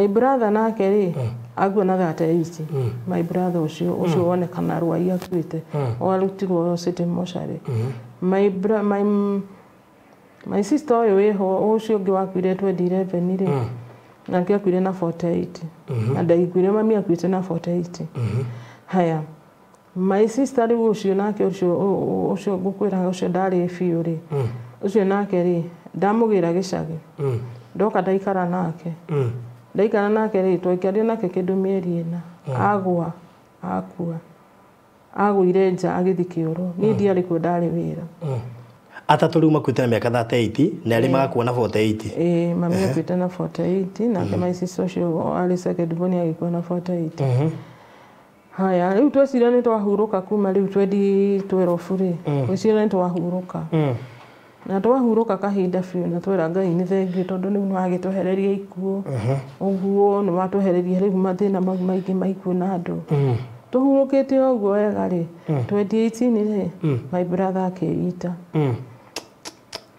My brother nake rĩ agua na 38. My brother ũcio wonekana Rwai akuĩte, o arutirwo city mortuary. My sister ũyũ wĩho ũcio ũngĩ wakuire 2011 rĩ, nake akuire na 48. Na ndaiguire mami akuĩte na 48. Haya, my sister rĩu ũcio nake ũcio ngũkwĩra ũcio ndarĩ biũ rĩ, ũcio nake rĩ ndamũgĩra gĩcagi. Ndoka ndaikara nake. Ndaikara nake rĩ, twaikarire nake kĩndũ mĩeri 4. Agwa akua, agũire nja agĩthiĩ kĩoro. Niĩ ndiarĩ kuo, ndarĩ wĩra. Atatũ rĩu makuĩte na mĩaka 38 na erĩ magakua na 48. Ĩĩ, mami akuĩte na 48, nake my sister ũcio arĩ second born agĩkua na 48. Haya, rĩu tweciria nĩ twahurũka kuma rĩu 2012 rĩ, tweciria nĩ twahurũka. Na twahurũka kahinda biũ, na twĩra Ngai nĩ thengiũ tondũ rĩu nĩ wagĩtwehereria ikuũ. Ũguo nĩ watwehereria rĩu mathĩna mau maingĩ ma ikuũ na andũ. Tũhurũkĩte o ũguo wega rĩ, 2018 rĩ, my brother akĩita.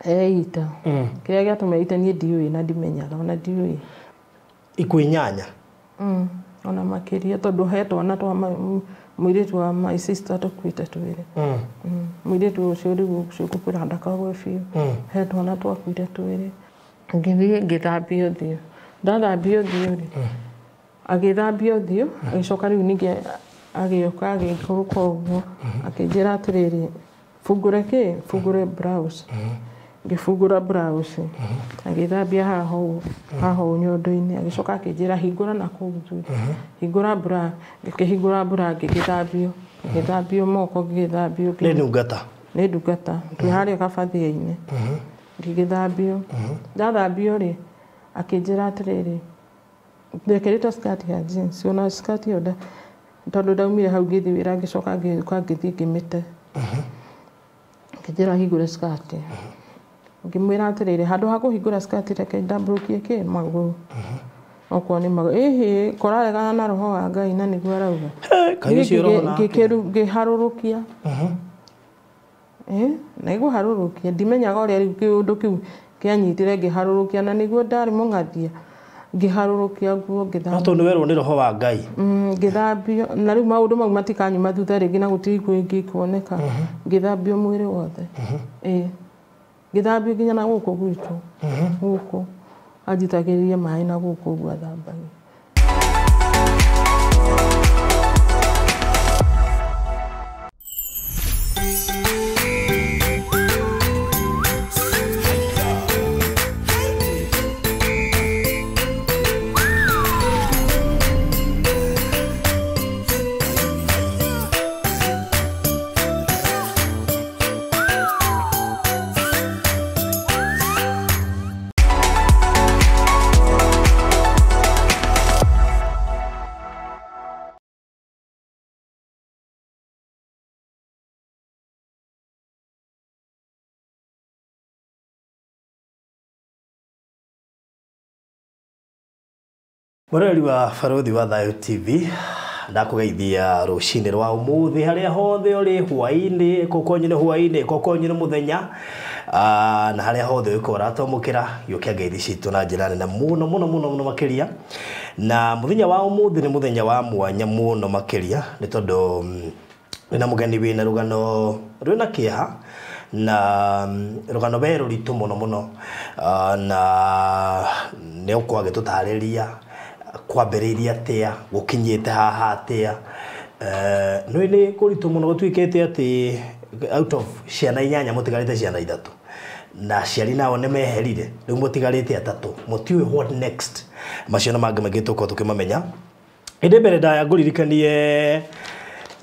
Eita. Kĩrĩa gĩatũma eite niĩ ndiũĩ na ndimenyaga ona ndiũĩ. Ikuũ 8. Ona makĩria tondũ he twana twa mũirĩtu wa my sister tũkuĩte twĩrĩ. Mũirĩtu ũcio rĩu ũcio ngũkwĩra ndakagwe biũ. He twana twakuire twĩrĩ. Ngĩthiĩ ngĩthambia ũthiũ. Ndathambia ũthiũ rĩ, agĩthambia ũthiũ, agĩcoka rĩu ningĩ agĩũka agĩikũrũka ũguo, akĩnjĩra atĩrĩrĩ, bungũre kĩ? Bungũre blouse. Ngĩbungũra blouse, agĩthambia haha ũũ, haha ũũ nyondo-inĩ, agĩcoka akĩnjĩra hingũra na kũu thutha. Hingũra bra, ngĩkĩhingũra bra ngĩgĩthambio, ngĩgĩthambio moko, ngĩgĩthambio. Nĩ ndungata. Nĩ ndungata, twĩ harĩa kabathia-inĩ. Ngĩgĩthambio. Ndathambio rĩ, akĩnjĩra atĩrĩrĩ, ndekĩrĩte skirt ya jeans, ona skirt ĩyo tondũ ndaumire hau ngĩthiĩ wĩra, ngĩcoka ngĩũka ngĩthiĩ ngĩmĩte. Akĩnjĩra hingũre skirt. Ngĩmwĩra atĩrĩrĩ, handũ ha kũhingũra skirt reke ndambũrũkie kĩ magũrũ. Okorwo nĩ magũrũ. Ĩhĩ, koraregana na roho wa Ngai na nĩguo arauga. Kaĩ ũcio roho nake. Ngĩharũrũkia. Na ĩgũharũrũkia, ndimenyaga ũrĩa rĩu kĩũndũ kĩu kĩanyitire, ngĩharũrũkia na nĩguo ndarĩ mũng'athia. Ngĩharũrũkia nguo ngĩthambia. No tondũ nĩ werwo nĩ roho wa Ngai. Ngĩthambio na rĩu maũndũ mau matikanyuma thutha rĩngĩ na gũtirĩ ikuũ ĩngĩ ikuoneka. Ngĩthambio mwĩrĩ wothe. Ĩĩ. Ngĩthambio nginya na gũkũ gwitũ. Gũkũ. Anjitagĩrĩria maĩ na gũkũ ũguo athambagia. Mũrori wa Barũthi wa Thayũ TV, ndakũgeithia rũcinĩ rwa ũmũthĩ harĩa hothe ũrĩ, hwaĩ-inĩ, kũkwanyu nĩ hwaĩ-inĩ, kũkwanyu nĩ mũthenya, na harĩa hothe ũgĩkorwo ũratwamũkĩra, gĩũkia ngeithi citũ na njĩra nene mũno mũno mũno mũno makĩria. Na mũthenya wa ũmũthĩ nĩ mũthenya wa mwanya mũno makĩria, nĩ tondũ ndĩna mũgeni wĩna rũgano rwĩna kĩeha, na rũgano we rũritũ mũno mũno, na nĩ ũkorwo agĩtũtarĩria kwambĩrĩirie atĩa, gũkinyĩte haha atĩa. Nĩ nĩ kũritũ mũno gũtuĩkĩte atĩ out of ciana 8 mũtigarĩte ciana 3, na aciari nao nĩ meherire, rĩu mũtigarĩte 3, mũtiũĩ what next. Macio nĩ mangĩ maingĩ tũkorwo tũkĩmamenya. Ĩndĩ mbere ndaya ngũririkanie,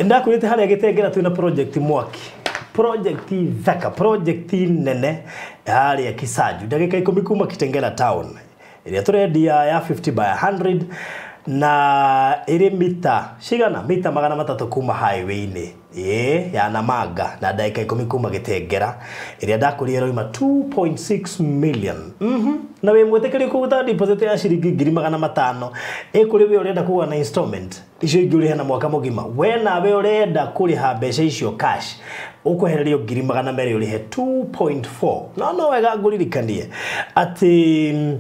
ndakwĩrĩte harĩa Gĩtengera twĩna project mwaki, project thaka, project nene harĩa Kisanju, ndagĩka 10 kuma Kitengela town, ĩrĩa tũrendia ya 50 by 100 na ĩrĩ mita cigana, mita 300 kuma highway-inĩ ĩĩ ya Namanga, na ndagĩka 10 kuma Gĩtengera, ĩrĩa ndakũria ĩroima 2.6 million. Na wĩ mwĩtĩkĩrie kũruta deposit ya ciringi 500,000, ĩkũrĩ we ũrenda kũgũra na installment, icio ingĩ ũrĩhe na mwaka mũgima. We nawe ũrenda kũrĩha mbeca icio cash, ũkwehererio 200,000 ũrĩhe 2.4. No no wega ngũririkanie atĩ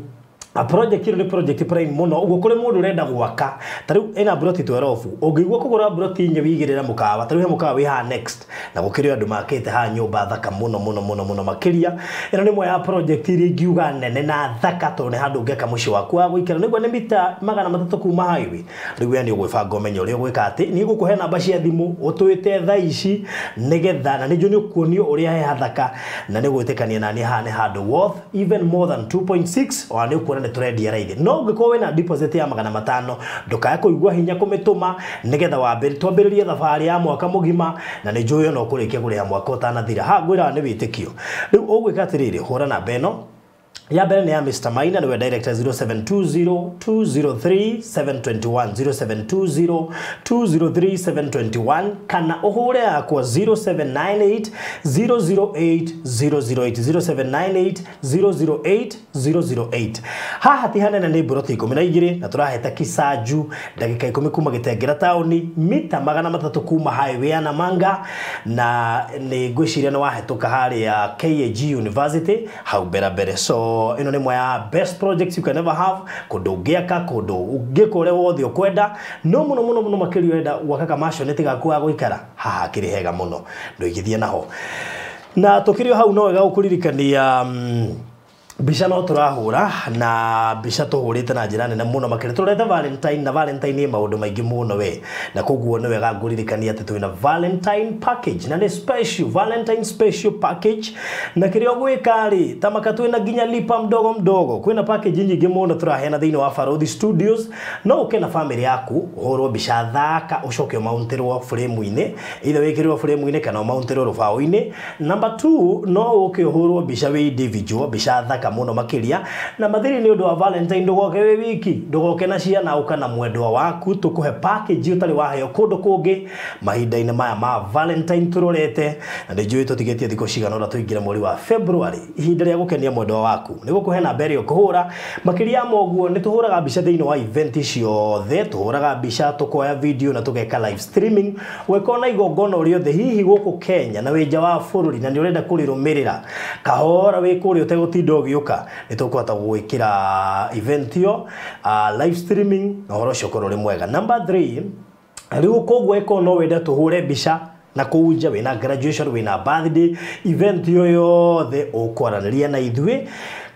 A project ĩno nĩ project prime mũno ũguo kũrĩ mũndũ ũrenda gwaka ta rĩu ĩna broti 12 ũngĩigua kũgũra broti inya wĩigĩrĩre mũkawa ta rĩu he mũkawa wĩ haha next na gũkĩrĩ andũ makĩte haha nyũmba thaka mũno mũno mũno mũno makĩria. Ĩno nĩ ĩmwe ya project iria ingiuga nene na thaka tondũ nĩ handũ ũngĩaka mũciĩ waku wa gũikara nĩguo nĩ mita 300 kuma highway. Rĩu we nĩ ũgwĩbanga ũmenye ũrĩa ũgwĩka atĩ niĩ ngũkũhe namba cia thimũ ũtwĩte thaa ici nĩgetha na nĩnjũĩ nĩ ũkuonio ũrĩa he hathaka na nĩ ũgwĩtĩkania naniĩ haha nĩ handũ worth even more than 2.6 ona nĩ ũkuona nĩ tũrendia raithi. No ũngĩkorwo wĩna deposit ya 500 ndũkae kũigua hinya kũmĩtũma nĩgetha twambĩrĩrie thabarĩ ya mwaka mũgima na nĩ njũĩ ona ũkũrĩkia kũrĩha mwaka ũtanathira. Haha ngwĩraga nĩ wĩtĩkio. Rĩu ũgwĩka atĩrĩrĩ, hũra namba ĩno ya mbere nĩ ya Mr. Maina nĩwe director 0720 203 721 0720 203 721 kana ũhũre yakwa 0798 008 008 0798 008 008. Haha ti hanene nĩ mburoti 12 na tũraheta Kisaju ndagĩka 10 kuma Gĩtengera taũni mita 300 kuma highway ya Namanga na nĩ ngwĩciria nĩ wahĩtũka harĩa KAG University hau mbere mbere. So ĩno nĩ ĩmwe ya best projects you can ever have kũndũ ũngĩaka kũndũ ũngĩka ũrĩa wothe ũkwenda no mũno mũno mũno makĩria ũrenda gwaka kamaconeti gaku ga gũikara haha hakĩrĩ hega mũno ndũigithie naho. Na tũkĩrĩ o hau no wega gũkũririkania mbica no tũrahũra na mbica tũhũrĩte na njĩra nene mũno makĩria tũrete Valentine na Valentine nĩ maũndũ maingĩ mũno we na koguo nĩ wega ngũririkania atĩ twĩna Valentine package na nĩ special Valentine special package na kĩrĩa ũgwĩka rĩ tamaka twĩna nginya lipa mdogo mdogo kwĩna package nyingĩ mũno tũraheana thĩinĩ wa Barothi Studios. No ũke na family yaku ũhũrwo mbica thaka ũcoke ũmountĩrwo frame-inĩ either wĩkĩrwo frame-inĩ kana ũmountĩrwo rũbaũ-inĩ. Number 2 no ũke ũhũrwo mbica wĩ individual mbica thaka mũno makĩria na mathiri nĩ ũndũ wa Valentine ndũgoke wĩ wiki ndũgoke na ciana ũka na mwendwa waku tũkũhe package ũtarĩ waheo kũndũ kũngĩ mahinda-inĩ maya ma Valentine tũrorete na nĩ njũĩ tũtigĩtie thikũ cigana ũna tũingĩre mweri wa February ihinda rĩa gũkenia mwendwa waku nĩ gũkũhe namba ĩrĩa ũkũhũra. Makĩria ma ũguo nĩ tũhũraga mbica thĩinĩ wa event ciothe tũhũraga mbica tũkoya video na tũgeka live streaming ũgĩkorwo na igongona rĩothe hihi gũkũ Kenya na wĩ nja wa bũrũri na nĩ ũrenda kũrĩrũmĩrĩra kahora wĩ kũrĩa ũtegũtinda ũgĩũka nĩ tũkũhota gwĩkĩra event ĩyo live streaming na ũhoro ũcio ũkorwo ũrĩ mwega. Number 3 rĩu koguo ĩkorwo no wende tũhũre mbica na kũu nja wĩna graduation wĩna birthday event ĩyo yothe ũkwaranĩria na ithuĩ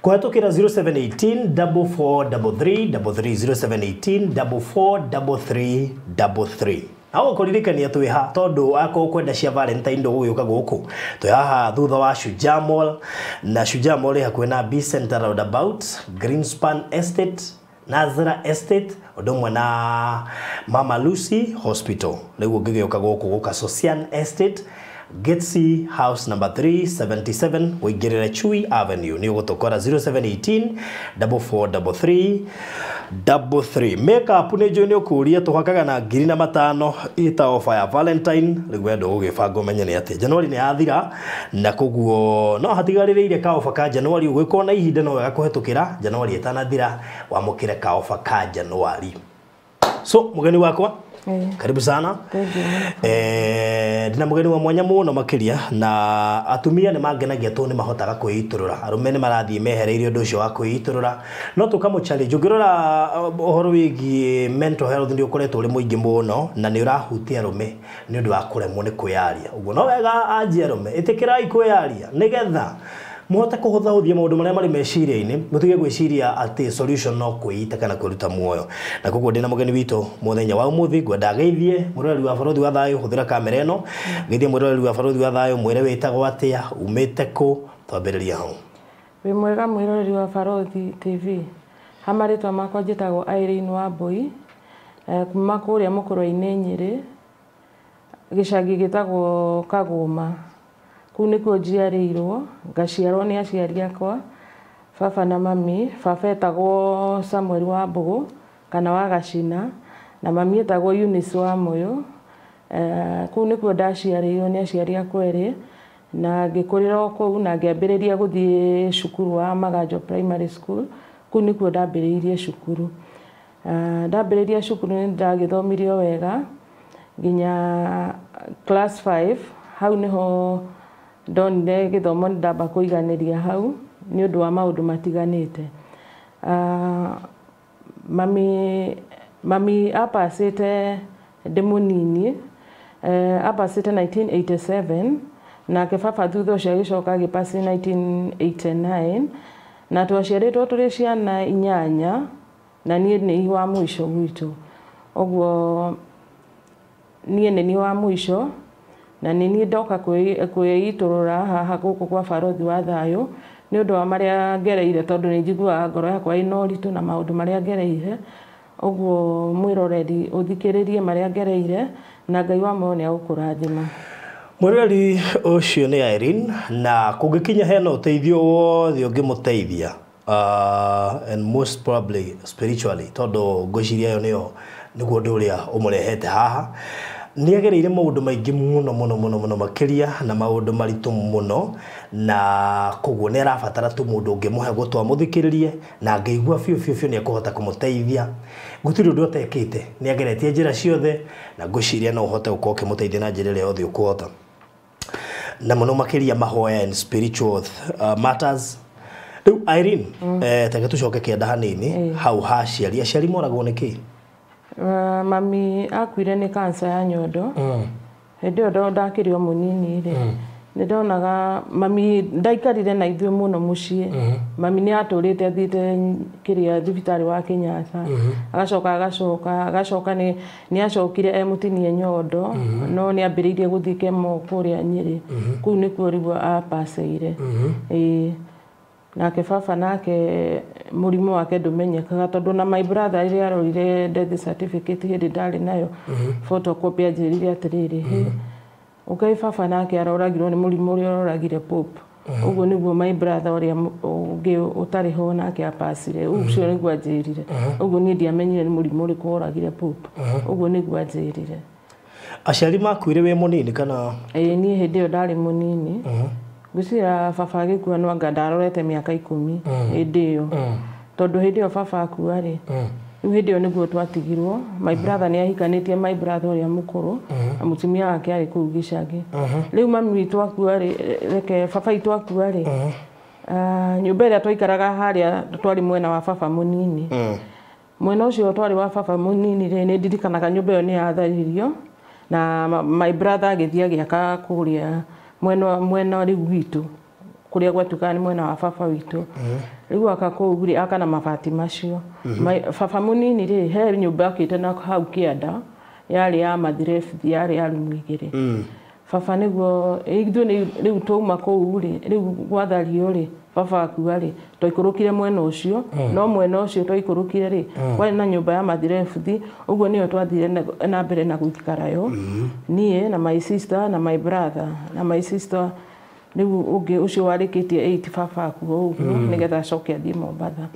kũhetũkĩra 0718 4433 33 0718 4433 33. Na ũkũririkania twĩ ha tondũ akorwo ũkwenda cia Valentine ndũgũgĩũka gũkũ twĩ haha thutha wa Shujaa Mall na Shujaa Mall ĩ hakuhĩ na B Center roundabout Greenspan Estate Nazara Estate ũndũ ũmwe na Mama Lucy Hospital. Rĩu ũngĩgĩũka gũkũ gũka Sosian Estate Getsi House number 377 ũingĩrĩre Chui Avenue nĩ ũgũtũkora 0718 4433 33. Makeup nĩ njũĩ nĩ ũkũria tũhakaga na 5,000 ĩta offer ya Valentine. Rĩu we ndũgũgĩbanga ũmenye nĩ atĩ January nĩ yathira na koguo no hatigarĩrĩire ka offer ka January ũgĩkorwo na ihinda no wega kũhetũkĩra January ĩtanathira wamũkĩre ka offer ka January. So mũgeni wakwa karibu sana. Ndina mũgeni wa mwanya mũno makĩria na atumia nĩ mangenagia tondũ nĩ mahotaga kwĩitũrũra arũme nĩ marathiĩ mehereirie ũndũ ũcio wa kwĩitũrũra no tũkamũ challenge ũngĩrora ũhoro wĩgiĩ mental health nĩ ũkoretwo ũrĩ mũingĩ mũno na nĩ ũrahutia arũme nĩ ũndũ wa kũremwo nĩ kwĩyaria ũguo no wega anjie arũme ĩtĩkĩrai kwĩyaria nĩgetha mũhote kũhũthahũthia maũndũ marĩa marĩ meciria-inĩ mũtige gwĩciria atĩ solution no kwĩita kana kwĩruta muoyo. Na koguo ndĩna mũgeni witũ mũthenya wa ũmũthĩ ngwenda ageithie mũroreri wa Barothi wa Thayũ hũthĩra kamera ĩno geithie mũroreri wa Barothi wa Thayũ mwĩre wĩtagwo atĩa umĩte kũ twambĩrĩria hau. Wĩ mwega mwĩroreri wa Barothi TV. Ha marĩtwa makwa njĩtagwo Irene Wambui kuma kũrĩa Mũkũrwe-inĩ Nyĩrĩ gĩcagi gĩtagwo Kagũma. Kũu nĩkuo njiarĩirwo ngaciarwo nĩ aciari akwa baba na mami. Baba etagwo Samuel Wambũgũ kana wa Gacina na mami etagwo Eunice Wamũyũ. Kũu nĩkuo ndaciarĩirwo nĩ aciari akwa erĩ na ngĩkũrĩra o kũu na ngĩambĩrĩria gũthiĩ cukuru wa Maganjo Primary School. Kũu nĩkuo ndambĩrĩirie cukuru. Ndambĩrĩria cukuru nĩ ndagĩthomire o wega nginya class 5 hau nĩho ndonire gĩthomo nĩ ndamba kũiganĩria hau nĩ ũndũ wa maũndũ matiganĩte. Mami apacĩte ndĩ mũnini, apacĩte 1987, nake baba thutha ũcio agĩcoka agĩpaci 1989, na twaciarĩtwo tũrĩ ciana 8 na niĩ nĩ wa mũico gwitũ. Ũguo niĩ nĩ niĩ wa mũico na nĩ niĩ ndoka kwĩitũrũra haha gũkũ kwa Barothi wa Thayũ nĩ ũndũ wa marĩa ngereire, tondũ nĩ njiguaga ngoro yakwa ĩna ũritũ na maũndũ marĩa ngereire. Ũguo mwĩroreri ũthikĩrĩrie marĩa ngereire na Ngai wa muoyo nĩ agũkũrathima. Mwĩroreri ũcio nĩ Irene, na kũngĩkinya hena ũteithio wothe ũngĩmũteithia, and most probably spiritually, tondũ ngwĩciria ĩyo nĩyo nĩguo ũndũ ũrĩa ũmũrehete haha. Nĩ agereire maũndũ maingĩ mũno mũno mũno mũno makĩria na maũndũ maritũ mũno, na koguo nĩ arabatara tu mũndũ ũngĩmũhe gũtũ amũthikĩrĩrie na angĩigua biũ biũ biũ nĩ ekũhota kũmũteithia. Gũtirĩ ũndũ atekĩte, nĩ ageretie njĩra ciothe na ngwĩciria no ũhote gũkorwo ũkĩmũteithia na njĩra ĩrĩa yothe ũkũhota, na mũno makĩria mahoya and spiritual matters. Rĩu Irene, teke tũcoke kĩanda hanini hau ha aciari. Aciari moragwo nĩ kĩ? Mami akuire nĩ cancer ya nyondo. Hĩndĩ ĩyo ndakĩrĩ o mũnini rĩ, nĩ ndonaga mami ndaikarire na ithuĩ mũno mũciĩ. Mami nĩ atũrĩte athiĩte kĩrĩa thibitarĩ wa Kenyatta, agacoka agacoka agacoka, nĩ acokire emũtinie nyondo, no nĩ ambĩrĩirie gũthiĩ kemo kũrĩa Nyĩrĩ, kũu nĩkuo rĩu apaceire. Ĩĩ, nake baba nake mũrimũ wake ndũmenyekaga, tondũ na my brother rĩrĩa arorire death certificate hĩndĩ ndarĩ nayo photocopy, anjĩrire atĩrĩrĩ, ũkai baba nake aroragirwo nĩ mũrimũ ũrĩa ũroragire Pope. Ũguo nĩguo my brother ũrĩa ũngĩ ũtarĩ ho nake apacire, ũcio nĩguo anjĩrire. Ũguo niĩ ndiamenyire nĩ mũrimũ ũrĩkũ woragire Pope, ũguo nĩguo anjĩrire. Aciari makuire wĩ mũnini kana? Ĩĩ, niĩ hĩndĩ ĩyo ndarĩ mũnini. Ngwĩciria baba agĩkua no anga ndarorete mĩaka 10 hĩndĩ ĩyo, tondũ hĩndĩ ĩyo baba akua rĩ, rĩu hĩndĩ ĩyo nĩguo twatigirwo. My brother nĩ ahikanĩtie, my brother ũrĩa mũkũrũ, na mũtumia wake arĩ kũu gĩcagi. Rĩu mami witũ akua rĩ, reke baba witũ akua rĩ, nyũmba ĩrĩa twaikaraga harĩa twarĩ mwena wa baba mũnini, mwena ũcio twarĩ wa baba mũnini rĩ, nĩ ndirikanaga nyũmba ĩyo nĩ yatharirio na my brother agĩthiĩ agĩaka kũrĩa mwena rĩu witũ, kũrĩa gwatuĩkaga nĩ mwena wa baba witũ. Rĩu aka kũu rĩ, aka na mabati macio. Baba mũnini rĩ, he nyũmba akĩte na hau kĩanda yarĩ ya mathirebu, yarĩ ya rumu 2. Baba nĩguo ithuĩ rĩu twauma kũu rĩ, rĩu gwathario rĩ, baba akua rĩ, twaikũrũkire mwena ũcio. No mwena ũcio twaikũrũkire rĩ, kwarĩ na nyũmba ya mathirebuthi, ũguo nĩyo twathire na mbere na gũikara yo, niĩ na my sister na my brother na my sister rĩu ũngĩ ũcio warĩkĩtie 8 baba akua ũguo, nĩgetha acoke athiĩ Mombatha.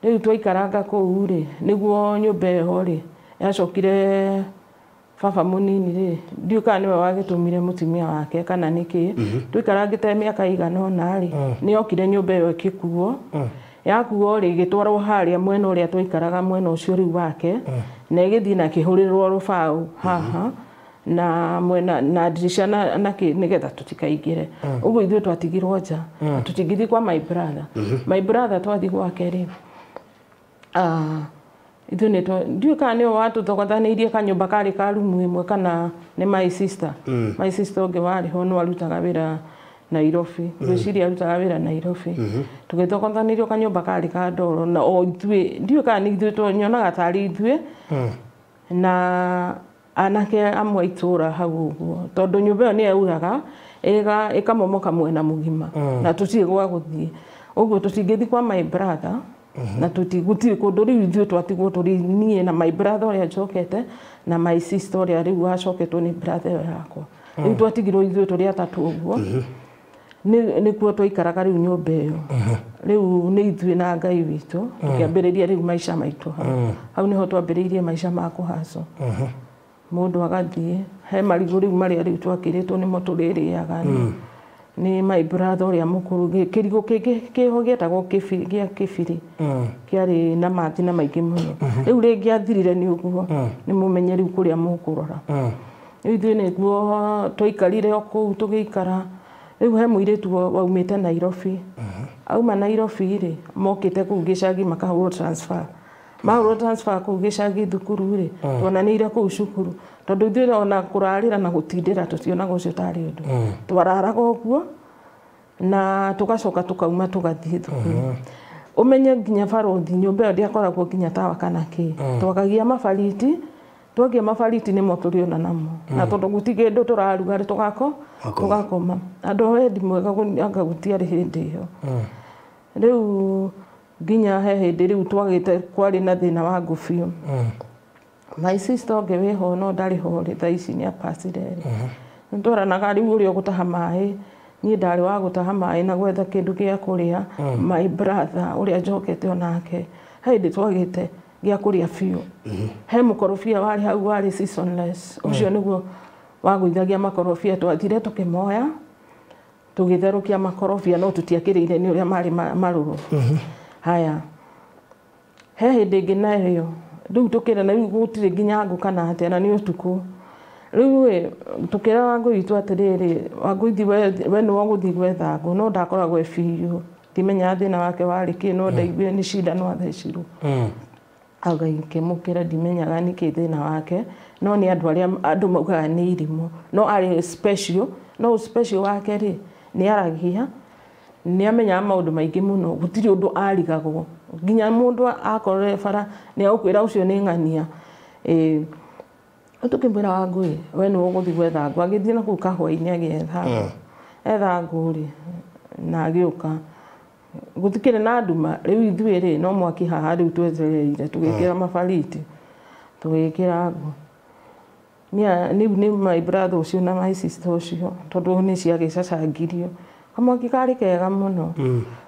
Rĩu twaikaranga kũu rĩ, nĩguo nyũmba ĩyo rĩ yacokire. Baba mũnini rĩ, ndiũĩ kana nĩwe wagĩtũmire mũtumia wake kana nĩkĩ, tũikarangĩte mĩaka ĩigana ũna rĩ, nĩ okire nyũmba ĩyo ĩgĩkuo. Yakuo rĩ, ĩgĩtwarwo harĩa mwena ũrĩa twaikaraga, mwena ũcio rĩu wake, na ĩgĩthiĩ na ĩkĩhũrĩrwo rũbaũ haha na mwena na ndirisha na nĩgetha tũtikaingĩre. Ũguo ithuĩ twatigirwo nja, tũtingĩthiĩ kwa my brother. My brother twathiĩ gwake rĩ, ithuĩ nĩ ndiũĩ kana nĩwe watũthogothanĩirie kanyũmba karĩ ka rumu ĩmwe kana nĩ my sister. My sister ũngĩ warĩ ho no arutaga wĩra Nairobi, ngwĩciria arutaga wĩra Nairobi. Tũgĩthogothanĩrio kanyũmba karĩ ka ndoro, na o ithuĩ, ndiũĩ kana nĩ ithuĩ, nyonaga tarĩ ithuĩ na anake amwe a itũũra hau ũguo, tondũ nyũmba ĩyo nĩ yauraga ĩkamomoka mwena mũgima na tũtirĩ gwa gũthiĩ. Ũguo tũtingĩthiĩ kwa my brother na gũtirĩ kũndũ. Rĩu ithuĩ twatigwo tũrĩ niĩ na my brother ũrĩa njokete na my sister ũrĩa rĩu wacoketwo nĩ brother ĩyo yakwa. Rĩu twatigirwo ithuĩ tũrĩ atatũ ũguo, nĩkuo twaikaraga rĩu nyũmba ĩyo. Rĩu nĩ ithuĩ na Ngai witũ tũkĩambĩrĩria rĩu maica maitũ hau. Hau nĩho twambĩrĩirie maica ma kũhacwo, mũndũ agathiĩ he marigũ rĩu marĩa rĩu twakĩrĩtwo nĩmo tũrĩrĩaga nĩ my brother ũrĩa mũkũrũ. Kĩrigũ kĩngĩ kĩho gĩetagwo gĩa kĩbiri, kĩarĩ na mathina maingĩ mũno. Rĩu rĩngĩathirire nĩ ũguo, nĩ mũmenye rĩu kũrĩa mũkũrora. Rĩu ithuĩ nĩguo twaikarire o kũu tũgĩikara. Rĩu he mũirĩtu waumĩte Nairobi. Auma Nairobi rĩ, mokĩte kũu gĩcagi makahũrwo transfer. Mahũrwo transfer kũu gĩcagi thukuru rĩ, tuonanĩire kũu cukuru. Tondũ ithuĩ ona kũrarĩra na gũtindĩra tũtionaga ũcio tarĩ ũndũ. Twararaga ũguo na tũgacoka tũkauma tũgathiĩ thukuru. Ũmenye nginya barothi nyũmba ĩyo ndĩakoragwo nginya tawa kana kĩ. Twakagia mabariti, twakia mabariti nĩmo tũrĩona namo. Na tondũ gũtirĩ kĩndũ tũraruga rĩ tũgakoma. Andũ a wendi mwega anga gũtiarĩ hĩndĩ ĩyo. Rĩu nginya he hĩndĩ rĩu twagĩte kwarĩ na thĩna wa ngũ biũ. My sister ũngĩ wĩho no ndarĩ ho rĩ, thaa ici nĩ apacire rĩ. Nĩtwaranaga rĩu ũrĩa ũgũtaha maĩ, niĩ ndarĩ wa gũtaha maĩ na gwetha kĩndũ gĩa kũrĩa. My brother ũrĩa njokete onake, he hĩndĩ twagĩte gĩa kũrĩa biũ. He mũkorobia warĩ hau warĩ seasonless, ũcio nĩguo wagũithagia makorobia, twathire tũkĩmoya tũgĩtherũkia makorobia no tũtiakĩrĩire nĩ ũrĩa marĩ marũrũ. Haya, he hĩndĩ ĩngĩ nayo rĩu tũkĩra na rĩu gũtirĩ nginya ngũ kana atĩa na nĩ ũtukũ. Rĩu ĩ tũkĩra Wangũi witũ atĩrĩrĩ, Wangũi thiĩ we nĩwe ũgũthiĩ gwetha ngũ, no ndakoragwo e biũ. Ndimenyaga thĩna wake warĩ kĩ, no ndaiguire nĩ cindano athecirwo. Agĩkĩmũkĩra ndimenyaga nĩkĩ thĩna wake, no nĩ andũ arĩa andũ maugaga nĩ irimũ. No arĩ special, no special wake rĩ, nĩ aragia, nĩ amenyaga maũndũ maingĩ mũno, gũtirĩ ũndũ arigagwo. Nginya mũndũ akorere bara nĩ agũkwĩra ũcio nĩ ng'ania. Tũkĩmwĩra Wangũi, we nĩwe ũgũthiĩ gwetha ngũ. Agĩthiĩ na kũu kahũa-inĩ agĩetha ngũ. Etha ngũ rĩ, na agĩũka. Gũtikĩrĩ na nduma, rĩu ithuĩ rĩ, no mwaki haha rĩu twetereire, tũgĩkĩra mabariti, tũgĩkĩra ngũ. Rĩu nĩ my brother ũcio na my sister ũcio, tondũ nĩ ciagĩcacangirio. Kamwaki karĩ kega mũno.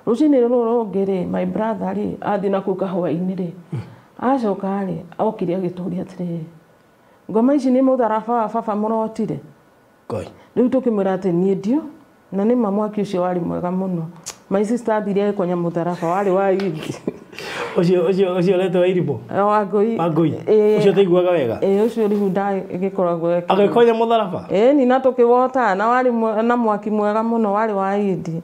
Rũcinĩ rũrũ rũngĩ rĩ, my brother rĩ, athiĩ na kũu kahũa-inĩ rĩ, acoka rĩ, okire agĩtũria atĩrĩrĩ, ngoma ici nĩ mũtharaba wa baba mũrotire. Rĩu tũkĩmwĩra atĩ niĩ ndio, na nĩ ma mwaki ũcio warĩ mwega mũno. My sister athire agĩkonya mũtharaba warĩ wa indi. Ũcio ũretwo wa irimũ? Wangũi. Wangũi. Ũcio ũtaiguaga wega? Ĩĩ, ũcio rĩu ndagĩkoragwo agĩkonya mũtharaba? Ĩĩ, ni na tũkĩwota na warĩ na mwaki mwega mũno warĩ wa indi.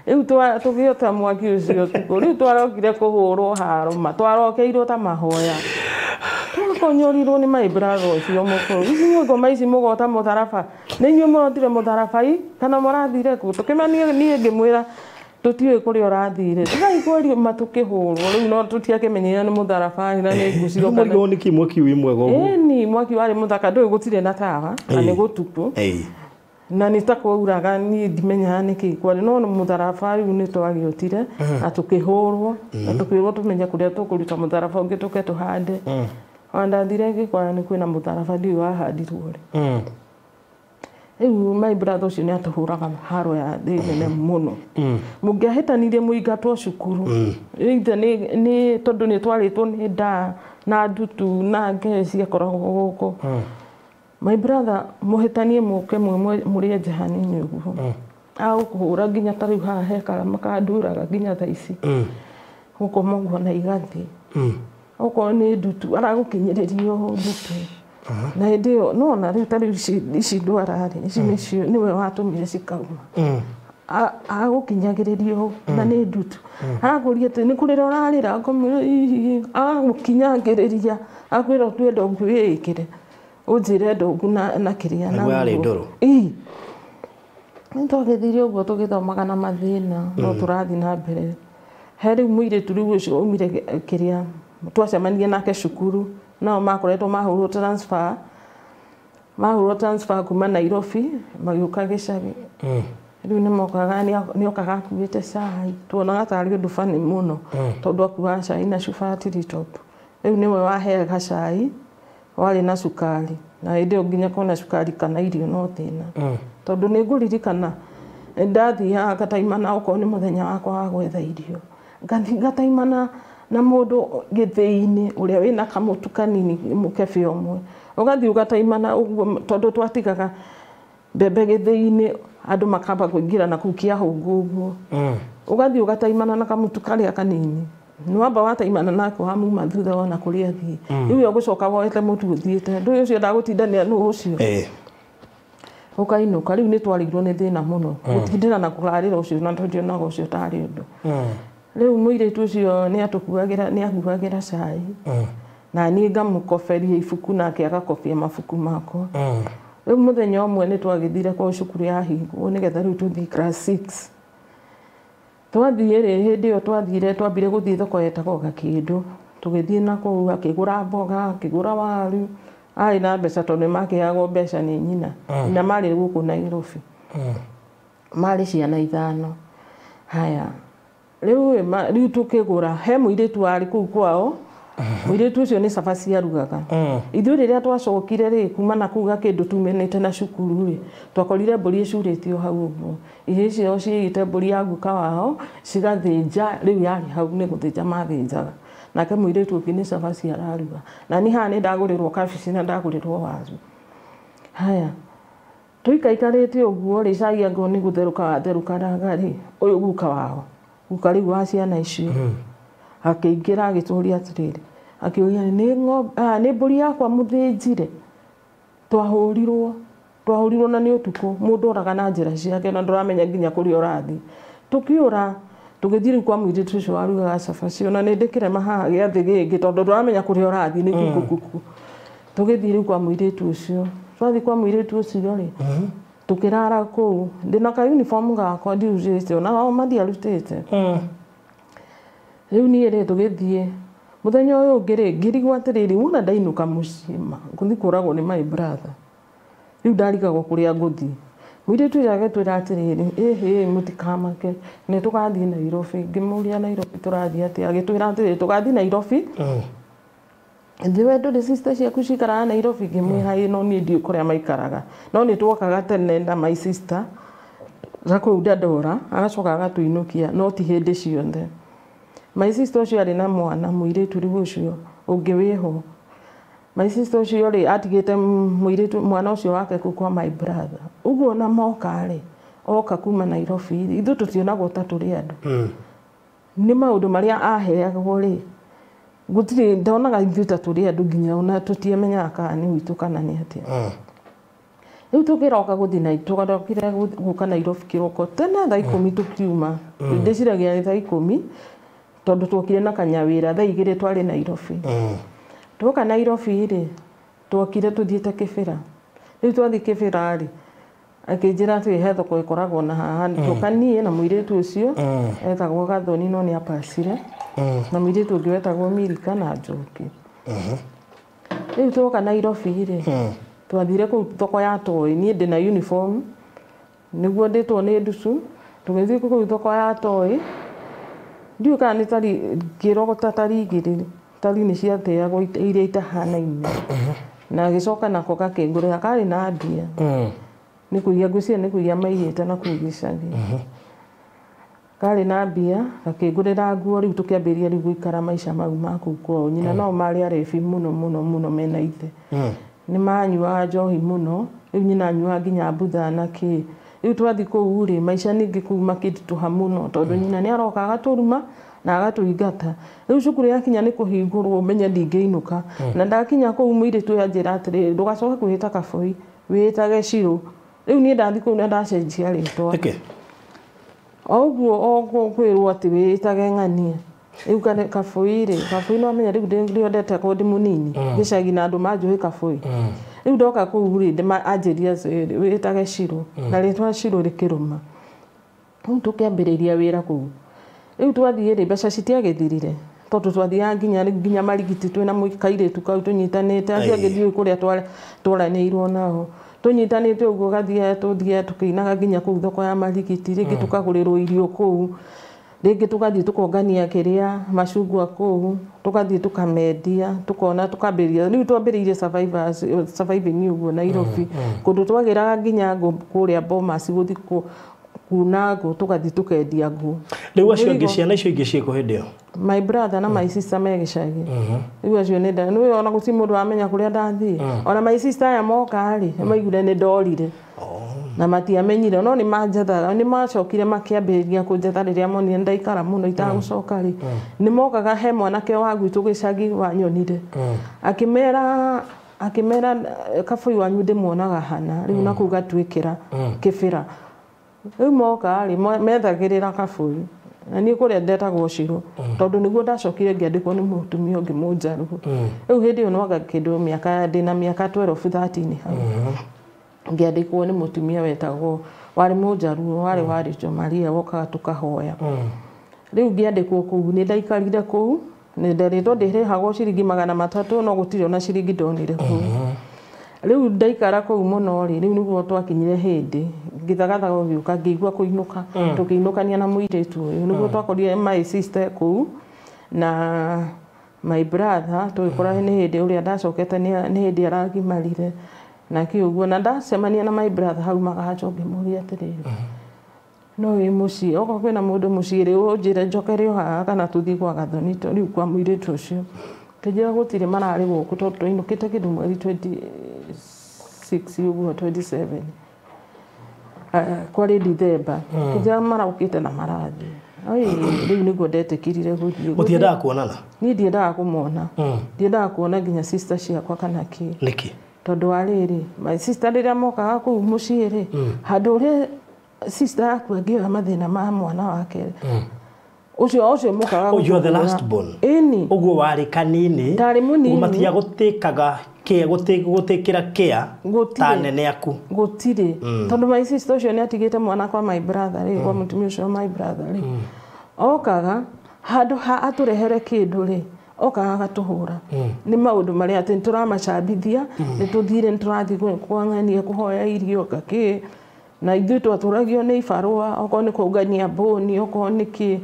Rĩu tũgĩota mwaki ũcio ũtukũ, rĩu twarokire kũhũrwo haro, twarokeirwo ta mahoya. Twakonyorirwo nĩ my brother ũcio mũkũrũ. Ici inyuĩ ngoma ici mũgota mũtharaba, nĩ inyuĩ mũrotire mũtharaba i kana mũrathire kũ? Tũkĩmenya niĩ ngĩmwĩra tũtiũĩ kũrĩa ũrathire. Tigai kwaria ma tũkĩhũrwo, rĩu no tũtiakĩmenyire nĩ mũtharaba na nĩ ngũ ciroka. Mũrigo nĩkĩ mwaki wĩ mwega ũguo? Ĩni, mwaki warĩ mũthaka, ndũĩ gũtirĩ na tawa, na nĩ gũtukũ. Na nĩ ta kwauraga niĩ ndimenyaga nĩkĩ kwarĩ, no mũtharaba rĩu nĩ twagĩotire na tũkĩhũrwo, na tũkĩrwo tũmenye kũrĩa tũkũruta mũtharaba ũngĩ tũke tũhande. Ona ndathire ngĩkora nĩ kwĩna mũtharaba ndiũĩ wahandirwo rĩ. Rĩu my brother ũcio nĩ atũhũraga haro ya thĩ nene mũno. Mũngĩahĩtanirie mũingatwo cukuru. Either nĩ tondũ nĩ twarĩtwo nĩ ndaa na ndutu na ngee ciakoragwo gũkũ. My brother mũhĩtanie mũke mũrĩe nja hanini ũguo. Agũkũhũra nginya ta rĩu haha he karama kanduraga nginya thaa ici. Gũkoma ũguo na igathiĩ. Okorwo nĩ ndutu aragũkinyĩrĩria ũũ ndutu. Na hĩndĩ ĩyo no na rĩu ta rĩu ici ndwara rĩ, ici nĩcio nĩwe watũmire cikauma. Agũkinyagĩrĩria ũũ na nĩ ndutu. Arakũria atĩ nĩ kũrĩra ũrarĩra, ngũmwĩra hihi, agagũkinyangĩrĩria, akwĩra ũtue ndongu wĩĩkĩre. Ũnjĩre ndongu na kĩrĩa na Naguo yarĩ nguo. ndũrũ. Ii. Nĩ twagĩthire ũguo tũgĩthomaga na mathĩna, no tũrathiĩ na mbere. He rĩu mũirĩtu rĩu ũcio aumire kĩrĩa, twacemanirie nake cukuru, nao makoretwo mahũrwo transfer, mahũrwo transfer kuma Nairobi, magĩũka gĩcagi. Rĩu nĩmokaga, nĩokaga akuĩte cai, tuonaga tarĩ ũndũ funny mũno, tondũ akuaga cai na cuba Three Top. Rĩu nĩwe waheaga cai, warĩ na cukari, na hĩndĩ ĩyo nginya kuona cukari kana irio no thĩna. Tondũ nĩ ngũririkana, ndathiaga ngataimana okorwo nĩ mũthenya wakwa wa gwetha irio. Ngathiĩ ngataimana na mũndũ gĩthĩi-inĩ ũrĩa wĩna kamũtu kanini mũkebe ũmwe. Ũgathiĩ ũgataimana ũguo tondũ twatigaga mbembe gĩthĩi-inĩ andũ makamba kũingĩra na kũu kĩahũngũ ũguo. Ũgathiĩ ũgataimana na kamũtu karĩa kanini. Nĩwamba wataimana nake wamuma thutha wona kũrĩa athiĩ. Rĩu we ũgũcoka woete mũtu ũthiĩte. Ndũĩ ũcio ndagũtindanĩra nũ ũcio. Ũkainũka rĩu nĩ twarigirwo nĩ thĩna mũno gũtindĩra na kũrarĩra ũcio na tũtionaga ũcio tarĩ ũndũ. Rĩu mũirĩtu ũcio nĩ atũkuagĩra nĩ anguagĩra cai na niĩ ngamũkoberia ibuku nake agakobia mabuku makwa. Rĩu mũthenya ũmwe nĩ twagĩthire kwa cukuru yahingwo nĩgetha rĩu tũthiĩ class 6. Twathiĩ rĩ hĩndĩ ĩyo twathire twambire gũthiĩ thoko yetagwo Gakĩndũ. Tũgĩthiĩ na kũu akĩgũra mboga akĩgũra waru arĩ na mbeca tondũ nĩmakĩheagwo mbeca nĩ nyina. Nyina marĩ gũkũ Nairobi. Marĩ ciana 5. Haya rĩu rĩu tũkĩgũra he mũirĩtu warĩ kũu kwao. Mũirĩtu ũcio nĩ cabaci arugaga. Ithuĩ rĩrĩa twacokire rĩ kuma na kũu Gakĩndũ tumanĩte na cukuru rĩ twakorire mbũri ĩcurĩtio hau ũguo. Ihĩĩ ciao ciigĩte mbũri ya guka wao cigathĩnja rĩu yarĩ hau nĩ gũthĩnja mathĩnjaga. Nake mũirĩtu ũngĩ nĩ cabaci araruga. Na niĩ haha nĩ ndagũrĩrwo kabici na ndagũrĩrwo waru. Haya tũikaikarĩte ũguo rĩ cai angorwo nĩ gũtherũka watherũkaraga rĩ ũyũ guka wao guka rĩu wa ciana icio akĩingĩra agĩtũria atĩrĩrĩ akĩũria nĩ ng'ombe nĩ mbũri yakwa mũthĩnjire. Twahũrirwo na nĩ ũtukũ mũndũ oraga na njĩra ciake na ndũramenya nginya kũrĩa ũrathiĩ. Tũkĩũra tũgĩthiĩ rĩu kwa mũirĩtu ũcio warugaga cabaci ona nĩ ndĩkĩrema haha gĩathĩ gĩngĩ tondũ ndũramenya kũrĩa ũrathiĩ nĩ kuku. Tũgĩthiĩ rĩu kwa mũirĩtu ũcio twathiĩ kwa mũirĩtu ũcio rĩ tũkĩrara kũu ndĩna ka uniform gakwa ndiurĩte ona o matiarutĩte. Rĩu niĩ rĩ tũgĩthiĩ mũthenya ũyũ ũngĩ rĩ ngĩrigwo atĩrĩrĩ wona ndainũka mũciĩ ma ngũthiĩ kũragwo nĩ my brother. Rĩu ndarigagwo kũrĩa ngũthiĩ. Mũirĩtu ũyũ agĩtwĩra atĩrĩrĩ ĩhĩ mũtikamake nĩ tũgathiĩ Nairobi. Ngĩmũria Nairobi tũrathiĩ atĩa agĩtwĩra atĩrĩrĩ tũgathiĩ Nairobi. Ithuĩ ndũrĩ sister ciaku cikaraga Nairobi ngĩmwĩra ĩĩ no niĩ ndiũĩ kũrĩa maikaraga. No nĩ twokaga tene na my sister na kũu Dandora agacoka agatũinũkia no ti hĩndĩ ciothe. My sister ũcio arĩ na mwana mũirĩtu rĩu ũcio ũngĩ wĩho. My sister ũcio rĩ atigĩte mũirĩtu mwana ũcio wake kũu kwa my brother. Ũguo ona moka rĩ oka kuma Nairobi ithuĩ tũtionagwo ta tũrĩ andũ. Nĩ maũndũ marĩa aheagwo rĩ gũtirĩ ndonaga ithuĩ ta tũrĩ andũ nginya ona tũtiamenyaga kana nĩ witũ kana nĩ atĩa. Rĩu tũkĩroka gũthiĩ tũkarokire gũka Nairobi kĩroko tene thaa 10 tũkiuma. Ndĩciragia nĩ thaa 10 tondũ twokire na kanyawĩra thaa 2 twarĩ Nairobi. Twoka Nairobi rĩ twokire tũthiĩte Kĩbĩra. Rĩu twathiĩ Kĩbĩra rĩ akĩnjĩra atĩ he thoko ĩkoragwo na haha twoka niĩ na mũirĩtu ũcio etagwo Gathoni no nĩ apacire na mũirĩtu ũngĩ wetagwo Milika na Njoki. Rĩu twoka Nairobi rĩ twathire kũu thoko ya Toi niĩ ndĩna uniform nĩguo ndĩtwo nĩ nducu tũgĩthiĩ kũu thoko ya Toi ndiũĩ kana nĩ tari ngĩrogota tari 2 tari nĩ ciateagwo iria itahanaine na agĩcoka nako gakĩngũrĩra karĩ na mbia nĩ kũiya ngwĩciria nĩ kũiya maiyĩte na kũu gĩcagi. Karĩ na mbia gakĩngũrĩra nguo rĩu tũkĩambĩrĩria rĩu gũikara maica mau ma kũu kwao. Nyina nao marĩ arebi mũno mũno mũno mena ithe. Nĩ manyuaga njohi mũno rĩu nyina anyuaga nginya mbutha na kĩ. Rĩu twathiĩ kũu rĩ maica ningĩ kũu makĩritũha mũno tondũ nyina nĩ aroka agatũruma na agatũingata. Rĩu cukuru yakinya nĩ kũhingũrwo menye ndingĩinũka. Na ndakinya kũu mũirĩtu ũyũ anjĩra atĩrĩrĩ ndũgacoke kwĩĩta Kaboi wĩĩtage Shirũ. Rĩu niĩ ndathiĩ kũu na ndacenjia rĩtwa. Nĩkĩ? O ũguo o kwĩrwo atĩ wĩĩtage ng'ania. Rĩu Kaboi rĩ Kaboi no amenya rĩu ndĩrĩondete ndĩ mũnini gĩcagi na andũ manjũĩ Kaboi. Rĩu ndoka kũu rĩ anjĩria atĩrĩrĩ wĩĩtage Shirũ na rĩtwa Shirũ rĩkĩrũma. Rĩu tũkĩambĩrĩria wĩra kũu. Rĩu twathiĩ rĩ mbeca citiagĩthirire tondũ twathiaga nginya marigiti twĩna kairĩtu kau tũnyitanĩte acio angĩ ndiũĩ kũrĩa twaranĩirwo nao. Tũnyitanĩte ũguo gathiaga tũthiaga tũkĩinaga nginya kũu thoko ya marigiti rĩngĩ tũkagũrĩrwo irio kũu rĩngĩ tũgathiĩ tũkongania kĩrĩa macungwa kũu tũgathiĩ tũkamendia tũkona tũkambĩrĩria rĩu twambĩrĩirie surviving ũguo Nairobi kũndũ twagĩraga nginya ngũ kũrĩa Bomas gũthiĩ kuna ngũ tũgathiĩ tũkendia ngũ. Rĩu acio angĩ ciana icio ingĩ ciĩkũ hĩndĩ ĩyo? My brother na my sister me gĩcagi. Rĩu acio nĩ nĩũĩ ona gũtirĩ mũndũ wamenya kũrĩa ndathiĩ. Ona my sister aya moka rĩ nĩmaiguire nĩ ndorire. Na matiamenyire no nĩ manjethaga nĩ macokire makĩambĩrĩria kũnjetha rĩrĩa monire ndaikara mũno itagũcoka rĩ. Nĩ mokaga he mwanake wa gwitũ gĩcagi wanyonire. Akĩmera Akĩmera kabũi wanyu ndĩmuonaga hana rĩu na kũu gatuĩkĩra kĩbĩra. Rĩu moka rĩ methagĩrĩra kabũi na niĩ kũrĩa ndetagwo Shiro tondũ nĩguo ndacokire ngĩandĩkwo nĩ mũtumia ũngĩ mũnjaruo. Rĩu hĩndĩ ĩyo nwaga kĩndũ mĩaka ndĩna mĩaka 12 13 hau. Ngĩandĩkwo nĩ mũtumia wetagwo warĩ mũnjaruo warĩ wa Rachel Maria wokaga tũkahoya. Rĩu ngĩandĩkwo kũu nĩ ndaikarire kũu nĩ nderĩtwo ndĩrĩhagwo ciringi 300 no gũtirĩ ona ciringi ndonire kũu. Rĩu ndaikara kũu mũno rĩ rĩu nĩguo twakinyire hĩndĩ ngĩthagathaga ũgĩũka ngĩigua kũinũka tũkĩinũkania na mũirĩtu ũyũ nĩguo twakorire my sister kũu na my brother tũgĩkora nĩ hĩndĩ ũrĩa ndacokete nĩ hĩndĩ aragimarire na kĩ ũguo na ndacemania na my brother hau Maganjo ngĩmũria atĩrĩrĩ no wĩ mũciĩ okorwo kwĩna mũndũ mũciĩ rĩ ũnjĩre njokere o haha kana tũthiĩ gwa Gathoni rĩu kwa mũirĩtu ũcio. Kĩnjĩra gũtirĩ mararĩ gũkũ tondũ twainũkĩte kĩndũ mweri 26 ũguo 27 kwarĩ Dithemba. Kĩnjĩra maraũkĩte na marathiĩ. Oi rĩu nĩguo ndetĩkĩrire gũthiĩ. Mũtiendaga kuonana? Niĩ ndiendaga kũmona. Ndiendaga kuona nginya sister ciakwa kana kĩ. Nĩkĩ? Tondũ wa rĩrĩ my sister rĩrĩa mokaga kũu mũciĩ rĩ handũ ũrĩa sister yaku angĩoya mathĩna ma mwana wake ũcio mũkaga. Oh, you are the last born. Ĩni. Ũguo warĩ kanini. Ndarĩ mũnini. Ũguo matiagũtĩkaga kĩa gũtĩkĩra kĩa ta nene aku. Gũtirĩ. Tondũ my sister ũcio nĩ atigĩte mwana kwa my brother rĩ kwa mũtumia ũcio my brother rĩ okaga handũ ha atũrehere kĩndũ rĩ okaga agatũhũra. Nĩ maũndũ marĩa atĩ nĩtũramacambithia nĩtũthire nĩtũrathiĩ kwang'ania kũhoya irio gakĩ na ithuĩ twatũragio nĩ ibarũa okorwo nĩ kũngania mbũni okorwo nĩ kĩ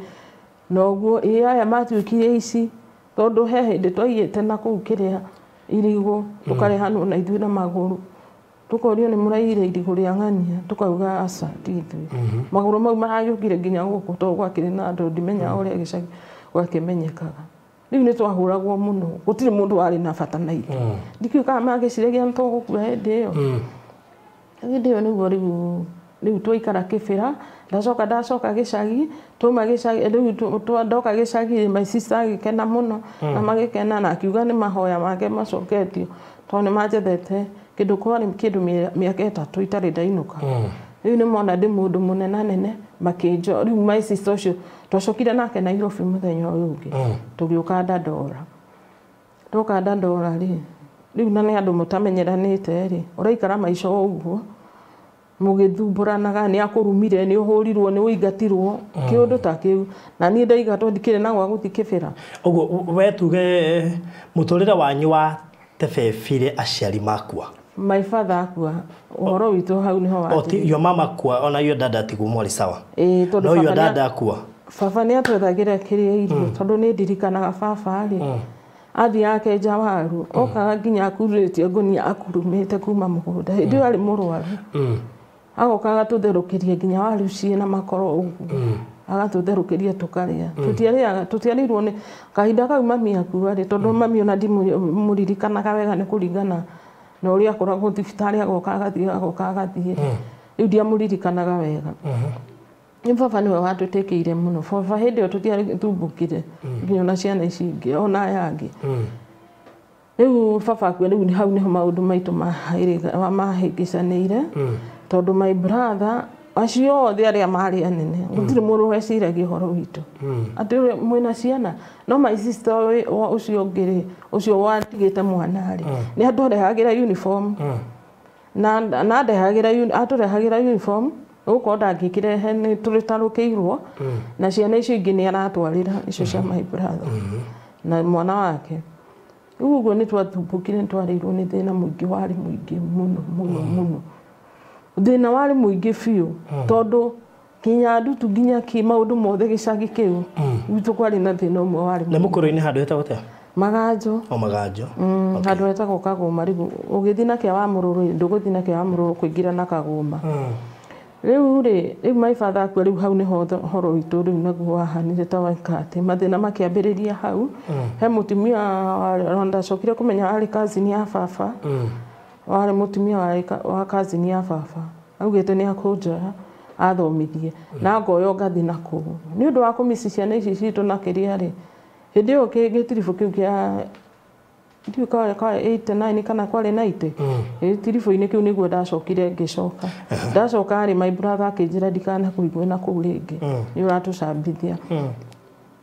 na ũguo ĩ aya matuĩkire ici tondũ he hĩndĩ twaiyĩte na kũu kĩrĩa irigũ tũkarehanwo na ithuĩ na magũrũ tũkorio nĩ mũraiyire irigũ rĩa ng'ania tũkauga aca ti ithuĩ. Magũrũ mau maragĩũkire nginya gũkũ tondũ gwakĩrĩ na andũ ndimenyaga ũrĩa gĩcagi gwakĩmenyekaga. Rĩu nĩ twahũragwo mũno gũtirĩ mũndũ warĩ na bata na ithuĩ. Ndikĩũĩ kana magĩciragia nĩ tũgũkua hĩndĩ ĩyo. Hĩndĩ ĩyo nĩguo rĩu twaikara kĩbĩra ndacoka gĩcagi twauma gĩcagi rĩu ndoka gĩcagi my sister agĩkena mũno na magĩkena na akiuga nĩ mahoya make macoketio tondũ nĩ manjethete kĩndũ kwarĩ kĩndũ mĩaka 3 itarĩ ndainũka. Rĩu nĩ mona ndĩ mũndũ mũnenanene makĩnjo rĩu my sister ũcio twacokire nake Nairobi mũthenya ũyũ ũngĩ tũgĩũka Dandora. Twoka Dandora rĩ rĩu na nĩ andũ mũtamenyeranĩte rĩ ũraikara maica o ũguo mũgĩthumbũranaga nĩ akũrumire nĩ ũhũrirwo nĩ ũingatirwo kĩũndũ ta kĩu na niĩ ndaigatwo ndikĩrĩ na gwa gũthiĩ kĩbĩra. Ũguo we tuge mũtũrĩre wanyu wa tebebire aciari makua. My father akua ũhoro witũ hau nĩho wa. Your mama akua ona your dada atigwo mwarĩ sawa. Ĩĩ tondũ no your dada akua. Baba nĩ atwethagĩra kĩrĩa irio tondũ nĩ ndirikanaga baba rĩ athiĩ akenja waru okaga nginya akururĩtie ngũnia akurumĩte kuma mũgũnda hĩndĩ ĩyo arĩ mũrwaru. Agoka agatũtherũkĩria nginya waru ciĩ na makoro ũguo agatũtherũkĩria tũkarĩa. Tũtiarĩaga tũtiarĩirwo nĩ kahinda kau mami akua rĩ tondũ mami ona ndimũririkanaga wega nĩ kũringana na ũrĩa akoragwo thibitarĩ agoka agathiĩ agoka agathiĩ rĩu ndiamũririkanaga wega. Nĩ baba nĩwe watũtĩkĩire mũno. Baba hĩndĩ ĩyo tũtiathumbũkire nginya ona ciana ici ingĩ ona aya angĩ. Rĩu baba akua rĩu hau nĩho maũndũ maitũ mahĩngĩcanĩire tondũ my brother acio othe arĩa marĩ anene gũtirĩ mũndũ weciragia ũhoro witũ atĩ mwĩna ciana no my sister ũcio ũngĩ rĩ ũcio watigĩte mwana rĩ nĩ atũrehagĩra uniform na atũrehagĩra uniform gũkorwo ndangĩkĩrehe nĩ tũrĩtarũkĩirwo na ciana icio ingĩ nĩ aratwarĩra icio cia my brother na mwana wake. Rĩu ũguo nĩ twathumbũkire nĩ twarĩirwo nĩ thĩna mũingĩ warĩ mũingĩ mũno mũno mũno. Thĩna warĩ mũingĩ biũ tondũ nginya ndutu nginya kĩ maũndũ mothe gĩcagi kĩu gwitũ kwarĩ na thĩna ũmwe warĩ. Na mũkũrũ-inĩ handũ hetagwo atĩa? Maganjo. O Maganjo. Handũ hetagwo Kagũma rĩu ũgĩthiĩ na kĩa wa Mũrũrũ ndũgũthiĩ na kĩa wa Mũrũrũ kũingĩra na Kagũma. Rĩu rĩ rĩu my father akua rĩu hau nĩho ũhoro witũ rĩu naguo wahanire ta weka atĩ mathĩna makĩambĩrĩria hau. He mũtumia ndacokire kũmenya arĩ cousin ya baba. Warĩ mũtumia wa cousin ya baba augĩte nĩ akũnjoya athomithie na ngoyo ngathi na kũu nĩ ũndũ wa kũmici ciana ici citũ na kĩrĩa rĩ hĩndĩ ĩyo gĩtiribũ kĩu kĩa Ndiũĩ kwarĩ 89 kana kwarĩ 90. Tiribũ-inĩ kĩu nĩguo ndacokire ngĩcoka. Ndacoka rĩ, my brother akĩnjĩra ndikanakũigue na kũu rĩngĩ, nĩ ũratũcambithia.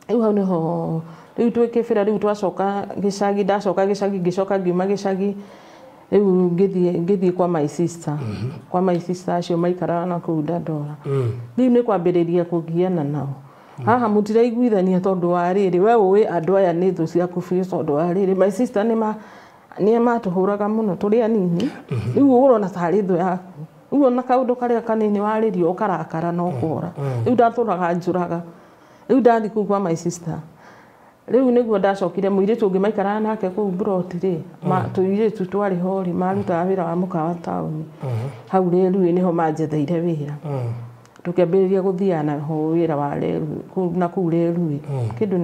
Rĩu hau nĩho rĩu twĩ Kĩbĩra, rĩu twacoka gĩcagi, ndacoka gĩcagi, ngĩcoka ngiuma gĩcagi, rĩu ngĩthiĩ kwa my sister, kwa my sister acio maikaraga na kũu Dandora. Rĩu nĩ kwambĩrĩria kũgiana nao haha, mũtiraiguithania tondũ wa rĩrĩ, we ũĩ andũ aya nĩ thũ ciaku biũ, tondũ wa rĩrĩ, my sister nĩ matũhũraga mũno tũrĩ anini. Rĩu ũrona tarĩ thũ yaku, rĩu ona kaũndũ karĩa kanini warĩrio ũkarakara na ũkora. Rĩu ndatũraga njũraga. Rĩu ndathiĩ kũu kwa my sister, rĩu nĩguo ndacokire mũirĩtu ũngĩ maikaraga nake kũu mburoti rĩ, tũirĩtu twarĩ ho rĩ, marutaga wĩra wa mũkawa taũni hau Rĩrui, nĩho manjetheire wĩra. Tũkĩambĩrĩria gũthiaga naho wĩra wa Rĩrui na kũu Rĩrui kĩndũ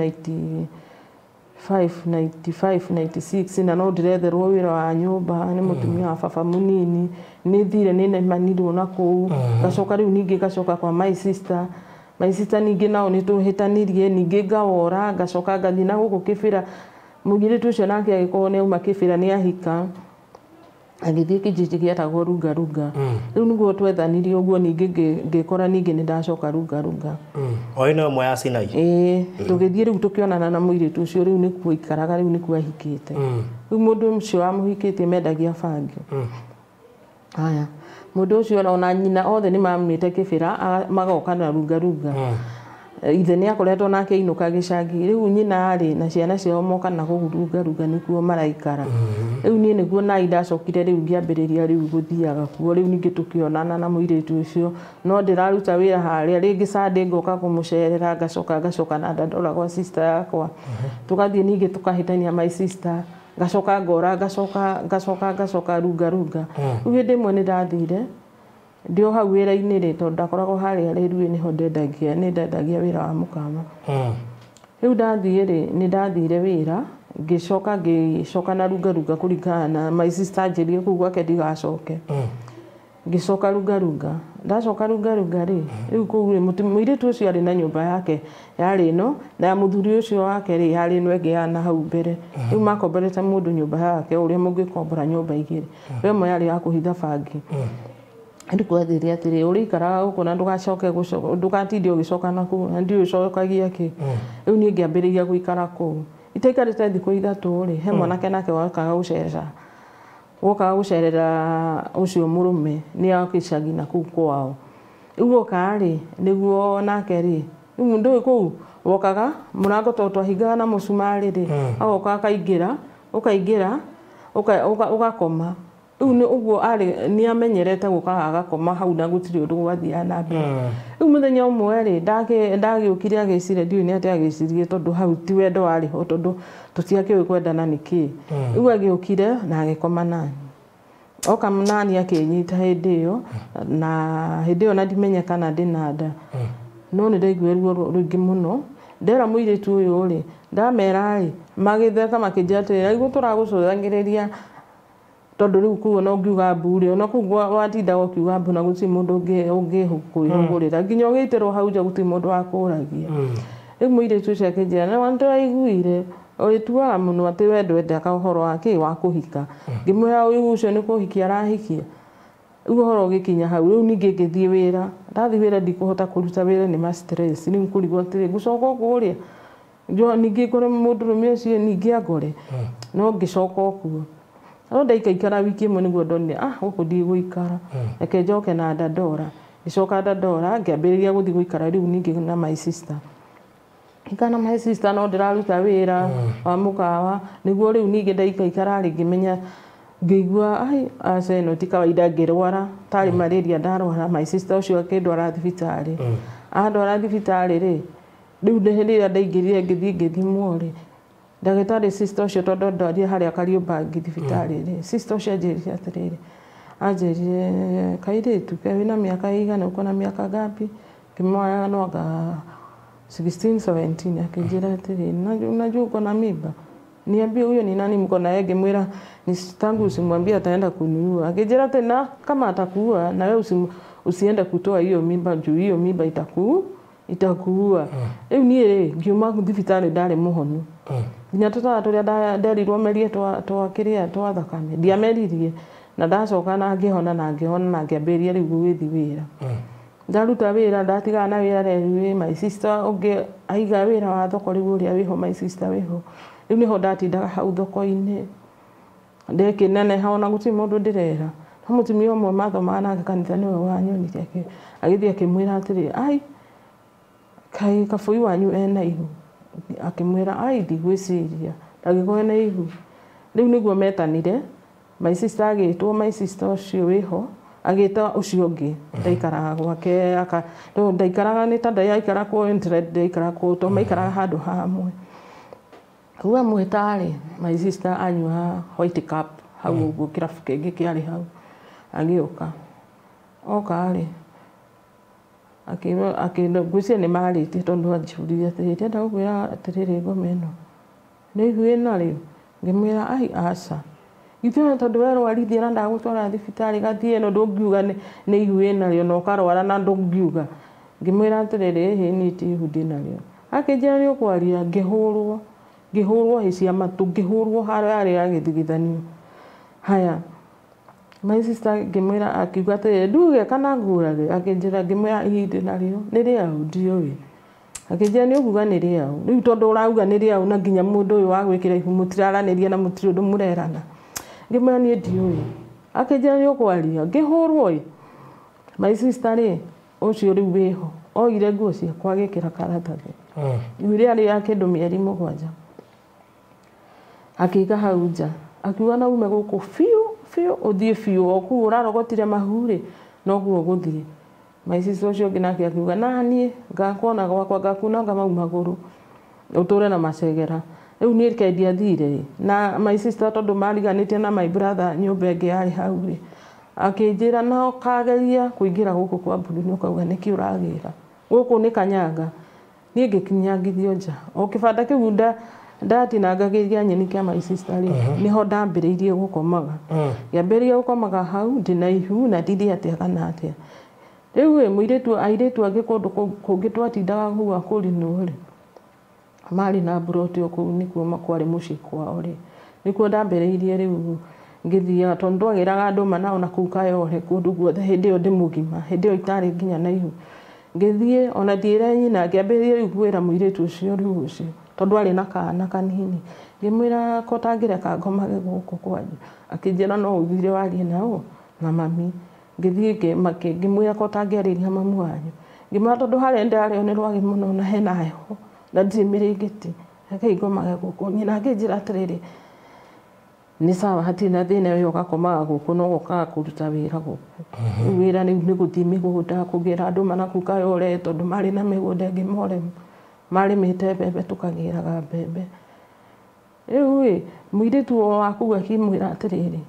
95, 95, 96, na no ndĩretherwo wĩra wa nyũmba nĩ mũtumia wa baba mũnini. Nĩ thire, nĩ nemanirwo na kũu, ngacoka rĩu ningĩ ngacoka kwa my sister. My sister ningĩ nao nĩ tũhĩtanirie, ningĩ ngawora, ngacoka ngathiĩ na gũkũ Kĩbĩra. Mũirĩtu ũcio nake agĩkorwo nĩ auma Kĩbĩra, nĩ ahika, agĩthiĩ kijiji gĩetagwo Runga Runga. Rĩu nĩguo twethanirie ũguo, ningĩ ngĩkora ningĩ nĩ ndacoka Runga Runga. O ĩno ĩmwe ya Sinai. Ĩĩ, tũgĩthiĩ rĩu tũkĩonana na mũirĩtu ũcio, rĩu nĩkuo aikaraga, rĩu nĩkuo ahikĩte. Rĩu mũndũ ũcio wamũhikĩtie mendagia bangi. Haya, mũndũ ũcio ona nyina othe nĩ mamĩte Kĩbĩra, magoka na Runga Runga. Ithe nĩ akoretwo nake ainũka gĩcagi. Rĩu nyina rĩ na ciana ciao moka na kũu Runga Runga, nĩkuo maraikara. Rĩu niĩ nĩguo nai ndacokire, rĩu ngĩambĩrĩria rĩu gũthiaga kuo. Rĩu ningĩ tũkĩonana na mũirĩtu ũcio, no ndĩraruta wĩra harĩa rĩngĩ, Sunday ngoka kũmũcerera, ngacoka na ndandora gwa sister yakwa. Tũgathiĩ ningĩ tũkahĩtania my sister, ngacoka ngora, ngacoka Runga Runga. Rĩu hĩndĩ ĩmwe nĩ ndathire ndĩ o hau wĩra-inĩ rĩ, tondũ ndakoragwo harĩa Rĩrui, nĩho ndendagia, nĩ ndendagia wĩra wa mũkawa. Rĩu ndathiĩ rĩ, nĩ ndathire wĩra, ngĩcoka na Runga Runga kũringana na my sister anjĩrire kũu gwake ndigacoke. Ngĩcoka Runga Runga. Ndacoka Runga Runga rĩ, rĩu kũu rĩ, mũirĩtu ũcio arĩ na nyũmba yake yarĩ ĩno, na ya mũthuri ũcio wake rĩ, yarĩ ĩno ĩngĩ ya na hau mbere. Rĩu makomborete mũndũ nyũmba yake, ũrĩa mũngĩkombora nyũmba igĩrĩ, we ĩmwe yarĩ ya kũhitha bangi. Rĩu gwathire atĩrĩ, ũrĩikaraga gũkũ na ndũgacoke ndũgatinde ũgĩcoka na kũu, na ndiũĩ ũcokagia kĩ. Rĩu niĩ ngĩambĩrĩria gũikara kũu. Itaikarĩte thikũ 3 rĩ, he mwanake nake wokaga gũcerera ũcio mũrũme, nĩ a gĩcagi na kũu kwao. Rĩu oka rĩ, nĩguo nake rĩ, rĩu ndũĩ kũu wokaga mũrango tondũ twahingaga na mũcumarĩ rĩ, agoka akaingĩra, ũkaingĩra, ũgakoma. Rĩu nĩ ũguo arĩ nĩ amenyerete gũkaga agakoma hau na gũtirĩ ũndũ gwathiaga na mbere. Rĩu mũthenya ũmwe rĩ, ndagĩũkire agĩciria, ndiũĩ nĩ atĩa agĩcirie, tondũ hau ti wendo warĩ ho, tondũ tũtiakĩũĩ kwendana nĩ kĩĩ. Rĩu agĩũkire na agĩkoma nani, oka nani akĩnyita hĩndĩ ĩyo, na hĩndĩ ĩyo na ndimenya kana ndĩna nda, no nĩ ndaiguire ruo rũingĩ mũno. Ndera mũirĩtu ũyũ rĩ, ndamera rĩ, magĩtheka, makĩnjĩra atĩrĩ, aigua tũragũcũthangĩrĩria, tondũ rĩu kũu ona ũngiuga mbu rĩ, ona kũu watindaga ũkiuga mbu na gũtirĩ mũndũ ũngĩkwĩhũgũrĩra, nginya ũgĩitĩrwo hau nja gũtirĩ mũndũ wakũragia. Rĩu mũirĩtu ũcio akĩnjĩra, nĩ ndĩraiguire ũgĩtuaga mũno atĩ we ndwendaga ũhoro wa kĩ wa kũhika. Ngĩmwĩra ũyũ ũcio nĩ kũhikia arahikia. Rĩu ũhoro ũgĩkinya hau, rĩu ningĩ ngĩthiĩ wĩra. Ndathiĩ wĩra ndikũhota kũruta wĩra nĩ ma stress. Rĩu ngũrigwo atĩrĩ, ngũcoka o kũrĩa ningĩ ngore mũndũrũme ũcio ningĩ angore, no ngĩcoka o kuo. No ndaikaikara wiki ĩmwe nĩguo ndonire, ah, gũkũ ndigũikara, reke njoke na Dandora. Ngĩcoka Dandora, ngĩambĩrĩria gũthiĩ gũikara rĩu ningĩ na my sister. Ikara na my sister, no ndĩraruta wĩra wa mũkawa. Nĩguo rĩu ningĩ ndaikaikara rĩ, ngĩmenya, ngĩigua ai, aca, ĩno ti kawaida. Ngĩrwara tarĩ malaria ndarwara. My sister ũcio akĩndwara thibitarĩ. Andwara thibitarĩ rĩ, rĩu hĩndĩ ĩrĩa ndaingĩrire ngĩthiĩ ngĩthimwo rĩ, ndagĩtarĩ sister ũcio, tondũ ndwarire harĩa Kariobangi thibitarĩ rĩ, sister ũcio anjĩrire atĩrĩrĩ, anjĩrire, kairĩtu ke wĩna mĩaka ĩigana, uko na miaka ngapi? Ngĩmwĩra no anga 16, 17. Akĩnjĩra atĩrĩ, unajua uko na mimba, niambie huyo ni nani mko naye? Ngĩmwĩra ni tangu, usimwambie, ataenda kuniua. Akĩnjĩra tena kama atakuua na wewe usiende kutoa hiyo mimba, juu hiyo mimba itakuua. Rĩu niĩ rĩ, ngiuma thibitarĩ ndarĩ mũhonu. Nginya tũtawa tũrĩa nderirwo merie twa kĩrĩa twa thakame ndiameririe na ndacoka na ngĩhona na ngĩhona na ngĩambĩrĩria rĩu gũgĩthiĩ wĩra. Ndaruta wĩra ndatigana na wĩra rĩu my sister ũngĩ aiga wĩra wa thoko rĩu ũrĩa wĩho my sister wĩho rĩu nĩho ndatindaga hau thoko-inĩ ndĩkĩneneha ona gũtirĩ mũndũ ndĩrera. No mũtumia ũmwe mathomaga nake kanitha nĩwe wanyonire agĩthiĩ akĩmwĩra atĩrĩ ai kaĩ kabũi wanyu ena ihu. Akĩmwĩra ai ndigwĩciria ndangĩkorwo ena ihu. Rĩu nĩguo metanire my sister agĩtwo my sister ũcio wĩho agĩta ũcio ũngĩ ndaikaraga gwake ndaikaraga nĩ ta ndaikara kũu ndaikara kũu to maikaraga handũ hamwe. Rĩu amwĩta rĩ my sister anyua white cup hau ũguo kĩrabu kĩngĩ kĩarĩ hau agĩũka oka rĩ ngwĩciria nĩ marĩtie tondũ anjũririe atĩrĩrĩ ndĩrenda gũkwĩra atĩrĩrĩ ngoma ĩno nĩ ihu ĩna rĩu. Ngĩmwĩra ai aca ithuĩ tondũ we rwarithia na ndagũtwara thibitarĩ gathiĩ ĩno ndũngiuga nĩ ihu ĩnarĩo na ũkarwara na ndũngiuga. Ngĩmwĩra atĩrĩrĩ ĩhĩ niĩ ti ihu ndĩnarĩo. Akĩnjĩra nĩ ũkwaria ngĩhũrwo ngĩhũrwo hĩ cia matũ ngĩhũrwo harĩa yarĩ ya gĩthigithanio. Haya my sister ngĩmwĩra akiuga atĩrĩrĩ nduge kana ngũrage akĩnjĩra ngĩmwĩra ihi ndĩnarĩo nĩ rĩaũ ndiũĩ. Akĩnjĩra nĩ ũkuga nĩ rĩaũ rĩu tondũ ũrauga nĩ rĩaũ na nginya mũndũ ũyũ wa gwĩkĩra ihu mũtiraranĩria na mũtirĩ ũndũ mũrerana. Ngĩmwĩra niĩ ndiũĩ. Akĩnjĩra nĩ ũkwaria ngĩhũrwo ĩ. My sister rĩ ũcio rĩu wĩho oire nguo ciakwa agĩkĩra karatathi. Ihu rĩarĩ ya kĩndũ mĩeri 7 akĩiga hau nja akiuga na ume gũkũ biũ biũ ũthiĩ biũ o kũu ũrarogotire mahu rĩ noguo ũgũthiĩ. My sister ũcio ũngĩ nake akiuga naniĩ ngakuona gwakwa ngakunanga mau magũrũ ũtũre na macegera. Rĩu niĩ reke ndiathire na my sister tondũ mariganĩtie na my brother nyũmba ĩngĩ yarĩ hau rĩ akĩnjĩra na ũkageria kũingĩra gũkũ kwa Mburu nĩ ũkauga nĩkĩ ũragĩra gũkũ nĩ kanyanga. Niĩ ngĩkinyangithio nja o kĩbanda kĩu ndatinangagĩria nyeni kĩa my sister rĩ nĩho ndambĩrĩirie gũkomaga. Ngĩambĩrĩria gũkomaga hau ndĩna ihu na ndirĩ atĩa kana atĩa. Rĩu ĩ mũirĩtu airĩtu angĩ kũndũ kũngĩ twatindaga kũu akũrinũ rĩ marĩ na mburoti o kũu nĩkuo kwarĩ mũciĩ kwao rĩ nĩkuo ndambĩrĩirie rĩu ngĩthiaga tondũ twagĩraga ndũma nao na kũu Kayole kũndũ guothe hĩndĩ ĩyo ndĩ mũgima hĩndĩ ĩyo itarĩ nginya na ihu. Ngĩthiĩ ona ndiĩre nyina ngĩambĩrĩria rĩu kwĩra mũirĩtu ũcio rĩu ũcio tondũ arĩ na kana kanini ngĩmwĩra ko tangĩreka ngomage gũkũ kwanyu. Akĩnjĩra no ũthire warie nao na mami. Ngĩthiĩ ngĩmwĩra ko tangĩarĩria mamu wanyu. Ngĩmwĩra tondũ harĩa ndarĩo nĩ rwagĩ mũno na hena heho na ndirĩ mĩrĩngĩti rekei ngomage gũkũ. Nyina akĩnjĩra atĩrĩrĩ nĩ sawa hatirĩ na thĩna we ũgakomaga gũkũ no ũkaga kũruta wĩra gũkũ. Rĩu wĩra rĩu nĩ gũthiĩ mĩgũnda kũgĩra andũ mana kũu Kayole tondũ marĩ na mĩgũnda ĩngĩ marĩmĩte mbembe tũkagĩraga mbembe. Rĩu ĩ mũirĩtu o wa kũu akĩmwĩra atĩrĩrĩ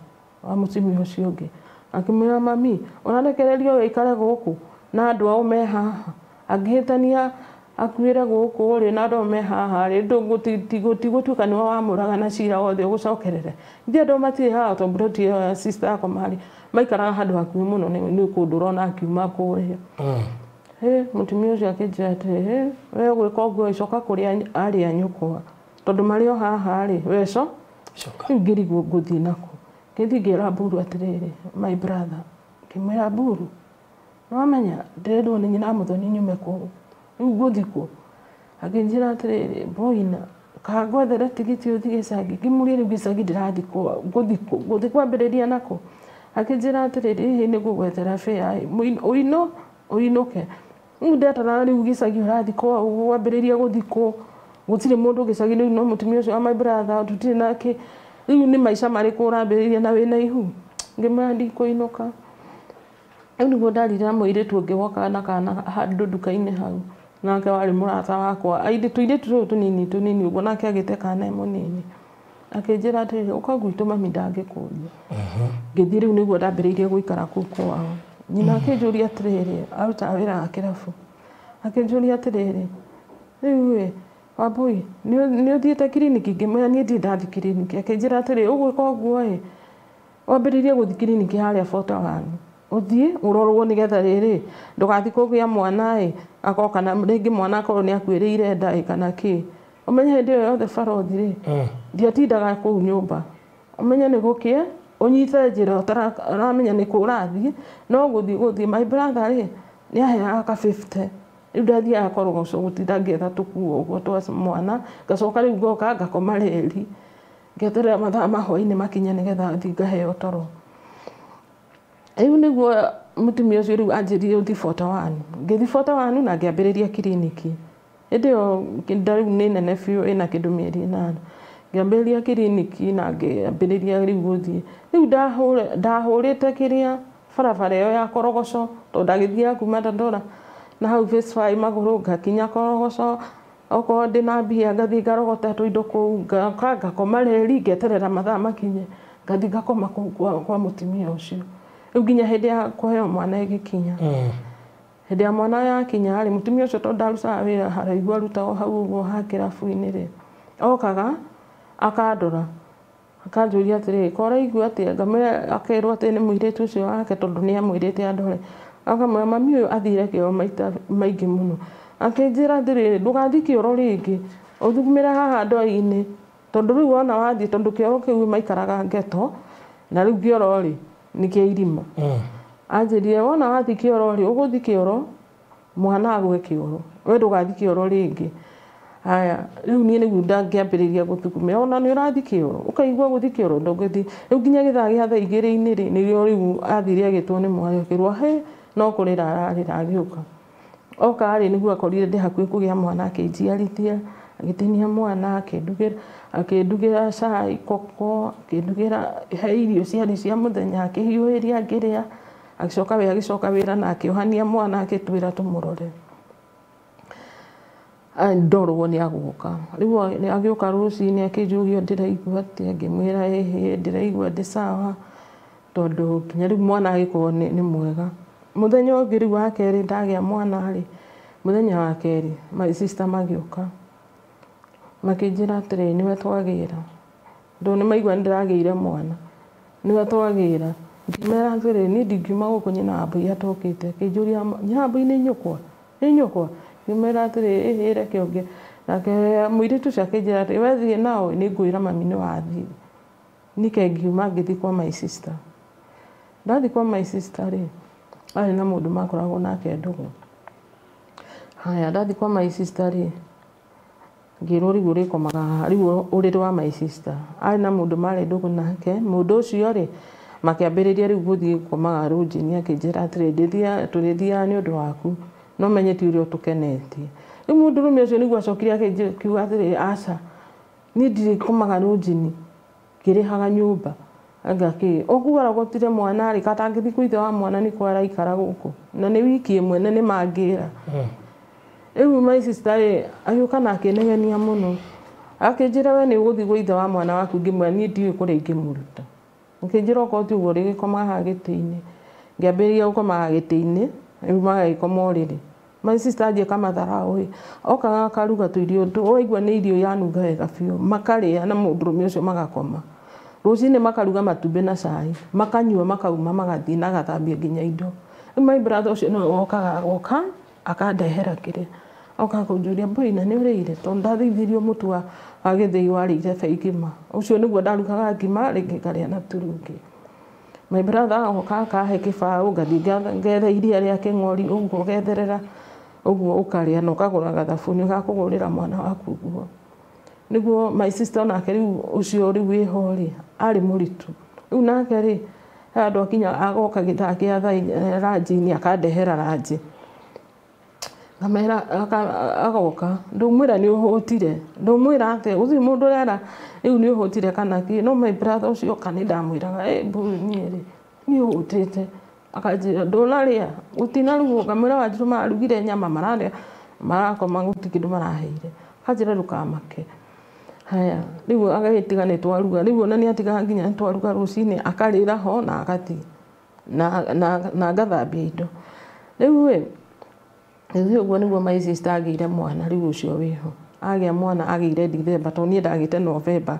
wa mũtumia ũcio ũngĩ akĩmwĩra mami ũrarekererio wĩikare gũkũ na andũ ao me haha angĩhĩtania akuĩre gũkũ rĩ na andũ ao me haha rĩ tigũtuĩka nĩwe wamũraga na cira wothe ũgũcokerere. Ithuĩ andũ matirĩ haha tondũ mburoti ĩyo ya sister yakwa marĩ maikaraga handũ hakuhĩ mũno nĩ kũndũ ũrona akiuma kũrĩa. Mũtumia ũcio akĩnjĩra atĩrĩ we ũgwĩka ũguo coka kũrĩ arĩ a nyũkwa tondũ marĩ o haha rĩ we coka. Rĩu ngĩrigwo ngũthiĩ nakũ. Ngĩthiĩ ngĩra Mburu atĩrĩrĩ my brother ngĩmwĩra Mburu nĩwamenya ndĩrendwo nĩ nyina Mũthoni nyume kũu rĩu ngũthiĩ kũ. Akĩnjĩra atĩrĩrĩ Boina ka ngwethere tigiti ũthiĩ gĩcagi. Ngĩmũria rĩu gĩcagi ndĩrathiĩ kũ ngũthiĩ kũ ngũthiĩ kwambĩrĩria nakũ. Akĩnjĩra atĩrĩrĩ ĩhĩ nĩ ngũgwethera fare ũino ũinũke. Rĩu ndetara rĩu gĩcagi ũrathiĩ kũ wambĩrĩria gũthiĩ kũ gũtirĩ mũndũ gĩcagi rĩu no mũtumia ũcio wa my brother tũtirĩ nake rĩu nĩ maica marĩkũ ũrambĩrĩria na wĩna ihu. Ngĩmwĩra ndikũinũka. Rĩu nĩguo ndarire na mũirĩtu ũngĩ wokaga na kana handũ nduka-inĩ hau nake warĩ mũrata wakwa tũirĩtu tũtũ tũnini tũnini ũguo nake agĩte kana e mũnini. Akĩnjĩra atĩrĩrĩ ũka gwitũ mami ndangĩkũria. Ngĩthiĩ rĩu nĩguo ndambĩrĩirie gũikara kũu kwao. Nyina akĩnjũria atĩrĩrĩ arutaga wĩra wa kĩrabu akĩnjũria atĩrĩrĩ rĩu ĩ Wambui nĩ ũthiĩte kiriniki. Ngĩmwĩra niĩ ndirĩ ndathiĩ kiriniki. Akĩnjĩra atĩrĩrĩ ũgwĩka ũguo ĩ wambĩrĩrie gũthiĩ kiriniki harĩa 41 ũthiĩ ũrorwo nĩgetha rĩrĩ ndũgathiĩ kũgĩa mwana ĩ akorwo kana rĩngĩ mwana akorwo nĩ akuĩrĩire nda ĩ kana kĩ. Ũmenye hĩndĩ ĩyo yothe barothi rĩ, ndiatindaga kũu nyũmba. Ũmenye nĩ gũkĩe, ũnyite njĩra ũtaramenya nĩ kũ ũrathiĩ, no gũthiĩ gũthiĩ. My brother rĩ, nĩ aheaga ka 50. Rĩu ndathiaga Korogoco gũtinda ngĩetha tũkuo ũguo twa mwana, ngacoka rĩu ngoka ngakoma reri, ngeterera mathaa ma hwaĩ-inĩ makinye nĩgetha thiĩ ngaheo toro. Rĩu nĩguo mũtumia ũcio rĩu anjĩrire ũthiĩ 41. Ngĩthiĩ 41 na ngĩambĩrĩria kiriniki. Hĩndĩ ĩyo nda rĩu nĩ nene biũ ĩna kĩndũ mĩeri 8. Ngĩambĩrĩria kiriniki na ngĩambĩrĩria rĩu gũthiĩ. Rĩu ndahũrĩte kĩrĩa barabara ĩyo ya Korogoco, tondũ ndagĩthiaga kuma Dandora na hau Phase 5 magũrũ ngakinya Korogoco, okorwo ndĩna mbia ngathiĩ ngarogota tũindo kũu, ngoka ngakoma reri ngeterera mathaa makinye, ngathiĩ ngakoma kũu kwa mũtumia ũcio. Rĩu nginya hĩndĩ ya kũheo mwana ĩgĩkinya. Hĩndĩ ya mwana yakinya rĩ, mũtumia ũcio tondũ ndarutaga wĩra haraihu, arutaga o hau ũguo ha kĩrabu-inĩ rĩ, okaga akandora, akanjũria atĩrĩrĩ, ko ũraigua atĩa? Ngamwĩra, akerwo atĩ nĩ mũirĩtu ũcio wake tondũ nĩ amwĩrĩte andore. Akamwĩra mami ũyũ athire kĩoro maita maingĩ mũno. Akĩnjĩra atĩrĩrĩ, ndũgathiĩ kĩoro rĩngĩ, ũthugumĩre haha ndoo-inĩ, tondũ rĩu wona wathiĩ, tondũ kĩoro kĩu maikaraga ghetto, na rĩu kĩoro rĩ, nĩ kĩa irima. Anjĩrire wona wathiĩ kĩoro rĩ, ũgũthiĩ kĩoro, mwana agwe kĩoro, we ndũgathiĩ kĩoro rĩngĩ. Haya, rĩu niĩ nĩguo ndangĩambĩrĩria gũthugumĩra, ona nĩ ũrathiĩ kĩoro, ũkaigua gũthiĩ kĩoro ndũngĩthiĩ. Rĩu nginya gĩthaa gĩa thaa igĩrĩ-inĩ rĩ, nĩrĩo rĩu athire agĩtwo nĩ mwarĩ akĩrwo he, no kũrĩra ararĩra agĩũka. Oka rĩ, nĩguo akorire ndĩ hakuhĩ kũgĩa mwana, akĩnjiarithia, agĩtinia mwana, akĩndugĩra cai, koko, akĩndugĩra he irio ciarĩ cia mũthenya, akĩhiũhĩria ngĩrĩa, agĩcoka we agĩcoka wĩra na akĩohania mwana akĩtwĩra tũmũrore. Ndorwo nĩ agũka. Rĩu agĩũka rũcinĩ akĩnjũria ndĩraigua atĩa, ngĩmwĩra ĩhĩ ndĩraigua ndĩ sawa, tondũ nginya rĩu mwana agĩkorwo nĩ mwega. Mũthenya ũngĩ rĩu wa kerĩ ndagĩa mwana rĩ, mũthenya wa kerĩ my sister magĩũka, makĩnjĩra atĩrĩrĩ, nĩwe twagĩra. Tondũ nĩ maigua nĩ ndĩragĩire mwana, nĩwe twagĩra. Ngĩmera atĩrĩrĩ, niĩ ndingiuma gũkũ nyina wa Mbũi atokĩte. Akĩnjũria nyina wa Mbũi nĩ nyũkwa? Nĩ nyũkwa? Ngĩmwĩra atĩrĩrĩ, ĩhĩ reke ũngĩ. Nake mũirĩtu ũcio akĩnjĩra atĩrĩ, we thiĩ nao, nĩ ngwĩra mami nĩ wathiĩ. Nike ngiuma ngĩthiĩ kwa my sister. Ndathiĩ kwa my sister rĩ, arĩ na mũndũ makoragwo nake ndũgũ. Haya, ndathiĩ kwa my sister rĩ, ngĩrwo rĩu ũrĩkomaga haha, rĩu ũrĩrĩ wa my sister. Arĩ na mũndũ marĩ ndũgũ nake, mũndũ ũcio rĩ, makĩambĩrĩria rĩu gũthiĩ gũkomaga rũnjinĩ, akĩnjĩra atĩrĩ, tũrĩthiaga nĩ ũndũ waku, no menye ti ũrĩa ũtũkenetie. Rĩu mũndũrũme ũcio nĩguo acokire akiuga atĩrĩrĩ, aca, niĩ ndirĩkomaga rũnjinĩ, ngĩrĩhaga nyũmba. Anga kĩ, ũguo arogotire mwana rĩ, katangĩthiĩ kwĩ ithe wa mwana nĩkuo araikara gũkũ, na nĩ wiki ĩmwe na nĩ mangĩra. Rĩu my sister rĩ, agĩũka na akĩnegenia mũno. Akĩnjĩra we nĩ ũgũthiĩ gwĩ ithe wa mwana waku, ngĩmwĩra niĩ ndiũĩ kũrĩa ingĩmũruta. Akĩnjĩra okorwo ti ũguo ũrĩgĩkomaga haha gĩtĩ-inĩ. Ngĩambĩrĩria gũkomaga gĩtĩ-inĩ, rĩu magagĩkoma ũrĩrĩ. My sister anjĩka matharau ĩ, okaga akaruga tũirio, waigua nĩ irio iranunga wega biũ, makarĩa na mũndũrũme ũcio magakoma. Rũcinĩ makaruga matumbĩ na cai, makanyua makauma magathiĩ na agathambia nginya indo. Rĩu my brother ũcio nĩwe wokaga agoka akandehera kĩrĩa. Oka kũnjũria Mbũi na nĩ ũrĩire, tondũ ndathĩithĩirio mũtu wa gĩthĩi warĩire be ngima. Ũcio nĩguo ndarugaga ngima rĩngĩ ngarĩa na turungi. My brother agoka akahe kĩbaũ, ngathiĩ ngetha iria rĩa kĩng'ori ũguo ũgetherera ũguo ũkarĩa na ũkagũra gathabuni gakũgũrĩra mwana waku nguo. Nĩguo my sister onake rĩu ũcio rĩu wĩho rĩ, arĩ mũritũ. Rĩu nake rĩ, he handũ akinya agoka gĩthaa kĩa thaa ranji-inĩ akandehera ranji. Ngamera agoka, ndũmwĩra nĩ ũhũtire, ndũmwĩra atĩa, gũtirĩ mũndũ ũrera rĩu nĩ ũhũtire kana kĩ. No my brother ũcio oka nĩ ndamwĩraga, Mbũi niĩ rĩ, niĩ hũtĩte. Akanjĩra ndũnarĩa, gũtinarugwo. Ngamwĩra Wanjirũ mararugire nyama mararĩa, marakoma gũtirĩ kĩndũ maraheire. Akanjĩra ndũkamake. Haya, rĩu agagĩtiga nĩ twaruga, rĩu ona nĩ atigaga nginya nĩ twaruga rũcinĩ akarĩra ho na agathiĩ na ngathambia indo. Rĩu ĩ, rĩu ũguo nĩguo my sister agĩire mwana rĩu ũcio wĩho. Agĩa mwana agĩire December, tondũ niĩ ndagĩte November.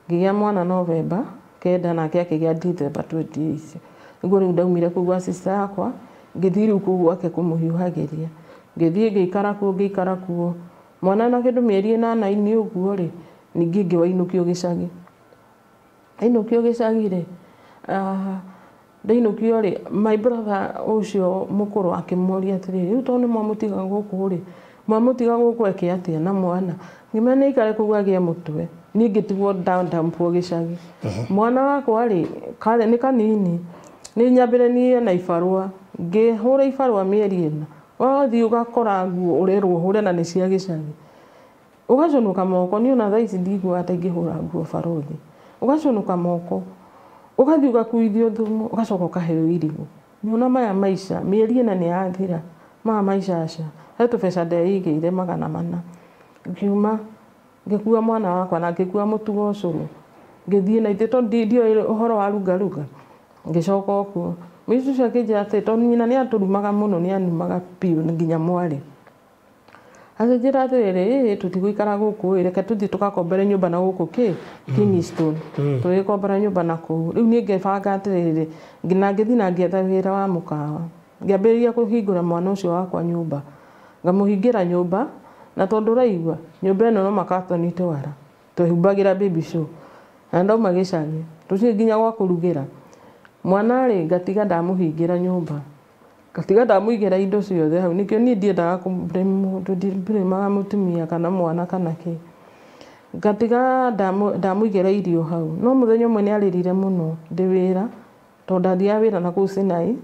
Ngĩgĩa mwana November 9 nake akĩgĩa December 28. Nĩguo rĩu ndaumire kũu gwa sister yakwa, ngĩthiĩ rĩu kũu gwake kũmũhiũhagĩria. Ngĩthiĩ ngĩikara kuo, ngĩikara kuo. Mwana na kĩndũ mĩeri 8 ũguo rĩ, ningĩ ngĩwainũkio gĩcagi. Ainũkio gĩcagi rĩ, ndainũkio rĩ, my brother ũcio mũkũrũ akĩmũria atĩrĩrĩ, rĩu tondũ nĩ mwamũtiga gũkũ rĩ, mwamũtiga gũkũ eke atĩa na mwana? Ngĩmera nĩ aikare kũu agĩe mũtwe. Niĩ ngĩtigwo ndampwo gĩcagi. Mwana wakwa rĩ, karĩ nĩ kanini, nĩ nyambĩrĩrie na ibarũa. Ngĩhũra ibarũa mĩeri 4. Wathiĩ ũgakora nguo ũrerwo ũhũre na nĩ cia gĩcagi. Ũgaconoka moko, niĩ ona thaa ici ndiguaga ta ingĩhũra nguo barũthi. Ũgaconoka moko, ũgathiĩ ũgakuithio thumu, ũgacoka ũkaheo irigũ. Nyona maya maica, mĩeri 4 nĩ yathira, maya maica aca. He tũbeca ndeigĩire 400. Ngiuma, ngĩkua mwana wakwa na ngĩkua mũtu wa ũcũrũ. Ngĩthiĩ na ithuĩ tondũ ndioĩ ũhoro wa runga runga. Ngĩcoka o kuo. Mũirĩtu ũcio akĩnjĩra atĩ tondũ nyina nĩ atũrumaga mũno, nĩ anumaga biũ nginya mwarĩ. Akĩnjĩra atĩrĩrĩ, ĩ tũtigũikara gũkũ ĩ, reke tũthiĩ tũgakombere nyũmba na gũkũ kĩ Kingston. Tũgĩkombora nyũmba na kũu. Rĩu niĩ ngĩbanga atĩrĩrĩ, na ngĩthiĩ na ngĩetha wĩra wa mũkawa. Ngĩambĩrĩria kũhingũra mwana ũcio wakwa nyũmba. Ngamũhingĩra nyũmba, na tondũ ũraigua, nyũmba ĩno no makatoni twara. Twehumbagĩra baby show. Na ndauma gĩcagi, tũtirĩ nginya gwa kũrugĩra. Mwana rĩ, ngatiga ndamũhingĩra nyũmba. Ngatiga ndamũigĩra indo ciothe hau. Nĩkĩo niĩ ndiendaga kũ-blame mũndũ, ndi-blame-aga mũtumia kana mwana kana kĩ. Ngatiga ndamũigĩra irio hau. No mũthenya ũmwe nĩ arĩrire mũno ndĩ wĩra, tondũ ndathiaga wĩra na kũu Sinai.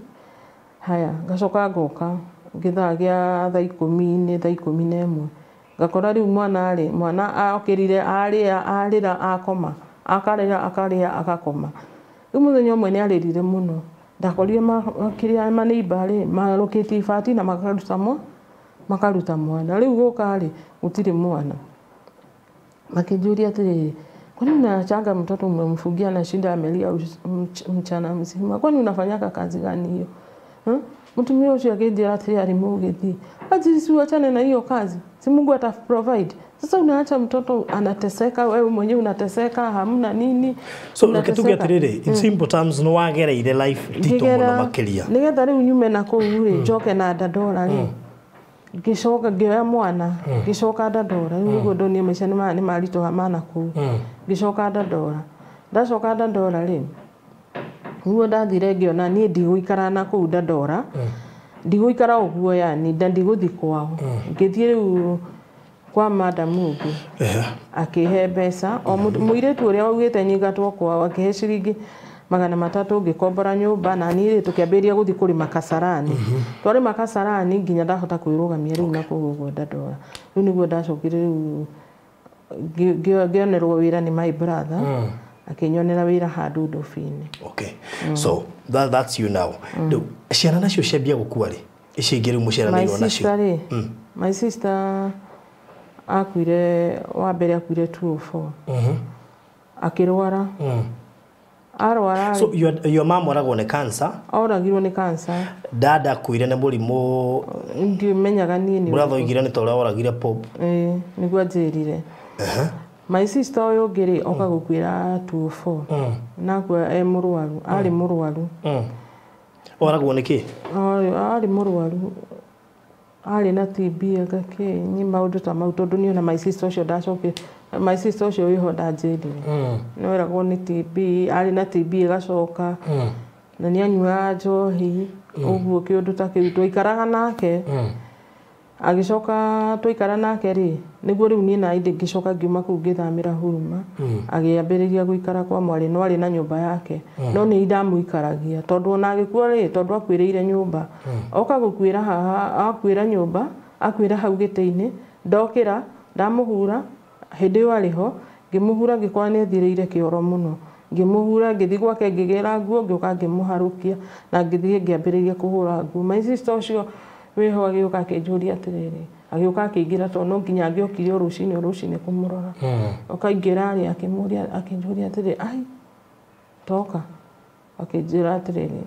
Haya, ngacoka ngoka gĩthaa gĩa thaa 10, thaa 11. Ngakora rĩu mwana rĩ, mwana okĩrire, arĩa, arĩra, akoma. Akarĩra, akarĩa, agakoma. Rĩu mũthenya ũmwe nĩ arĩrire mũno. Ndakorire kĩrĩa maneighbour rĩ, marũkĩtie ibati na makaruta mwana. Rĩu gũka rĩ, gũtirĩ mwana. Makĩnjũria atĩrĩrĩ, kwani unachanga mtoto umemfungia anashinda amelia mchana mzima? Kwani unafanyaga kazi gani hiyo? Mũtumia ũcio akĩnjĩra atĩrĩ arĩ mũgĩthi. Ati si uachane na hiyo kazi. Si Mungu ata provide. Sasa unaacha mtoto anateseka, wewe mwenyewe unateseka, hamna nini. So reke tuge atĩrĩrĩ, in simple terms nĩ wagereire life nditũ mũno makĩria. Nĩgetha rĩu nyume na kũu rĩ, njoke na Dandora rĩ. Ngĩcoka ngĩoya mwana, ngĩcoka Dandora. Rĩu nĩguo ndonire maica nĩ maritũha mana kũu. Ngĩcoka Dandora. Ndacoka Dandora rĩ, nĩguo ndathire ngĩona niĩ ndigũikara na kũu Dandora. Ndigũikara ũguo yani, na ndigũthiĩ kwao. Ngĩthiĩ rĩu kwa madam ũngĩ. Akĩhe mbeca. O mũirĩtu ũrĩa waugĩte nyingatwo kwao, akĩhe ciringi 300 ngĩkombora nyũmba, na niĩ rĩ tũkĩambĩrĩria gũthiĩ kũrĩma Kasarani. Twarĩma Kasarani nginya ndahota kwĩrũgamia rĩu na kũu ũguo Dandora. Rĩu nĩguo ndacokire rĩu ngĩonerwo wĩra nĩ my brother. Akĩnyonera wĩra handũ ndobi-inĩ. Okay. So that's you now. Rĩu ciana nacio ciambia gũkua rĩ? Ici ingĩ rĩu mũciaranĩirwo nacio. My sister akuire wa mbere akuire 204. Akĩrwara. Arwara. So your mom oragwo nĩ cancer? Oragirwo nĩ cancer. Dada akuire nĩ mũrimũ ndimenyaga niĩ nĩ. Brother oigire nĩ ta ũrĩa oragire Pope. Ĩĩ, nĩguo anjĩrire. My sister ũyũ ũngĩ rĩ, oka gũkuĩra 204. Na akua e mũrwaru, arĩ mũrwaru. Oragwo nĩ kĩ? Arĩ mũrwaru. Arĩ na TB anga kĩ, nĩ maũndũ ta mau tondũ niĩ ona my sister ũcio ndacokire. My sister ũcio wĩho ndanjĩrire. No eragwo nĩ TB, arĩ na TB ĩgacoka. Na nĩ anyuaga njohi, ũguo kĩũndũ ta kĩu twaikaraga nake. Agĩcoka twaikara nake rĩ, nĩguo rĩu niĩ na ithe ngĩcoka ngiuma kũu ngĩthamĩra Huruma. Agĩambĩrĩria gũikara kwa mwarĩ, no arĩ na nyũmba yake. No nĩ ndamũikaragia tondũ ona agĩkua rĩ, tondũ akuĩrĩire nyũmba. Oka gũkuĩra haha, akuĩra nyũmba, akuĩra hau gĩtĩ-inĩ, ndokĩra, ndamũhura, hĩndĩ ĩyo arĩ ho, ngĩmũhura ngĩkora nĩ athirĩire kĩoro mũno. Ngĩmũhura, ngĩthiĩ gwake ngĩgĩra nguo, ngĩũka ngĩmũharũkia, na ngĩthiĩ ngĩambĩrĩria kũhũra nguo. My sister ũcio wĩho agĩũka akĩnjũria atĩrĩrĩ, agĩũka akĩingĩra tondũ no nginya angĩokire o rũcinĩ kũmũrora. Okaingĩra rĩ, akĩmũria, akĩnjũria atĩrĩrĩ, ai, toka. Akĩnjĩra atĩrĩrĩ,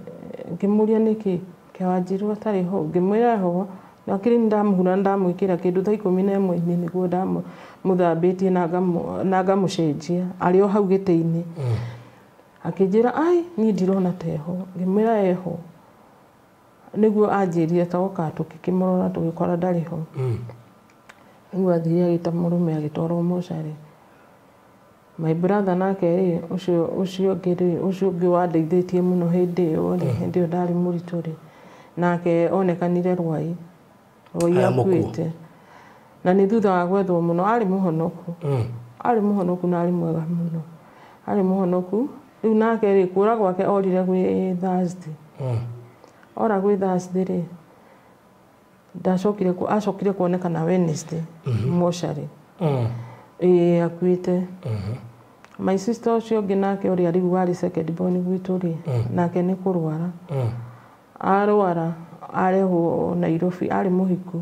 ngĩmũria nĩkĩ, Kĩwanjiru atarĩ ho, ngĩmwĩra ho, na kĩrĩ ndamũhura ndamwĩkĩra kĩndũ thaa 11 nĩguo ndamũthambĩtie na ngamũcenjia, arĩ o hau gĩtĩ-inĩ. Akĩnjĩra, ai, niĩ ndirona ta eho, ngĩmwĩra eho. Nĩguo anjĩrire toka, tũgĩkĩmũrora tũgĩkora ndarĩ ho. Rĩu athire agĩta mũrũme agĩtwarwo mocarĩ. My brother nake rĩ, ũcio ũngĩ rĩ, ũcio ũngĩ wandeithĩtie mũno hĩndĩ ĩyo rĩ, hĩndĩ ĩyo ndarĩ mũritũ rĩ, nake onekanire Rwai. Rwai akuĩte. Na nĩ thutha wa gwethwo mũno, arĩ mũhonoku. Arĩ mũhonoku na arĩ mwega mũno. Arĩ mũhonoku. Rĩu nake rĩ, kũra gwake orire gwĩ Thursday. Ora gwĩ Thursday rĩ, ndacokire acokire kuonekana Wednesday mocarĩ. Ĩĩ akuĩte. My sister ũcio ũngĩ nake ũrĩa rĩu warĩ second born gwitũ rĩ, nake nĩ kũrwara. Arwara arehwo Nairobi, arĩ mũhiku.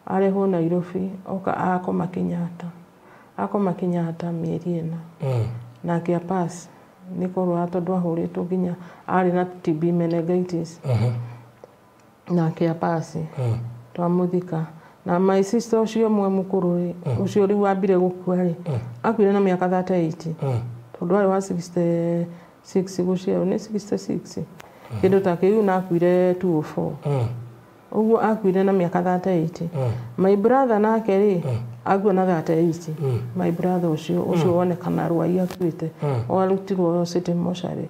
Arehwo Nairobi, oka akoma Kenyatta. Akoma Kenyatta mĩeri 4. Nake apass nĩ kũrwara tondũ ahũrĩtwo nginya arĩ na TB meningitis. Nake apass. Twamũthika. Na my sister ũcio ũmwe mũkũrũ rĩ, ũcio rĩu wambire gũkua rĩ, akuire na mĩaka 38. Tondũ arĩ wa 66 gũciarwo, nĩ 66. Kĩndũ ta kĩu na akuire 204. Ũguo akuire na mĩaka 38. My brother nake rĩ, akua na 38. My brother ũcio ũcio wonekana Rwai akuĩte. Arutirwo City Mortuary.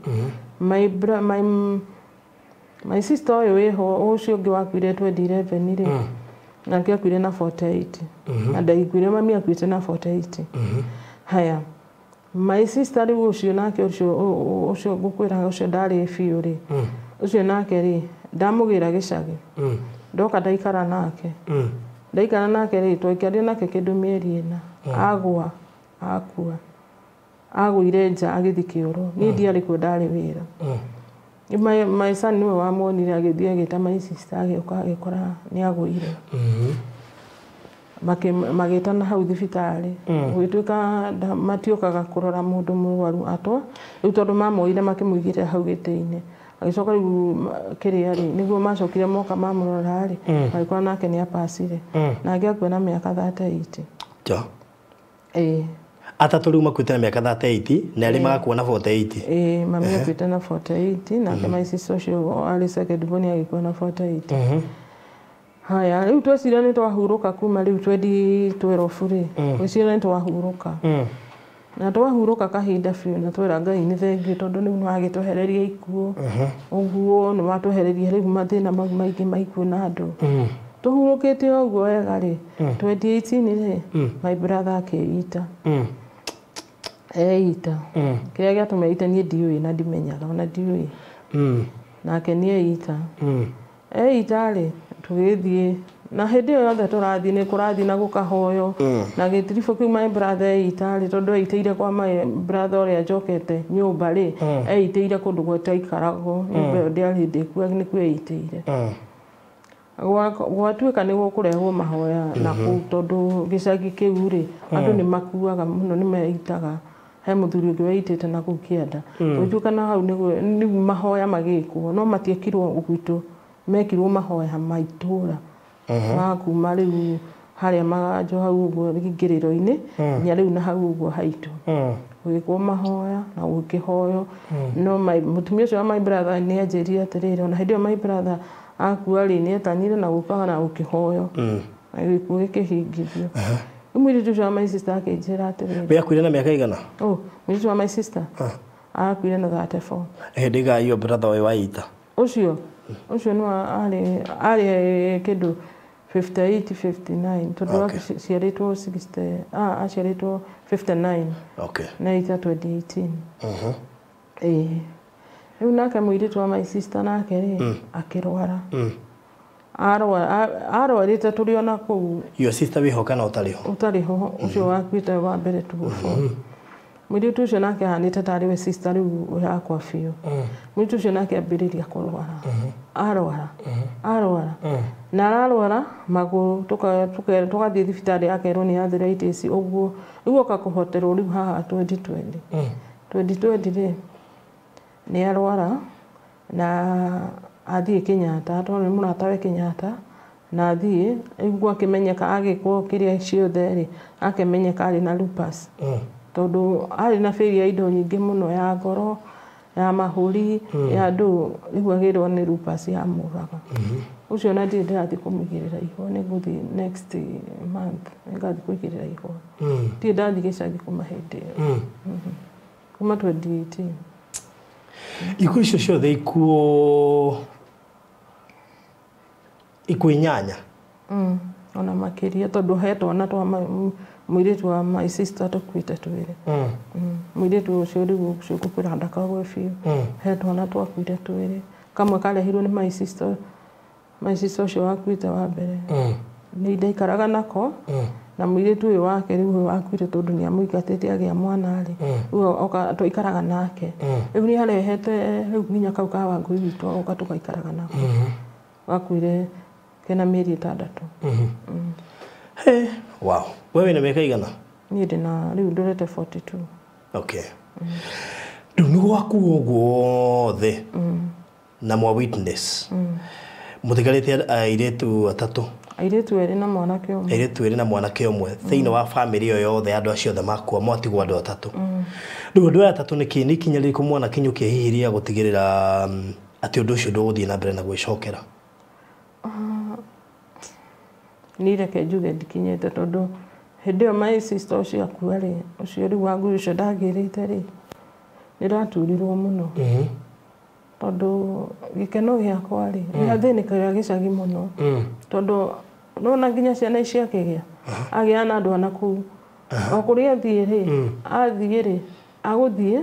My sister ũyũ wĩho, ũcio ũngĩ wakuire 2011 rĩ, nake akuire na 48. Na ndaikuire, mami akuĩte na 48. Haya. My sister rĩu ũcio nake ũcio ũcio ngũkwĩra ũcio ndarĩ biũ rĩ, ũcio nake rĩ, ndamũgĩra gĩcagi. Ndoka ndaikara nake. Ndaikara nake rĩ, twaikarire nake kĩndũ mĩeri 4. Agwa, akua. Agũire nja agĩthiĩ kĩoro. Niĩ ndiarĩ kuo, ndarĩ wĩra. My son nĩwe wamuonire agĩthiĩ agĩta my sister agĩũka agĩkora nĩ agũire. Magĩtana hau thibitarĩ. Gũgĩtuĩka matiũkaga kũrora mũndũ mũrwaru atwa. Rĩu tondũ mamuoire makĩmũigĩrĩra hau gĩtĩ-inĩ. Agĩcoka rĩu kĩrĩa rĩ, nĩguo macokire moka mamũrora rĩ, magĩkora nake nĩ apacire. Nake akua na mĩaka 38. Ja. Ĩĩ. Atatũ rĩu makuĩte na mĩaka 38 na erĩ magakua na 48. Ĩĩ, mami akuĩte na 48, nake my sister ũcio arĩ second born agĩkua na 48. Haya, rĩu tweciria nĩ twahurũka kuma rĩu 2012 rĩ, tweciria nĩ twahurũka. Na twahurũka kahinda biũ na twĩra Ngai nĩ thengiũ tondũ rĩu nĩ wagĩtwehereria ikuũ. Ũguo nĩ watwehereria rĩu mathĩna mau maingĩ ma ikuũ na andũ. Tũhurũkĩte o ũguo wega rĩ, 2018 rĩ, my brother akĩita. Eita. Kĩrĩa gĩatũma eite niĩ ndiũĩ na ndimenyaga ona ndiũĩ. Nake nĩ eita. Eita rĩ, tũgĩthiĩ na hĩndĩ ĩyo yothe tũrathiĩ nĩ kũrathiĩ na gũkahoywo. Na gĩtiribũ kĩu my brother eita rĩ, tondũ eitĩire kwa my brother ũrĩa njokete nyũmba rĩ, eitĩire kũndũ gũtaikaragwo. Nyũmba ĩyo ndĩarĩ ndĩku nĩkuo eitĩire. Gwatuĩka nĩ gũkũrehwo mahoya na kũu tondũ gĩcagi kĩu rĩ, andũ nĩ makuaga mũno, nĩ meitaga. He mũthuri ũngĩ weitĩte na kũu kĩanda. Gũgĩtuĩka na hau nĩguo mahoya magĩkwo, no matiekirwo gwitũ, mekirwo mahoya ma itũũra. Ma kuma rĩu harĩa maganjo hau ũguo rĩingĩrĩro-inĩ, nginya rĩu na hau ũguo haitũ. Gũgĩkwo mahoya na gũkĩhoywo. No mũtumia ũcio wa my brother nĩ anjĩrire atĩrĩrĩ, ona hĩndĩ ĩyo my brother akua rĩ, nĩ etanire na gũkaga na gũkĩhoywo. Na gĩkuũ gĩkĩhingithio. Rĩu mũirĩtu ũcio wa my sister akĩnjĩra atĩrĩrĩ. We akuire na mĩaka igana? Oh, mũirĩtu wa my sister akuire na 34. Hĩndĩ ĩga your brother ũyũ waita. Ũcio ũcio nĩ arĩ kĩndũ 58 59 tondũ aciarĩtwo 60, aciarĩtwo 59. Na ita 2018. Ĩĩ. Rĩu nake mũirĩtu wa my sister nake rĩ, akĩrwara. Arwarĩte tũrĩ ona kũu. Your sister wĩho kana ũtarĩ ho? Ũtarĩ ho, ũcio wakuĩte wa mbere 204. Mũirĩtu ũcio nake ahanĩte tarĩ we sister rĩu yakwa biũ. Mũirĩtu ũcio nake ambĩrĩria kũrwara. Arwara. Arwara. Na ararwara magũrũ, tũgathiĩ thibitarĩ akerwo nĩ arthritis ũguo. Rĩu oka kũhoterwo rĩu haha 2020. 2020 rĩ, nĩ arwara na athiĩ Kenyatta, tondũ nĩ mũratawe Kenyatta, na athiĩ rĩu gwakĩmenyeka agĩkwo kĩrĩa ciothe rĩ, akĩmenyeka arĩ na lupus. Tondũ arĩ na failure ya indo nyingĩ mũno, ya ngoro, ya mahũri, ya ndũ, rĩu agĩrwo nĩ lupus yamũraga. Ũcio na ndirĩ ndĩrathiĩ kũmũigĩrĩra ihũa, nĩ ngũthiĩ next month nĩngathiĩ kũigĩrĩra ihũa. Ndirĩ ndathiĩ gĩcagi kuma hĩndĩ ĩyo. Kuma 2018. Ikuũ icio ciothe ikuũ 8. Ona makĩria tondũ he twana twa mũirĩtu wa my sister tũkuĩte twĩrĩ. Mũirĩtu ũcio rĩu ũcio ngũkwĩra ndakagwe biũ. He twana twakuire twĩrĩ. Kamwe karehirwo nĩ my sister, my sister ũcio wakuĩte wa mbere. Nĩ ndaikaraga nako na mũirĩtu ũyũ wake rĩu ũyũ wakuire tondũ nĩ amũingatĩte agĩa mwana rĩ. Rĩu oka twaikaraga nake. Rĩu nĩ arehete rĩu nginya kau ka Wangũi witũ oka tũgaikaraga nako. Gakuire kena mĩeri 6. Hey, wow. Wewe wĩna mĩaka igana? Niĩ ndĩna rĩu ndorete 42. Okay. Rĩu nĩ gwakuo guothe na mwa witness. Mũtigarĩte airĩtu 3. Airĩtu 2 na mwanake ũmwe. Airĩtu 2 na mwanake ũmwe. Thĩinĩ wa family ĩyo yothe andũ acio othe makua mwatigwo andũ 3. Rĩu andũ aya 3 nĩkĩ nĩ ikinya rĩrĩkũ mwanakinyũkia hihi rĩa gũtigĩrĩra atĩ ũndũ ũcio ndũgũthiĩ na mbere na gwĩcokera? Niĩ reke njuge ndikinyĩte tondũ hĩndĩ ĩyo my sister ũcio akua rĩ, ũcio rĩu wa ngui ũcio ndagĩrĩte rĩ, nĩ ndaturirwo mũno. Tondũ gĩkeno gĩakwa rĩ, nĩ athĩnĩkaga gĩcagi mũno. Tondũ nĩwona nginya ciana ici akĩgĩa, agĩa na andũ a nakũu. O kũrĩa athiĩ rĩ, athiĩ rĩ, agũthiĩ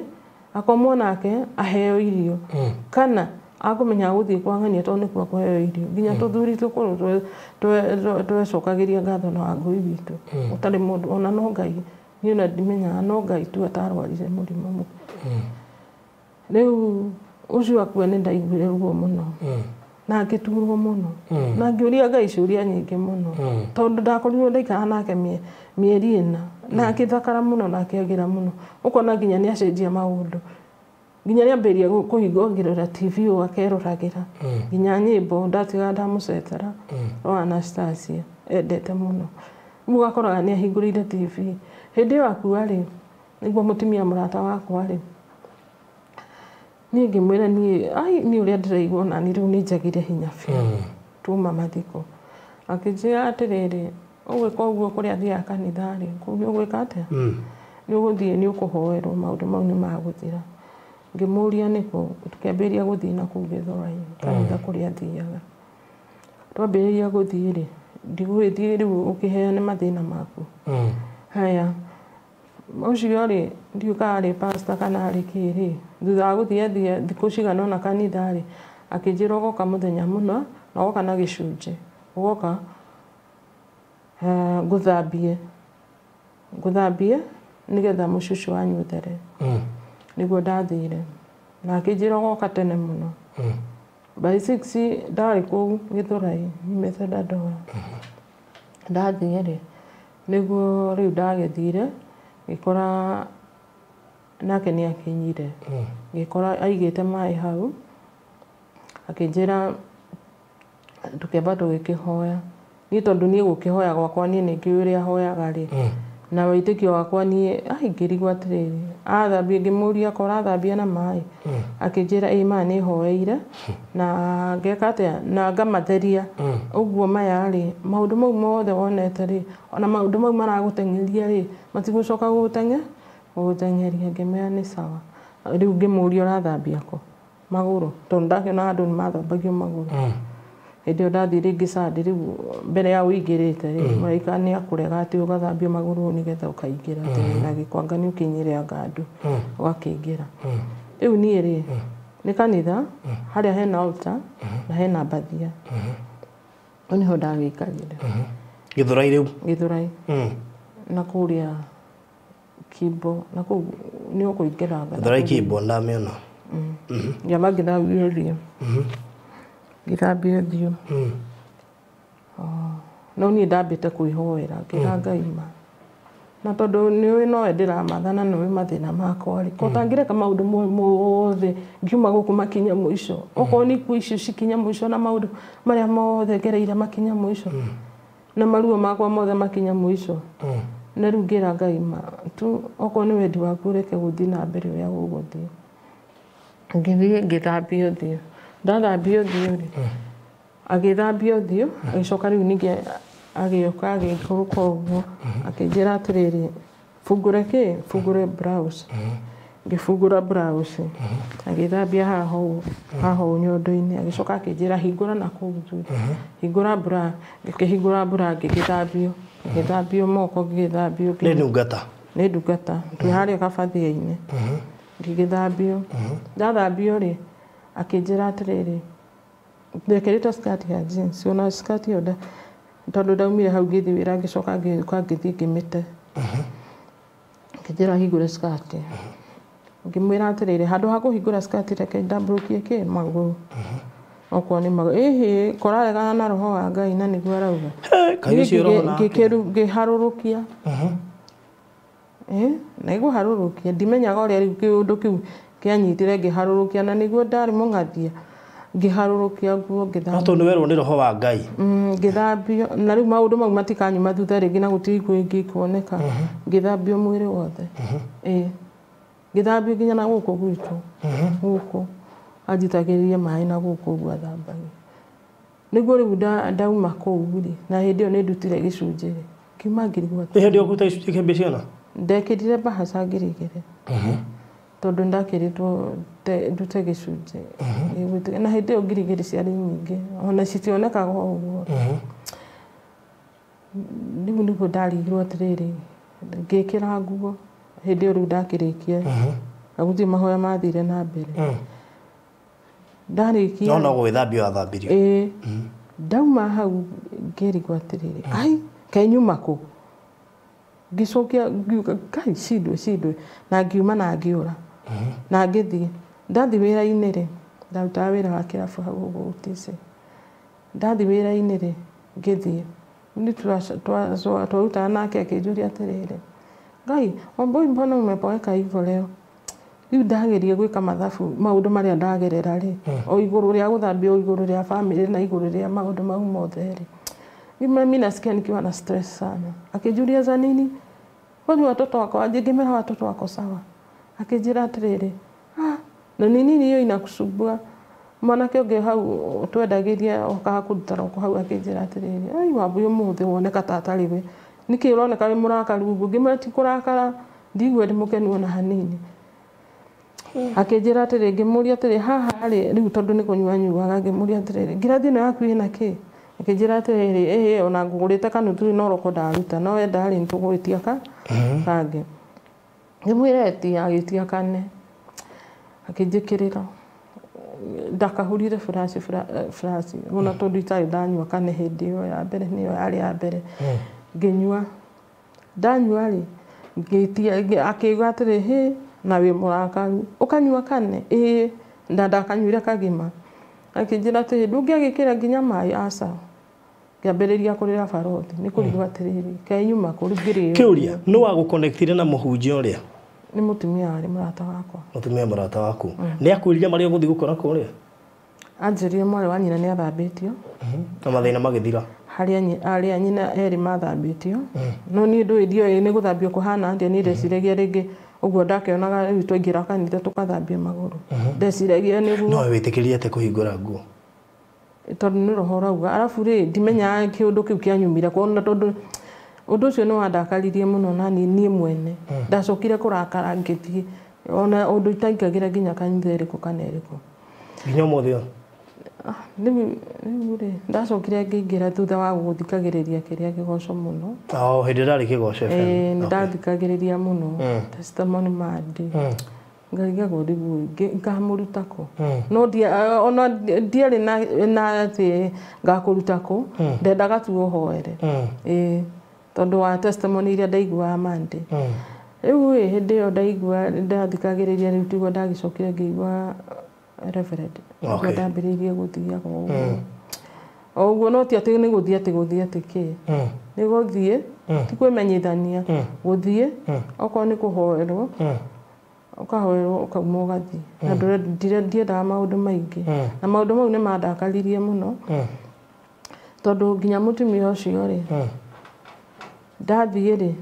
akomwo nake aheo irio. Kana akũmenya agũthiĩ kwa ng'ania tondũ nĩkuo akũheo irio. Nginya tũthuri tũkũrũ twecokagĩria ngatho na Wangũi witũ. Gũtarĩ mũndũ ona no Ngai, niĩ ona ndimenyaga no Ngai tu atarwarire mũrimũ. Rĩu ũcio akua nĩ ndaiguire ruo mũno. Na ngĩturwo mũno. Na ngĩũria Ngai ciũria nyingĩ mũno. Tondũ ndakorirwo ndaikara nake mĩeri 4. Na akĩthakara mũno na akĩagĩra mũno. Ũkona nginya nĩ acenjia maũndũ. Nginya nĩambĩrĩria kũhingũrĩra TV ũũ akeroragĩra. Nginya nyĩmbo ndatigaga ndamũcetera rwa Anastasia endete mũno. Rĩu ũgakoraga nĩ ahingũrĩire TV. Hĩndĩ ĩyo akua rĩ, nĩguo mũtumia mũrata wakwa rĩ, niĩ ngĩmwĩra niĩ ai niĩ ũrĩa ndĩraigua ona niĩ rĩu nĩ njagire hinya biũ. Tuma mathiko. Akĩnjĩra atĩrĩrĩ, ũgwĩka ũguo kũrĩa athiaga kanitha rĩ, kũu nĩ ũgwĩka atĩa? Nĩ ũgũthiĩ nĩ ũkũhoerwo maũndũ mau nĩ magũthira. Ngĩmũria nĩkũ, tũkĩambĩrĩria gũthiĩ na kũu Gĩthũrai, kanitha kũrĩa athiaga. Twambĩrĩria gũthiĩ rĩ, ndigũgĩthiĩ rĩu ũkĩheane mathĩna maku. Haya, ũcio rĩ, ndiũĩ kana arĩ pastor kana arĩ kĩ rĩ, thutha wa gũthiĩ athiĩ thikũ cigana ũna kanitha rĩ, akĩnjĩra ũgoka mũthenya mũna, na ũgoka na gĩcunjĩ. Ũgoka ngũthambie. Ngũthambie nĩgetha mũcucu wanyu ũthere. Nĩguo ndathire. Na akĩnjĩra ũgoka tene mũno. By 6 ndarĩ kũu Gĩthũrai, nyumĩte Dandora. Ndathiĩ rĩ, nĩguo rĩu ndagĩthire, ngĩkora nake nĩ akinyire. Ngĩkora aigĩte maĩ hau, akĩnjĩra tũkĩamba tũgĩkĩhoya. Niĩ tondũ niĩ gũkĩhoya gwakwa niĩ nĩ ngĩũĩ ũrĩa hoyaga rĩ, na wĩtĩkio wakwa niĩ ai ngĩrigwo atĩrĩrĩ, athambia ngĩmũria ko ũrathambia na maĩ, akĩnjĩra ĩĩ maya nĩ hoeire na ngeka atĩa na ngamatheria. Ũguo maya rĩ, maũndũ mau mothe wonete rĩ, ona maũndũ mau maragũteng'eria rĩ, matigũcoka gũgũteng'eria. Ngĩmwĩra nĩ sawa. Rĩu ngĩmũria ũrathambia kũ? Magũrũ, tondũ ndakĩona andũ nĩ mathambagio magũrũ. Hĩndĩ ĩyo ndathiĩ rĩngĩ Sunday rĩu mbere ya ũingĩrĩte rĩ, mũraika nĩ akũrega atĩ ũgathambio magũrũ nĩgetha ũkaingĩra atĩ wĩna gĩko anga nĩ ũkĩnyĩre anga andũ ũgakĩingĩra. Rĩu niĩ rĩ, nĩ kanitha harĩa hena altar na hena mbathia. Hau nĩho ndagĩikarire. Gĩthũrai rĩu? Gĩthũrai. Na kũrĩa Kimbo, na kũu nĩ ũkũingĩra. Gĩthũrai Kimbo ndamĩona. Ngĩamba ngĩthambia ũthiũ. Ngĩthambia ũthiũ. No niĩ ndambĩte kwĩhoera, ngĩra Ngai ma. Na tondũ nĩũĩ nowe ndĩramatha na nĩũĩ mathĩna makwa rĩ, ko ũtangĩreka maũndũ mothe ngiuma gũkũ makinye mũico. Okorwo nĩ ikuũ icio cikinye mũico na maũndũ marĩa mothe ngereire makinye mũico. Na maruo makwa mothe makinye mũico. Na rĩu ngĩra Ngai ma, tu okorwo nĩ wendi waku ũreke gũthiĩ na mbere ũrĩa gũgũthiĩ. Ngĩthiĩ ngĩthambia ũthiũ. Ndathambia ũthiũ rĩ, Agĩthambia ũthiũ, agĩcoka rĩu ningĩ agĩũka agĩikũrũka ũguo, akĩnjĩra atĩrĩrĩ, bungũre kĩ? Bungũre blouse. Ngĩbungũra blouse, agĩthambia haha ũũ, haha ũũ nyondo-inĩ, agĩcoka akĩnjĩra hingũra na kũu thutha, hingũra bra, ngĩkĩhingũra bra ngĩgĩthambio, ngĩthambio moko, ngĩgĩthambio. Nĩ ndungata. Nĩ ndungata, twĩ harĩa kabathia-inĩ, ngĩgĩthambio. Ndathambio rĩ, akĩnjĩra atĩrĩrĩ, ndekĩrĩte skirt ya jeans, ona skirt ĩyo tondũ ndaumire hau ngĩthiĩ wĩra ngĩcoka ngĩũka ngĩthiĩ ngĩmĩte. Akĩnjĩra hingũre skirt. Ngĩmwĩra atĩrĩrĩ, handũ ha kũhingũra skirt reke ndambũrũkie kĩ magũrũ. Okorwo nĩ magũrũ, ĩhĩ, koraregana na roho wa Ngai na nĩguo arauga. Kaĩ ũcio roho nake? Ngĩharũrũkia. Na ĩgũharũrũkia, ndimenyaga ũrĩa rĩu kĩũndũ kĩu kĩanyitire ngĩharũrũkia na nĩguo ndarĩ mũng'athia. Ngĩharũrũkia nguo ngĩthambia. No tondũ werwo nĩ roho wa Ngai. Ngĩthambio na rĩu maũndũ mau matikanyuma thutha rĩngĩ na gũtirĩ nguo ĩngĩ ĩkuoneka. Ngĩthambio mwĩrĩ wothe. Ngĩthambio nginya na gũkũ gwitũ. Gũkũ anjitagĩrĩria maĩ na gũkũ ũguo athambagia. Nĩguo rĩu ndauma kũu rĩ, na hĩndĩ ĩyo nĩ ndutire gĩcunjĩ rĩ, ngiuma ngĩrigwo atĩ. Nĩ hĩndĩ ĩyo kũruta gĩcunjĩ kĩa mbia cigana? Ndekĩrire mbahaca 2,000. Tondũ ndakĩrĩtwo ndute gĩcunjĩ. Na hĩndĩ ĩyo 2,000 ciarĩ nyingĩ, ona citionekaga o ũguo. Rĩu nĩguo ndarigirwo atĩrĩrĩ, ngĩkĩra nguo, hĩndĩ ĩyo rĩu ndakĩrĩkia. Na gũtirĩ mahoya mathire na mbere. Ndarĩkia. No no gwĩthambio wathambirio. Ĩĩ. Ndauma hau ngĩrigwo atĩrĩrĩ, ai, kaĩ nyuma kũ? Ngĩcokia ngiuga Ngai cindwe cindwe, na ngiuma na ngĩũra. Na ngĩthiĩ. Ndathiĩ wĩra-inĩ rĩ, ndarutaga wĩra wa kĩrabu hau ũguo UTC. Ndathiĩ wĩra-inĩ rĩ, ngĩthiĩ. Nĩ twarutaga nake akĩnjũria atĩrĩrĩ, Ngai, Wambui mbona umeboeka hivyo leo? Rĩu ndageria gwĩka mathabu maũndũ marĩa ndagerera rĩ, o igũrũ rĩa gũthambio, o igũrũ rĩa family na igũrũ rĩa maũndũ mau mothe rĩ. Mimi nasikia nikiwa na stress sana. Akĩnjũria za nini? Kwani watoto wako aje? Ngĩmwĩra watoto wako sawa. Akĩnjĩra atĩrĩrĩ, ah, na ni nini hiyo inakusumbua? Mwanake ũngĩ hau twendagĩria okaga kũruta roko hau akĩnjĩra atĩrĩrĩ, ai Wambui ũmũthĩ woneka ta atarĩ we. Nĩkĩ ũroneka wĩ mũrakaru ũguo? Ngĩmwĩra ti kũrakara, ndigua ndĩ mũkenu ona hanini. Akĩnjĩra atĩrĩ, ngĩmũria atĩrĩ, haha rĩ, rĩu tondũ nĩ kũnyua nyuaga, ngĩmũria atĩrĩrĩ, ngirathi ĩno yaku ĩna kĩ? Akĩnjĩra atĩrĩrĩ, ĩhĩ, ona ngũgũrĩte kanuthu no roko ndaruta, no wenda rĩ, nĩtũgũgĩtia kangĩ. Ngĩmwĩra etia, agĩtia kane. Akĩnjĩkĩrĩra. Ndakahũrire flash flash, ona tondũ itarĩ ndanyua kane hĩndĩ ĩyo ya mbere, nĩyo yarĩ ya mbere. Ngĩnyua. Ndanyua rĩ, ngĩtia, akiuga atĩrĩ, hĩ, na wĩ mũrakaru. Ũkanyua kane? Ĩĩ, na ndakanyuire kagima. Akĩnjĩra atĩrĩ, ndũngĩagĩkĩra nginya maĩ? Aca. Ngĩambĩrĩria kũrĩra barothi, nĩ kũrigwo atĩrĩrĩ, kaĩ nyuma kũ? Rĩu ngĩrĩo. Kĩũria, nũ wagũconnectire na mũhunjia ũrĩa? Nĩ mũtumia warĩ mũrata wakwa. Mũtumia mũrata waku. Nĩ akwĩrire marĩa ũgũthiĩ gũkora kũrĩa? Anjĩrire mwarĩ wa nyina nĩ athambĩtio. Na mathĩna magĩthira. Harĩa nyina erĩ mathambĩtio. No niĩ ndũĩ ndioĩ nĩ gũthambio kũhana atĩa, niĩ ndeciragia rĩngĩ ũguo ndakĩonaga rĩu twaingĩra kanitha tũkathambia magũrũ. Ndeciragia nĩguo. No wĩtĩkĩrie atĩa kũhingũra nguo? Tondũ nĩ roho ũrauga. Arabu rĩ, ndimenyaga kĩũndũ kĩu kĩanyumire kuona tondũ ũndũ ũcio nĩ wandakaririe mũno na niĩ mwene. Ndacokire kũrakara ngĩthiĩ ona ũndũ itaingagĩra nginya kanitha ĩrĩkũ kana ĩrĩkũ. Nginya ũmũthĩ ũyũ? Rĩu rĩ, ndacokire ngĩingĩra thutha wa gũthikagĩrĩria kĩrĩa kĩgoco mũno. O hĩndĩ ĩrĩa kĩgoco FM. Nĩ ndathikagĩrĩria mũno. Testimony Monday. Ngarigagwo rĩu ngamũruta kũ? No ona ndiarĩ na atĩ ngakũruta kũ, ndendaga tu ũhoere. Ĩĩ, tondũ wa testimony iria ndaiguaga Monday. Rĩu ĩ, hĩndĩ ĩyo ndaigua ndathikagĩrĩria rĩu tiguo ndagĩcokire ngĩigua Reverend. Nĩguo ndambĩrĩirie gũthiaga ũguo. O ũguo no ti atĩ nĩ gũthiĩ atĩ gũthiĩ atĩ kĩ. Nĩ gũthiĩ, ti kwĩmenyithania, gũthiĩ, okorwo nĩ kũhoerwo, ũkahoerwo ũkauma ũgathiĩ. Na ndiendaga maũndũ maingĩ. Na maũndũ mau nĩ mandakaririe mũno. Tondũ nginya mũtumia ũcio rĩ, ndathiĩ rĩ,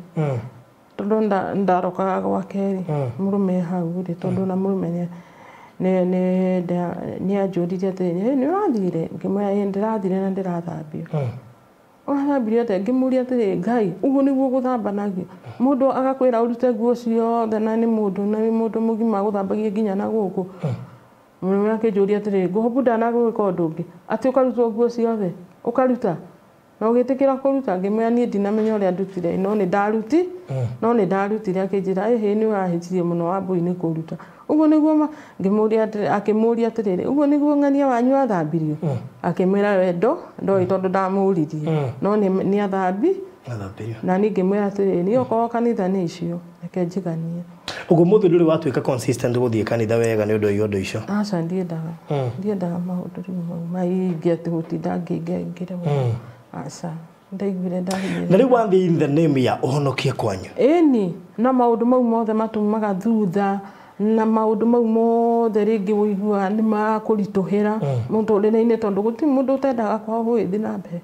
tondũ ndarokaga gwake rĩ, mũrũme hau rĩ, tondũ na mũrũme Nĩ anjũririe atĩrĩrĩ, nĩ ũrathire? Ngĩmwĩra ĩĩ ndĩrathire na ndĩrathambio. Ũrathambirio atĩa? Ngĩmũria atĩrĩrĩ, Ngai, ũguo nĩguo gũthambanagio? Mũndũ agakwĩra ũrute nguo ciothe na nĩ mũndũ mũgima agũthambagia nginya na gũkũ. Mũrũme akĩnjũria atĩrĩrĩ, ngũhũbu ndanagwĩka ũndũ ũngĩ, atĩ ũkarutwo nguo ciothe, ũkaruta na ũgĩtĩkĩra kũruta? Ngĩmwĩra niĩ ndinamenya ũrĩa ndutire, no nĩ ndarutire. Akĩnjĩra ĩhĩ, nĩ ũrahĩtirie mũno Wambũi nĩ kũruta. Ũguo nĩguo ngĩmũria atĩrĩrĩ, akĩmũria atĩrĩrĩ, ũguo nĩguo ng'ania wanyu athambirio? Akĩmwĩra we ndoĩ tondũ ndamũririe, no nĩ athambi. Na niĩ ngĩmwĩra atĩrĩrĩ, niĩ okorwo kanitha nĩ icio, reke njiganie. Ũguo mũthuri ndũrĩ watuĩka consistent gũthiĩ kanitha wega nĩ ũndũ wa iondo icio? Aca, ndiendaga. Ndiendaga maũndũ rĩu mau maingĩ atĩ gũtinda ngĩingĩra. Aca, ndaiguire ndahinyĩrĩka. Na rĩu wathiĩ in the name ya ũhonokie kwanyu? Ĩni, na maũndũ mau mothe matũmaga thutha, na maũndũ mau mothe rĩngĩ ũiguaga nĩ makũritũhĩra mũtũrĩre-inĩ, tondũ gũtirĩ mũndũ ũtendaga kwao gũgĩthiĩ na mbere.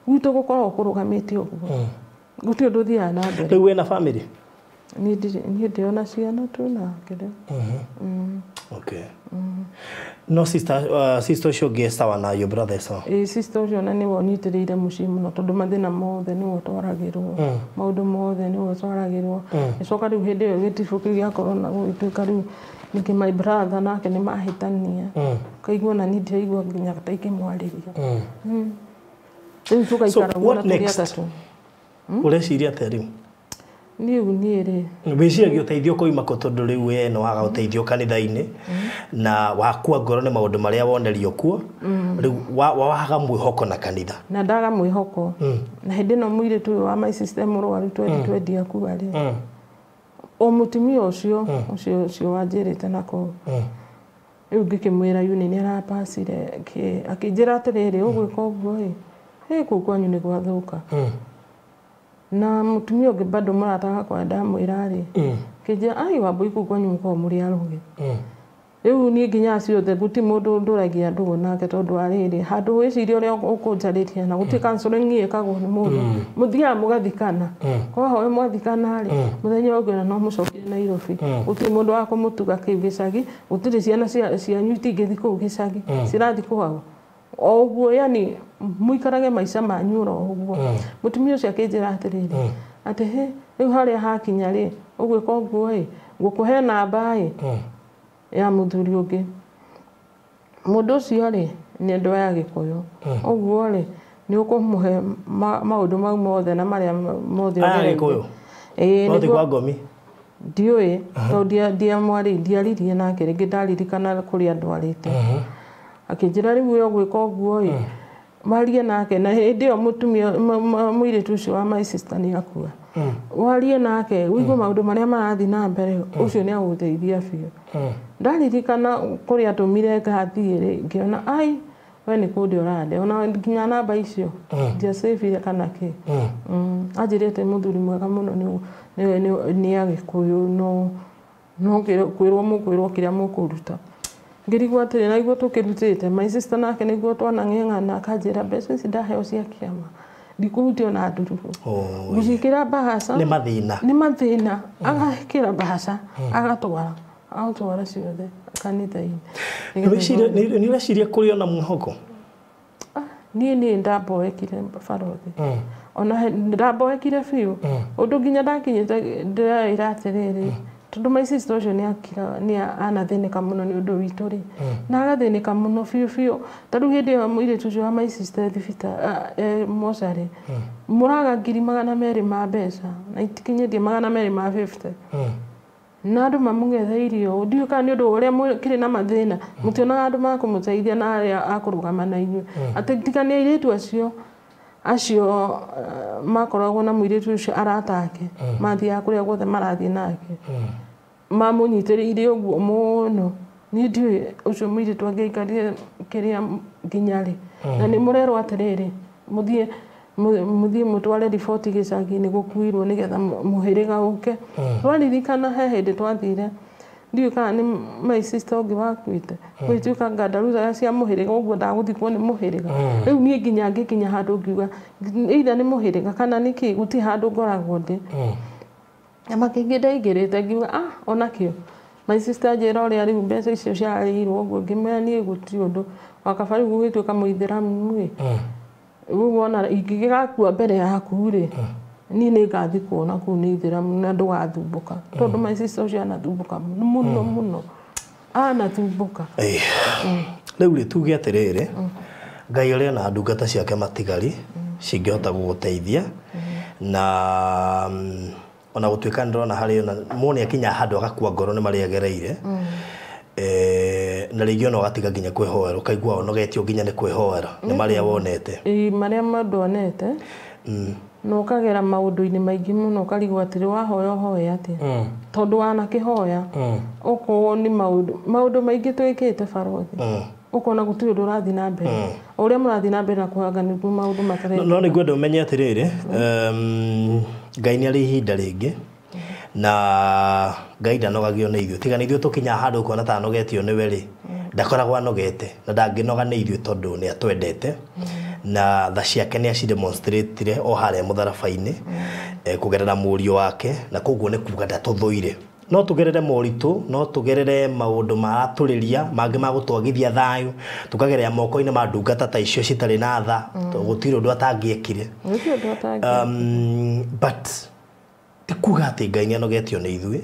Gwitũ gũkoragwo kũrũgamĩte ũguo. Gũtirĩ ũndũ ũthiaga na mbere. Rĩu wĩna family? Niĩ ndĩ ona ciana tu na kĩrĩa. Okay. No sister ũcio ũngĩ sawa na your brother sawa? Ĩĩ, sister ũcio ona nĩwe ũnyitĩrĩire mũciĩ mũno, tondũ mathĩna mothe nĩwe ũtwaragĩrwo. Maũndũ mothe nĩwe ũtwaragĩrwo. Gĩcoka rĩu hĩndĩ ĩyo gĩtibũ kĩu gĩa corona gũgĩtuĩka rĩu ningĩ my brother nake nĩ mahĩtania. Ũkaigua ona niĩ ndiraigua nginya ta ingĩmwarĩria. Rĩu tũgaikara ũguo na tũrĩ atatũ. Ũreciria atĩa rĩu? Niĩ rĩ, wĩciragia ũteithio koima kũ, tondũ rĩu we nĩ waga ũteithio kanitha-inĩ na wakua ngoro nĩ maũndũ marĩa wonerio kuo, rĩu waga mwĩhoko na kanitha? Na ndaga mwĩhoko. Na hĩndĩ ĩno mũirĩtu ũyũ wa my sister mũrwaru 2020 akua rĩ, o mũtumia ũcio ũcio wanjĩrĩte na kũu, rĩu ngĩkĩmwĩra yu nĩ arapacire, akĩnjĩra atĩrĩrĩ, ũgwĩka ũguo ĩ, kũu kwanyu nĩ gwathũka. Na mũtumia ũngĩ bado mũrata wakwa ndamwĩra rĩ, kĩnjĩra ai Wambũi kũu kwanyu mũkoragwo mũrĩ aroge. Rĩu niĩ nginya acio othe gũtirĩ mũndũ ndũragia ndũgũ nake, tondũ wa rĩrĩ, handũ wĩcirie ũrĩa ũkũnjarĩria na gũtirĩ counseling ĩkagwo nĩ mũndũ. Mũthiaga mũgathikana. Kwahoya mwathikana rĩ, mũthenya ũngĩ ona no mũcokire Nairobi. Gũtirĩ mũndũ wa kũmũtuga kĩu gĩcagi, gũtirĩ ciana cianyu itingĩthiĩ kũu gĩcagi, cirathiĩ kwao. O ũguo, yani mũikarage maica manyu oro ũguo. Mũtumia ũcio akĩnjĩra atĩrĩrĩ, atĩ he, rĩu harĩa hakinya rĩ, ũgwĩka ũguo ĩ, ngũkũhe namba ĩ ya mũthuri ũngĩ. Mũndũ ũcio rĩ, nĩ andũ aya Gĩkũyũ. Ũguo rĩ, nĩ ũkũmũhe maũndũ mau mothe na marĩa mothe ũgereire. Gĩkũyũ? Ĩĩ, nĩguo. Kwa ngomi? Ndiũĩ, tondũ ndiaririe nake rĩngĩ, ndaririkana kũrĩa ndwarĩte. Akĩnjĩra rĩu we ũgwĩka ũguo ĩ, warie nake. Na hĩndĩ ĩyo mũtumia mũirĩtu ũcio wa my sister nĩ akua. Warie nake, ũigue maũndũ marĩa marathiĩ na mbere, ũcio nĩ agũgũteithia biũ. Ndaririkana kũrĩa atũmire ngathiĩ rĩ, ngĩona ai we nĩ kũndĩa ũrandĩa, ona nginya namba icio ndiacĩbire kana kĩ. Anjĩrĩte mũthuri mwega mũno nĩ Agĩkũyũ, no kwĩrwo mũkwĩrwo kĩrĩa mũkũruta. Ngĩrigwo atĩrĩ, na iguo tũkĩrutĩte, my sister nake nĩguo twanang'eng'ana, akanjĩra mbeca ici ndaheo cia kĩama ndikũhutia ona ndururu. Ngũciĩkĩra mbahaca. Nĩ mathĩna. Nĩ mathĩna. Agekĩra mbahaca, agatwara. Agatwara ciothe kanitha-inĩ. Nĩ ũreciria kũrĩ ona mwĩhoko? Niĩ nĩ ndamboekire barothi. Ona ndamboekire biũ. Ũndũ nginya ndakinyĩte ndĩreĩra atĩrĩrĩ, tondũ my sister ũcio nĩ akira nĩ anathĩnĩka mũno nĩ ũndũ witũ rĩ, na agathĩnĩka mũno biũ biũ. Ta rĩu hĩndĩ ĩyo mũirĩtu ũcio wa my sister thibitarĩ mocarĩ, mũraga 200,000 ma mbeca na itikinyĩtie 250. Na andũ mamũgetheirie ũũ, ndiũĩ kana nĩ ũndũ ũrĩa kĩrĩ na mathĩna, mũtionaga andũ makũmũteithia na arĩa a kũrũgama na inyuĩ. Atĩ tiga nĩ airĩtu acio makoragwo na mũirĩtu ũcio arata ake, mathiaga kũrĩa guothe marathiĩ nake, mamũnyitĩrĩire ũguo mũno. Niĩ ndiũĩ ũcio mũirĩtu angĩaikarire kĩrĩa nginya rĩ. Na nĩ mũrerwo atĩrĩrĩ, mũthiĩ mũtware riboti gĩcagi-inĩ gũkuirwo nĩgetha mũhĩrĩga ũke. Twaririkana he hĩndĩ twathire, ndiũĩ kana nĩ my sister ũngĩ wakuĩte, gũgĩtuĩka ngandaruthaga cia mũhĩrĩga ũguo ndagũthikwo nĩ mũhĩrĩga. Rĩu niĩ nginya ngĩkinya handũ ngiuga either nĩ mũhĩrĩga kana nĩ kĩ, gũtirĩ handũ ngoragwo ndĩ. Na makĩngĩ ndaingĩrĩte ngiuga ah, onakĩo My sister anjĩra ũrĩa rĩu mbeca icio ciarĩirwo ũguo, ngĩmwĩra niĩ gũtirĩ ũndũ wakaba rĩu gũgĩtuĩka mũithĩramu rĩ, rĩu wona ingĩgakua mbere yaku rĩ, niĩ nĩ ngathikwo na kũu nĩ ithĩramu na ndũgathumbũka, tondũ my sister ũcio anathumbũka mũno mũno, anathumbũka. Rĩu rĩ, tuge atĩrĩrĩ, Ngai arĩ na ndungata ciake matigari cingĩhota gũgũteithia, na ona gũtuĩka nĩndĩrona harĩ ona mũndũ akinya handũ agakua ngoro nĩ marĩa agereire, na rĩngĩ ona ũgatiga nginya kwĩhoera, ũkaigua ũnogetio nginya nĩ kwĩhoera nĩ marĩa wonete. Marĩa mũndũ onete, na ũkagera maũndũ-inĩ maingĩ mũno, ũkarigwo atĩrĩ, wahoya ũhoe atĩa, tondũ wanakĩhoya ũkorwo nĩ maũndũ maingĩ twĩkĩte barothi, ũkona gũtirĩ ũndũ ũrathiĩ na mbere, o ũrĩa mũrathiĩ na mbere na kũhanga nĩguo maũndũ matareka. No nĩ ngwenda ũmenye atĩrĩrĩ, Ngai nĩ arĩ ihinda rĩngĩ, na Ngai ndanogagio nĩ ithuĩ, tiga nĩ ithuĩ tũkinyaga handũ ũkona ta anogetio nĩwe rĩ, ndakoragwo anogete na ndangĩnoga nĩ ithuĩ tondũ nĩ atwendete, na tha ciake nĩ acidemonstratire o harĩa mũtharaba-inĩ, kũgerera mũriũ wake, na koguo nĩ kuga ndatũthũire. No tugerere moritũ, no tugerere maũndũ maratũrĩria mangĩ ma gũtwagithia thayũ, tukagerera moko-inĩ ma ndungata ta icio citarĩ na tha, gũtirĩ ũndũ atangĩekire. But ti kuga atĩ Ngai nĩ anogetio nĩ ithuĩ,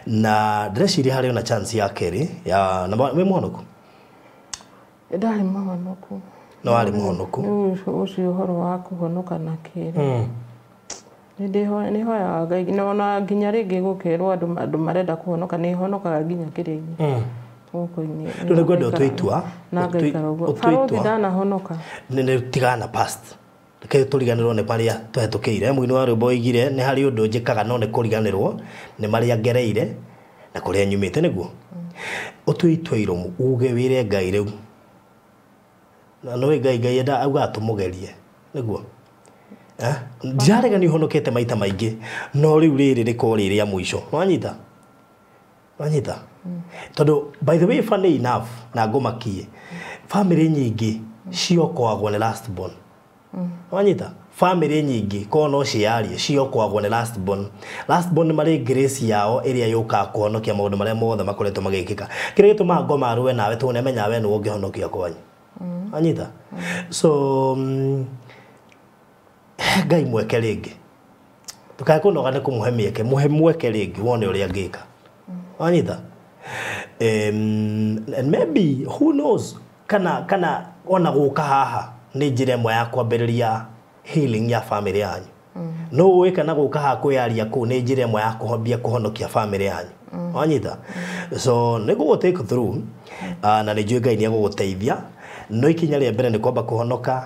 na ndĩreciria harĩ ona chance ya kerĩ ya na wĩ mũhonoku? Ndarĩ mũhonoku. No warĩ mũhonoku. Ũcio ũhoro wa kũhonoka na kĩrĩ, nĩ hoyaga Ngai, na ona nginya rĩngĩ gũkerwo andũ marenda kũhonoka, nĩ honokaga nginya kĩrĩa-inĩ gũkũ-inĩ. Rĩu nĩ ngwenda ũtue itua. Na ngaikara ũguo. Barothi ndanahonoka. Nĩ tigana past, reke tũriganĩrwo nĩ marĩa tũhetũkĩire. Mũini wa rwĩmbo oigire nĩ harĩ ũndũ njĩkaga no nĩ kũriganĩrwo nĩ marĩa ngereire na kũrĩa nyumĩte, nĩguo ũtue itua irũmu, uge wĩre Ngai rĩu, na nĩũĩ Ngai enda augaga tũmũgerie, nĩguo ndirarega nĩ ũhonokete maita maingĩ, no rĩu rĩrĩ rĩkorwo rĩ rĩa mũico. Wanyita? Wanyita? Tondũ by the way, funny enough, na ngũmakie, family nyingĩ ciokoagwo nĩ last born. Wanyita? Family nyingĩ korwo no ciarie ciokoagwo nĩ last born. Last born nĩ marĩ grace yao ĩrĩa yũkaga kũhonokia maũndũ marĩa mothe makoretwo magĩkĩka. Kĩrĩa gĩtũmaga ngoma arũe nawe tondũ nĩamenyaga we nĩwe ũngĩhonokia kwanyu. Wanyita? So he Ngai mweke rĩngĩ, ndũkae kũnoga nĩ kũmũhe mĩeke, mũhe mweke rĩngĩ wone ũrĩa angĩka. Wanyita? And maybe who knows, kana ona gũka haha nĩ njĩra ĩmwe ya kwambĩrĩria healing ya family yanyu. No ũĩ kana gũka haha kwĩyaria kũu nĩ njĩra ĩmwe ya kũhombia kũhonokia family yanyu. Wanyita? So nĩ ngũgũ take through, na nĩ njũĩ Ngai nĩ egũgũteithia, no ikinya rĩa mbere nĩ kwamba kũhonoka,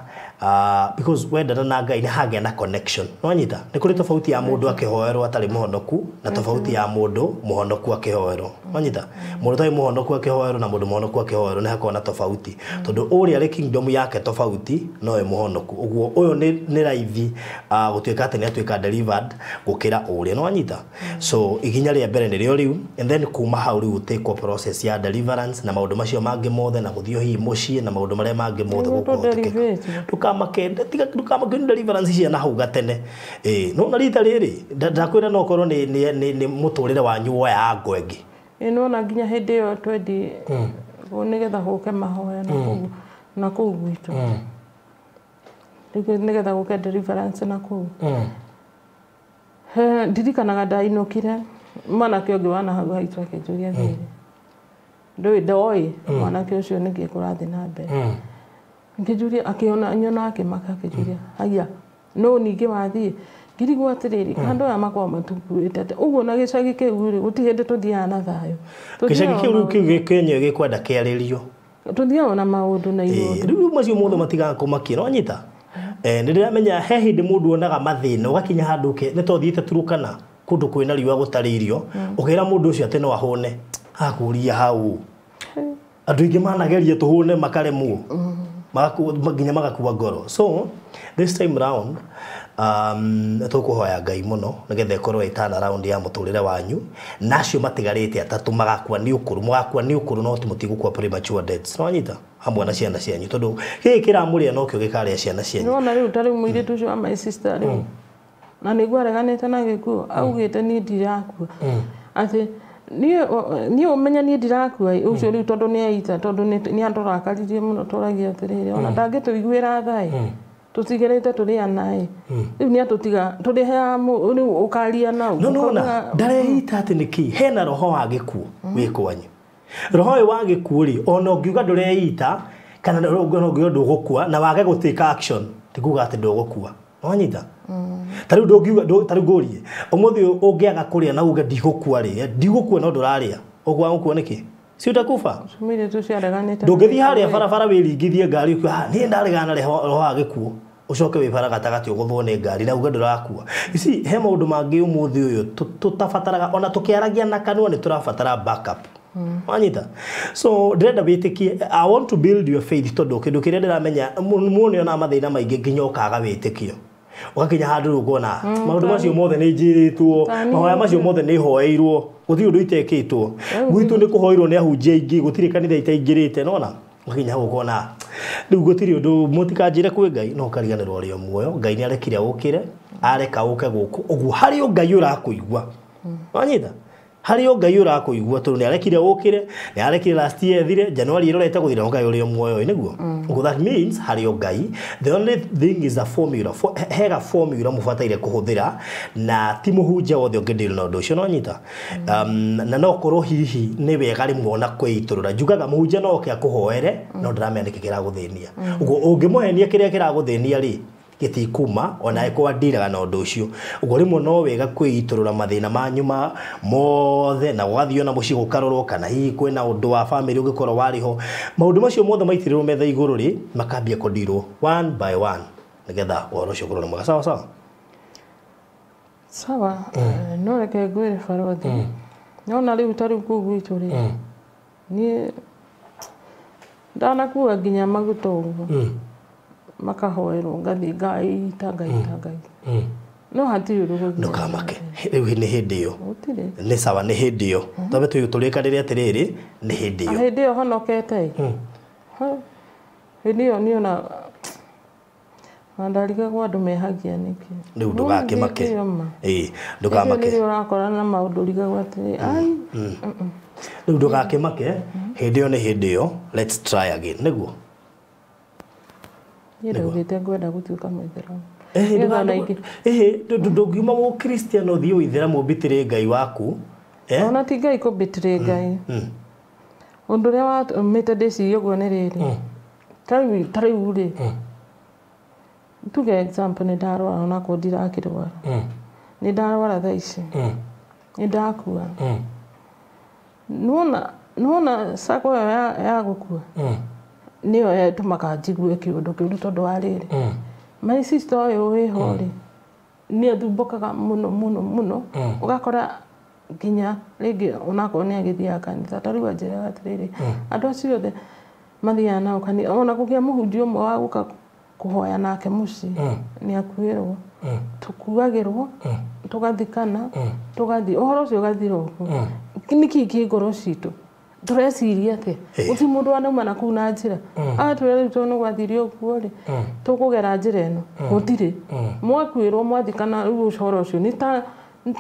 because wendana na Ngai nĩ hagĩa na connection. Wanyita? Nĩ kũrĩ tofauti ya mũndũ akĩhoerwo atarĩ mũhonoku na tofauti ya mũndũ mũhonoku akĩhoerwo. Wanyita? Mũndũ ũtarĩ mũhonoku akĩhoerwo na mũndũ mũhonoku akĩhoerwo nĩ hakoragwo na tofauti, tondũ ũrĩa arĩ kingdom yake tofauti no we mũhonoku, ũguo ũyũ nĩ raithi gũtuĩka atĩ nĩ atuĩka delivered gũkĩra ũrĩa. Nĩ wanyita? So ikinya rĩa mbere nĩrĩo rĩu, and then kuma hau rĩu ũtĩkwo process ya deliverance na maũndũ macio mangĩ mothe, na gũthiĩ hihi mũciĩ na maũndũ marĩa mangĩ mothe Nĩguo gũkũhotekeka. tũderivĩtio. Ndũkamake, tiga ndũkamake nĩ deliverance cia na hau gatene. Ĩĩ, no na rita rĩrĩ ndakwĩra no korwo nĩ mũtũrĩre wanyu woya ngo ĩngĩ. Ĩ nĩwona nginya hĩndĩ ĩyo twendi nĩgetha gũke mahoya na kũu gwitũ, rĩu nĩgetha gũke deliverance na kũu. He, ndirikanaga ndainũkire, mwanake ũngĩ wana hau haitũ akĩnjũria atĩrĩrĩ, ndũĩ ndoĩ mwanake ũcio nĩkĩ kũrathiĩ na mbere, ngĩnjũria, akĩona nyona akĩmaka, akĩnjũria, haya no ningĩ wathiĩ? Ngirigwo atĩrĩrĩ, andũ aya makoragwo matukuĩte atĩa ũguo na gĩcagi kĩu rĩ, gũtirĩ hĩndĩ tũthiaga na thayũ. Gĩcagi kĩu rĩu kĩu gĩkĩenyewe gĩkwenda kĩarĩrio. Tũthiaga na maũndũ na Ĩĩ, igũrũ. Rĩu macio mothe matigaga kũmakia, no nyita. Nĩ ndĩramenya he hĩndĩ mũndũ onaga mathĩna, ũgakinya handũ nĩ to thiĩte Turukana kũndũ kwĩna riũa gũtarĩ irio, ũkĩra mũndũ ũcio atĩ no ahũne, akũria hau andũ aingĩ manageria tũhũne makaremwo, nginya magakua ngoro. So this time round, tũkũhoya Ngai mũno nĩgetha ĩkorwo ĩ turn around ya mũtũrĩre wanyu, na acio matigarĩte atatũ magakua nĩ ũkũrũ, mũgakua nĩ ũkũrũ, no mũtigũkua premature deaths. Nĩwanyita? Hamwe na ciana cianyu, tondũ gĩkĩ kĩramũrĩa nokĩo gĩkarĩa ciana cianyu. Nĩwona rĩu ta rĩu mũirĩtu ũcio wa my sister rĩu, na nĩguo areganĩte na gĩkuũ, augĩte niĩ ndirakua, atĩ Niĩ ũmenye niĩ ndirakua ũcio rĩu tondũ nĩ aita tondũ nĩ andũrakaririe mũno tũragia atĩrĩrĩ ona ndangĩtũiguĩra tha tũtigĩrĩte tũrĩ anaĩ rĩu nĩ atũtiga tũrĩ rĩu ũkaria nau no nona ndareita atĩ nĩkĩ hena roho wa gĩkuũ wĩ kwanyu roho ũyũ wa gĩkuũ rĩ ona ũngiuga ndũreita kana ũngiuga ndũgũkua na wage gũtake action ti kuga atĩ ndũgũkua wanyita ta rĩu ndũngiuga ta rĩu ngũrie ũmũthĩ ũngĩaga kũrĩa na uge ndigũkua rĩ ndigũkua no ndũrarĩa ũkwaga gũkua nĩkĩ si utakufa mũirĩtu ũcio areganĩte ndũngĩthiĩ harĩa barabara wĩringithie ngari ũkiuga niĩ ndaregana na roho wa gĩkuũ ucoke wĩ bara gatagatĩ ũgũthwo nĩ ngari na uge ndũrakua. You see he maũndũ mangĩ ũmũthĩ ũyũ tũtabataraga ona tũkĩaragia na kanua nĩ tũrabatara backup. Wanyita so ndĩrenda wĩtĩkie I want to build your faith tondũ kĩndũ kĩrĩa ndĩramenya mũndũ nĩonaga mathĩna maingĩ nginya ũkaga wĩtĩkio ũgakinya handũ rĩu ũkona maũndũ macio mothe nĩ njĩrĩtwo mahoya macio mothe nĩ hoeirwo gũtirĩ ũndũ itekĩtwo gwitũ nĩ kũhoirwo nĩ ahunjia aingĩ gũtirĩ kanitha itaingĩrĩte nona ũgakinya hau ũkona rĩu gũtirĩ ũndũ mũtikanjĩre kwĩ Ngai no ũkariganĩrwo ũrĩ o muoyo Ngai nĩ arekire ũkĩre areka ũke gũkũ ũguo harĩ o Ngai ũrakũigua wanyita harĩ o Ngai ũrakũigua tondũ nĩ arekire ũkĩre nĩ arekire last year ĩthire January ĩrorete gũthira no Ngai ũrĩ o muoyo nĩguo ũguo that means harĩ o Ngai the only thing is a formula hega formula mũbataire kũhũthĩra na ti mũhunjia wothe ũngĩdeal na ũndũ ũcio no nyita na no korwo hihi nĩ wega rĩmwe ona kwĩitũrũra njugaga mũhunjia no oke akũhoere no ndĩramenya nĩkĩ kĩragũthĩnia ũguo ũngĩmũhenia kĩrĩa kĩragũthĩnia rĩ gĩtikuma ona ĩkorwo ndiraga na ũndũ ũcio ũguo rĩmwe no wega kwĩitũrũra mathĩna manyu mothe na gũgathiĩ ona mũciĩ gũkarorwo kana hihi kwĩna ũndũ wa famĩlĩ ũngĩkorwo warĩ ho maũndũ macio mothe maitĩrĩrwo metha igũrũ rĩ makambia kũndirwo one by one nĩgetha ũhoro ũcio ũkorwo nĩ mwega sawa sawa sawa no reke ngwĩre barothi nona rĩu ta rĩu kũu gwitũ rĩ niĩ ndanakua nginya maguta ũguo makahoerwo ngathiĩ ngaita ngaita ngaita no hatirĩ ũndũ gũthiĩ ndũkamake rĩu nĩ hĩndĩ ĩyo gũtirĩ nĩ sawa nĩ hĩndĩ ĩyo twambe tũrĩkanĩre atĩrĩrĩ nĩ hĩndĩ ĩyo hĩndĩ ĩyo honokete hĩndĩ ĩyo niĩ ona ndarigagwo andũ mehagia nĩkĩ rĩu ndũgakĩmake ĩĩ ndũkamake nĩrĩo ũrakora na maũndũ ũrigagwo atĩrĩ ai rĩu ndũgakĩmake hĩndĩ ĩyo nĩ hĩndĩ ĩyo let's try again nĩguo niĩ ndaugĩte ngwenda gũtuĩka mũithĩramu ndũngiuma mũkristiano ũthiĩ ũithĩramu ũmbitĩrĩ Ngai waku ona ti Ngai kũmbitĩrĩ Ngai ũndũ ũrĩa watũmĩte ndĩcirie ũguo nĩ rĩrĩ ta rĩu rĩ tuge example nĩ ndarwara onakorwo ndirakĩrwara nĩ ndarwara thaa ici nĩ ndakua nĩwona sako ĩyo ya gũkua nĩyo ĩtũmaga njigue kĩũndũ kĩũru tondũ wa rĩrĩ my sister ũyũ wĩho rĩ nĩ athumbũkaga mũno mũno mũno ũgakora nginya rĩngĩ onakorwo nĩ agĩthiaga kanitha ta rĩu anjĩraga atĩrĩrĩ andũ acio othe mathiaga nao kanitha ona kũgĩa mũhunjia ũmwe wa gũka kũhoya nake mũciĩ nĩ akuĩrwo tũkuagĩrwo tũgathikana tũgathiĩ ũhoro ũcio ũgathira ũguo nĩkĩ kĩ ngoro citũ tũreciria atĩa gũtirĩ mũndũ wanauma na kũu na njĩra agatwĩra rĩu tondũ nĩ gwathire ũguo rĩ tũkũgera njĩra ĩno gũtirĩ mwakuĩrwo mwathikana rĩu ũhoro ũcio nĩ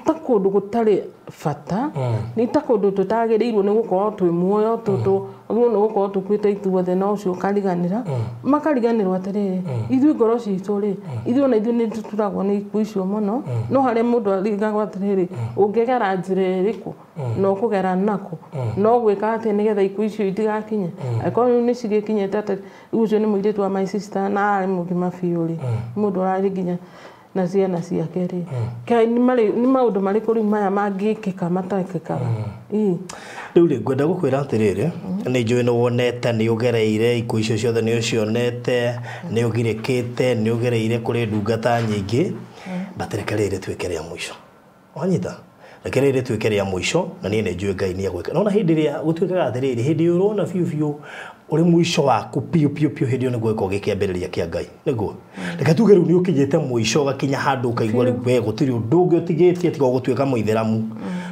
ta kũndũ gũtarĩ bata nĩ ta kũndũ tũtagĩrĩirwo nĩ gũkorwo twĩ muoyo tũgĩrĩirwo nĩ gũkorwo tũkuĩte ithuothe na ũcio ũkariganĩra makariganĩrwo atĩrĩrĩ ithuĩ ngoro citũ rĩ ithuĩ ona ithuĩ nĩ tũturagwo nĩ ikuũ icio mũno no harĩa mũndũ arigagwo atĩrĩrĩ ũngĩgera njĩra ĩrĩkũ na ũkũgera nakũ no gwĩka atĩa nĩgetha ikuũ icio itigakinye angĩkorwo rĩu nĩ cigĩkinyĩte atĩ rĩu ũcio nĩ mũirĩtu wa my sister na arĩ mũgima biũ rĩ mũndũ ũrarĩ nginya na ciana ciake rĩ nĩ maũndũ marĩkũ rĩu maya mangĩkĩka matekĩkaga rĩu rĩ ngwenda gũkwĩra atĩrĩrĩ nĩ njũĩ nĩ wonete nĩ ũgereire ikuũ icio ciothe nĩ ũcionete nĩ ũgirĩkĩte nĩ ũgereire kũrĩ ndungata nyingĩ but reke rĩrĩ rĩtuĩke rĩa mũico wanyita reke rĩrĩ rĩtuĩke rĩa mũico na niĩ nĩ njũĩ Ngai nĩ egwĩka nona hĩndĩ ĩrĩa gũtuĩkaga atĩrĩrĩ hĩndĩ ĩrĩa ũrona biũ biũ ũrĩ mũico waku biũ biũ biũ hĩndĩ ĩyo nĩguo gĩkoragwo gĩkĩambĩrĩria kĩa Ngai nĩguo reke tuge rĩu nĩ ũkinyĩte mũico ũgakinya handũ ũkaigua rĩu we gũtirĩ ũndũ ũngĩ ũtigĩtie tiga gũtuĩka mũithĩramu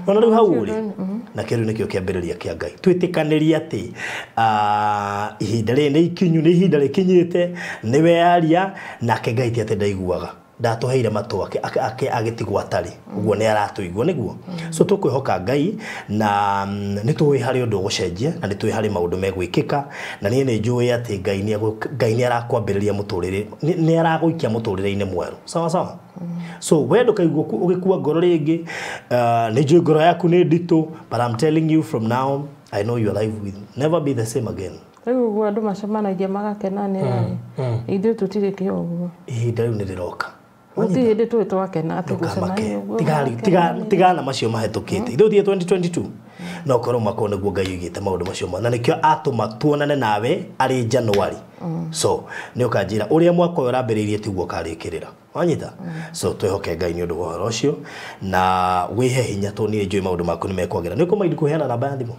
nona rĩu hau rĩ na kĩu nĩkĩo kĩambĩrĩria kĩa Ngai twĩtĩkanĩrie atĩ ihinda rĩrĩ nĩ ikinyu nĩ ihinda rĩkinyĩte nĩ weyaria nake Ngai ti atĩ ndaiguaga Ndatũheire matũ agĩtigwo atarĩ ũguo nĩ aratũigua nĩguo. So tũkwĩhoka Ngai na nĩ tũĩ harĩ ũndũ ũgũcenjia na nĩ tũĩ harĩ maũndũ megwĩkĩka na niĩ nĩ njũĩ atĩ Ngai nĩ arakwambĩrĩria mũtũrĩre, nĩ aragũikia mũtũrĩre-inĩ mwerũ. Sawa sawa. So we ndũkaigua ũgĩkua ngoro rĩngĩ. Nĩ njũĩ ngoro yaku nĩ nditũ, but I'm telling you from now, I know your life will never be the same again. Rĩu ũguo andũ macemanagia magakenanĩra rĩ, ithuĩ tũtirĩ kĩ ũguo. Ihinda rĩu nĩ rĩroka. Gũtirĩ hĩndĩ tũĩ twakena atĩ gũcemania ũguo. Tigana macio mahĩtũkĩte. Ithuĩ thiĩ 2022 no korwo mwaka ũyũ nĩguo Ngai oigĩte maũndũ macio mothe, na nĩkĩo atũma tuonane nawe arĩ January. So nĩ ũkanjĩra ũrĩa mwaka ũyũ ũrambĩrĩirie tiguo ũkarĩkĩrĩra. Wanyita? So twĩhoke Ngai nĩ ũndũ wa ũhoro ũcio na wĩhe hinya tondũ niĩ njũĩ maũndũ maku nĩ mekwagĩra. Nĩ ũkũmaindi kũheana namba ya thimũ?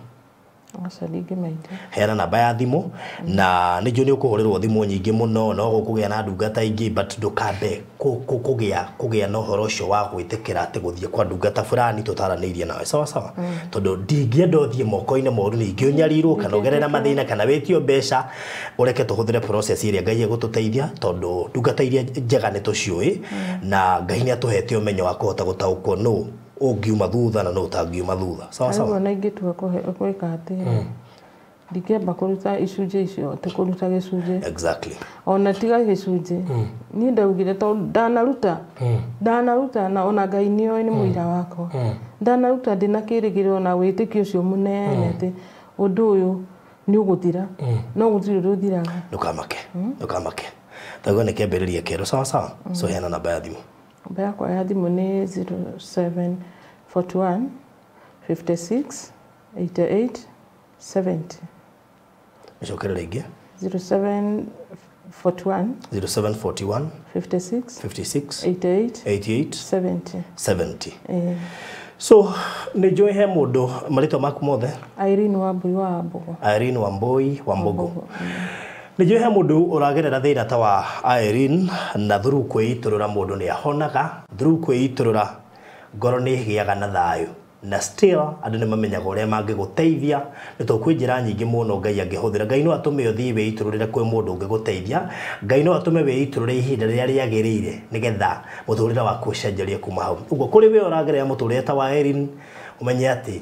Aca ndingĩmaindi. Heana namba ya thimũ na nĩ njũĩ nĩ ũkũhũrĩrwo thimũ nyingĩ mũno no gũkũgĩa na ndungata ingĩ, but ndũkambe kũgĩa na ũhoro ũcio wa gwĩtĩkĩra atĩ gũthiĩ kwa ndungata fulani tũtaranĩirie nawe. Sawa sawa. Tondũ ndingĩenda ũthiĩ moko-inĩ moru ningĩ ũnyarirwo kana ũgerere mathĩna kana wĩtio mbeca, ũreke tũhũthĩre process ĩrĩa Ngai egũtũteithia tondũ ndungata iria njega nĩ tũciũĩ na Ngai nĩ atũhete ũmenyo wa kũhota gũtaũkwo nũ ũngiuma thutha na nũ ũtangiuma thutha. Sawa sawa. Rĩu ona ingĩtua gwĩka atĩa, ndingĩamba kũruta icunjĩ icio, atĩ kũruta gĩcunjĩ. Exactly. Ona tiga gĩcunjĩ. Niĩ ndaugire tondũ ndanaruta na ona Ngai nĩoĩ nĩ mũira wakwa. Ndanaruta ndĩna kĩĩrĩgĩrĩro na wĩtĩkio ũcio mũnene atĩ ũndũ ũyũ nĩ ũgũthira. No gũtirĩ ũndũ ũthiraga. Ndũkamake. Ndũkamake. Thaguo nĩ kĩambĩrĩria kĩerũ. Sawa sawa. So heana namba ya thimũ. Namba yakwa ya thimũ nĩ 0741 56 88 70. Ĩcokere rĩngĩ. 0741 0741 56 56 88 88 70. 70. So nĩ njũĩ he mũndũ marĩtwa maku mothe? Irene Wambui wa Mbogo. Irene Wambui wa Mbogo. Nĩ njũĩ he mũndũ ũragerera thĩna ta wa Irene na through kwĩitũrũra mũndũ nĩ ahonaga, through kwĩitũrũra ngoro nĩ ĩgĩaga na thayũ na still andũ nĩ mamenyaga ũrĩa mangĩgũteithia nĩ tondũ kwĩ njĩra nyingĩ mũno Ngai angĩhũthĩra. Ngai no atũme ũthiĩ wĩitũrũrĩre kwĩ mũndũ ũngĩgũteithia, Ngai no atũme wĩitũrũre ihinda rĩrĩa rĩagĩrĩire nĩgetha mũtũrĩre waku ũcenjerie kuma hau. Ũguo kũrĩ we ũragerera mũtũrĩre ta wa Irene, ũmenye atĩ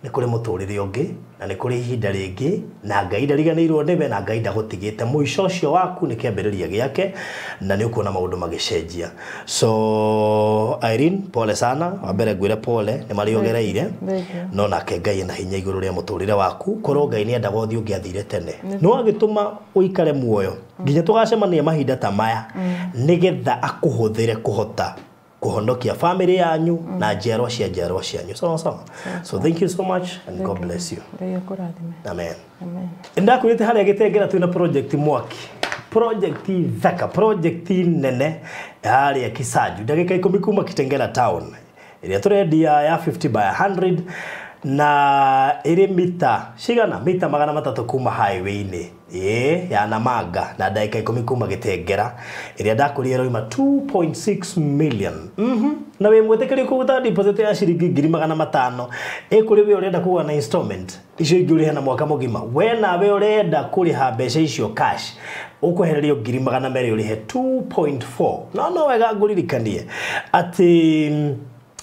nĩ kũrĩ mũtũrĩre ũngĩ na nĩ kũrĩ ihinda rĩngĩ na Ngai ndariganĩirwo nĩwe na Ngai ndagũtigĩte. Mũico ũcio waku nĩ kĩambĩrĩria gĩake na nĩ ũkuona maũndũ magĩcenjia. So Irene, pole sana. Wa mbere ngwĩre pole nĩ marĩa ũgereire, no nake Ngai ena hinya igũrũ rĩa mũtũrĩre waku. Korwo Ngai nĩ endaga ũthiĩ ũngĩathire tene, no agĩtũma ũikare muoyo nginya tũgacemania mahinda ta maya nĩgetha akũhũthĩre kũhota kũhonokia family yanyu na njiarwa cia njiarwa cianyu. Sawa sawa. So thank you so much and God bless you. Ngai akũrathime. Amen. Amen. Ndakwĩrĩte harĩa Gĩtengera twĩna project mwaki, project thaka, project nene harĩa Kisanju, ndagĩka 10 kuma Kitengela town, ĩrĩa tũrendia ya 50 by 100 na ĩrĩ mita cigana, mita 300 kuma highway-inĩ ya Namanga na ndagĩka 10 kuma Gĩtengera, ĩrĩa ndakũria ĩroima 2.6 million. Na wĩ mwĩtĩkĩrie kũruta deposit ya ciringi 500,000 ĩkũrĩ we ũrenda kũgũra na installment icio ingĩ ũrĩhe na mwaka mũgima. We nawe ũrenda kũrĩha mbeca icio cash ũkwehererio 200,000 ũrĩhe 2.4. No wega ngũririkanie atĩ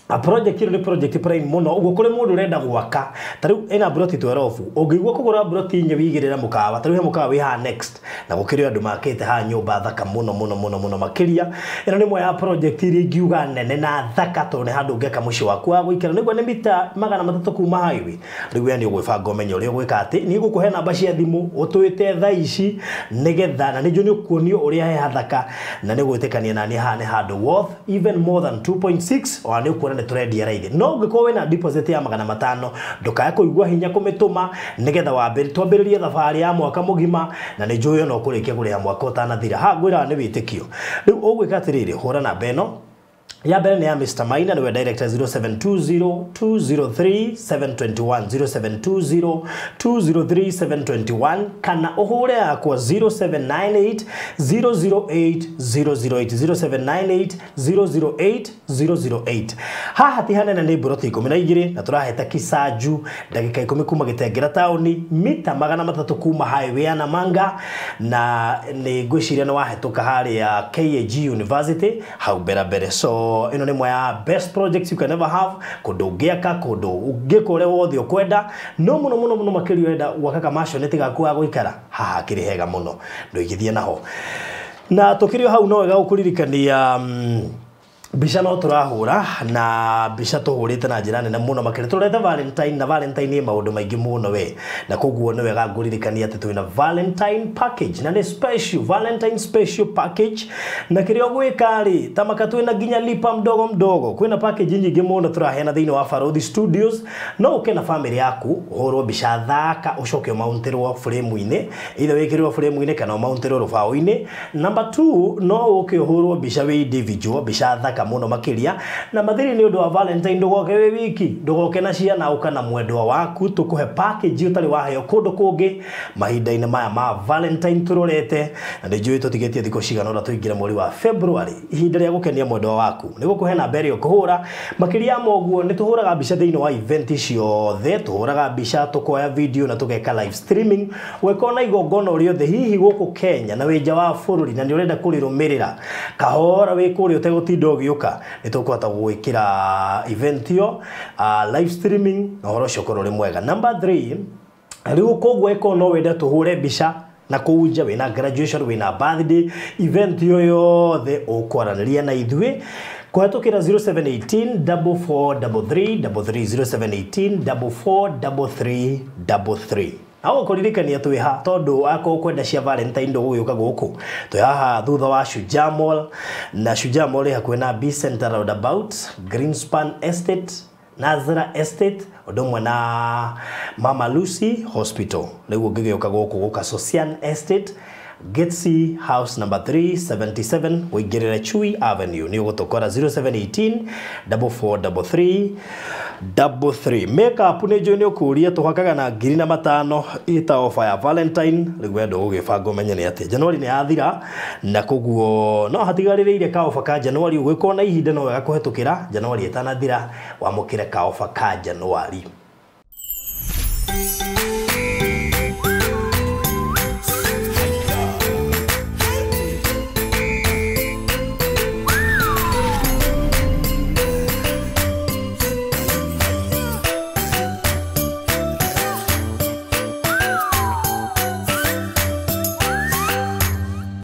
a project ĩno nĩ project prime mũno. Ũguo kũrĩ mũndũ ũrenda gwaka ta rĩu ĩna broti 12, ũngĩigua kũgũra broti inya wĩigĩrĩra mũkawa, ta rĩu he mũkawa wĩ haha next na gũkĩrĩ andũ makĩte haha nyũmba thaka mũno mũno mũno mũno makĩria. Ĩno nĩ ĩmwe ya project iria ingiuga nene na thaka tondũ nĩ handũ ũngĩaka mũciĩ waku wa gũikara. Nĩguo nĩ mita 300 kuma highway. Rĩu we nĩ ũgwĩbanga ũmenye ũrĩa ũgwĩka atĩ niĩ ngũkũhe namba cia thimũ ũtwĩte thaa ici nĩgetha na nĩ njũĩ nĩ ũkuonio ũrĩa he hathaka na nĩ ũgwĩtĩkania na niĩ haha nĩ handũ worth even more than 2.6 ona nĩ ũkuona nĩ tũrendia raithi. No ũngĩkorwo wĩna deposit ya 500 ndũkae kũigua hinya kũmĩtũma nĩgetha twambĩrĩrie thabarĩ ya mwaka mũgima na nĩ njũĩ ona ũkũrĩkia kũrĩha mwaka ũtanathira. Haha ngwĩraga nĩ wĩtĩkio. Rĩu ũgwĩka atĩrĩrĩ, hũra namba ĩno Ya mbere nĩ ya Mr. Maina, nĩwe director, 0720 203 721, 0720 203 721, kana ũhũre yakwa 0798 008 008, 0798 008 008. Haha ti hanene, nĩ mburoti 12 na tũraheta Kisanju, ndagĩka 10 kuma Gĩtengera taũni, mita 300 kuma highway ya Namanga, na nĩ ngwĩciria nĩ wahĩtũka harĩa KAG University hau mbere mbere. So ĩno nĩ ĩmwe ya best projects you can ever have, kũndũ ũngĩaka, kũndũ ũngĩka ũrĩa wothe ũkwenda, no mũno mũno mũno makĩria ũrenda gwaka kamaconeti gaku ga gũikara, haha hakĩrĩ hega mũno, ndũigithie naho. Na tũkĩrĩ o hau, no wega gũkũririkania mbica no tũrahũra, na mbica tũhũrĩte na njĩra nene mũno makĩria tũrete Valentine, na Valentine ĩ maũndũ maingĩ mũno we, na koguo nĩ wega ngũririkania atĩ twĩna Valentine package, na nĩ special Valentine special package. Na kĩrĩa ũgwĩka rĩ, tamaka twĩna nginya lipa mdogo mdogo, kwĩna package nyingĩ mũno tũraheana thĩinĩ wa Barothi Studios. No ũke na family yaku, ũhũrwo mbica thaka, ũcoke ũmountĩrwo frame-inĩ, either wĩkĩrwo frame-inĩ kana ũmountĩrwo rũbaũ-inĩ. Number 2, no ũke ũhũrwo mbica wĩ individual, mbica thaka mũno makĩria. Na mathiri nĩ ũndũ wa Valentine, ndũgoke wĩ wiki, ndũgoke na ciana, ũka na mwendwa waku, tũkũhe package ũtarĩ waheo kũndũ kũngĩ mahinda-inĩ maya ma Valentine tũrorete. Na nĩ njũĩ tũtigĩtie thikũ cigana ũna tũingĩre mweri wa February, ihinda rĩa gũkenia mwendwa waku nĩ gũkũhe namba ĩrĩa ũkũhũra. Makĩria ma ũguo, nĩ tũhũraga mbica thĩinĩ wa event ciothe, tũhũraga mbica, tũkoya video na tũgeka live streaming. Ũngĩkorwo na igongona o rĩothe hihi gũkũ Kenya na wĩ nja wa bũrũri na nĩ ũrenda kũrĩrũmĩrĩra kahora wĩ kũrĩa ũtegũtinda ũgĩũka, nĩ tũkũhota gũgwĩkĩra event ĩyo live streaming na ũhoro ũcio ũkorwo ũrĩ mwega. Number 3, rĩu koguo ĩkorwo no wende tũhũre mbica na kũu nja, wĩna graduation, wĩna birthday, event yo yothe, ũkwaranĩria na ithuĩ kũhetũkĩra 0718 4433 33, 0718 4433 33. Na gũkũririkania twĩ ha, tondũ akorwo kwenda cia Valentine ndũgũgĩũka gũkũ, twĩ haha thutha wa Shujaa Mall, na Shujaa Mall ĩ hakuhĩ na B Center roundabout, Greenspan Estate, Nazara Estate, ũndũ ũmwe na Mama Lucy Hospital. Rĩu ũngĩgĩũka gũkũ gũka Sosian Estate, Getsi House number 377, ũingĩrĩre Chui Avenue, nĩ ũgũtũkora 0718 4433 33. Makeup nĩ njũĩ nĩ ũkũria, tũhakaga na 5,000 ĩta offer ya Valentine. Rĩu we ndũgũgĩbanga ũmenye nĩ atĩ January nĩ yathira, na koguo no hatigarĩrĩire ka offer ka January. Ũgĩkorwo na ihinda, no wega kũhetũkĩra January ĩtanathira, wamũkĩre ka offer ka January.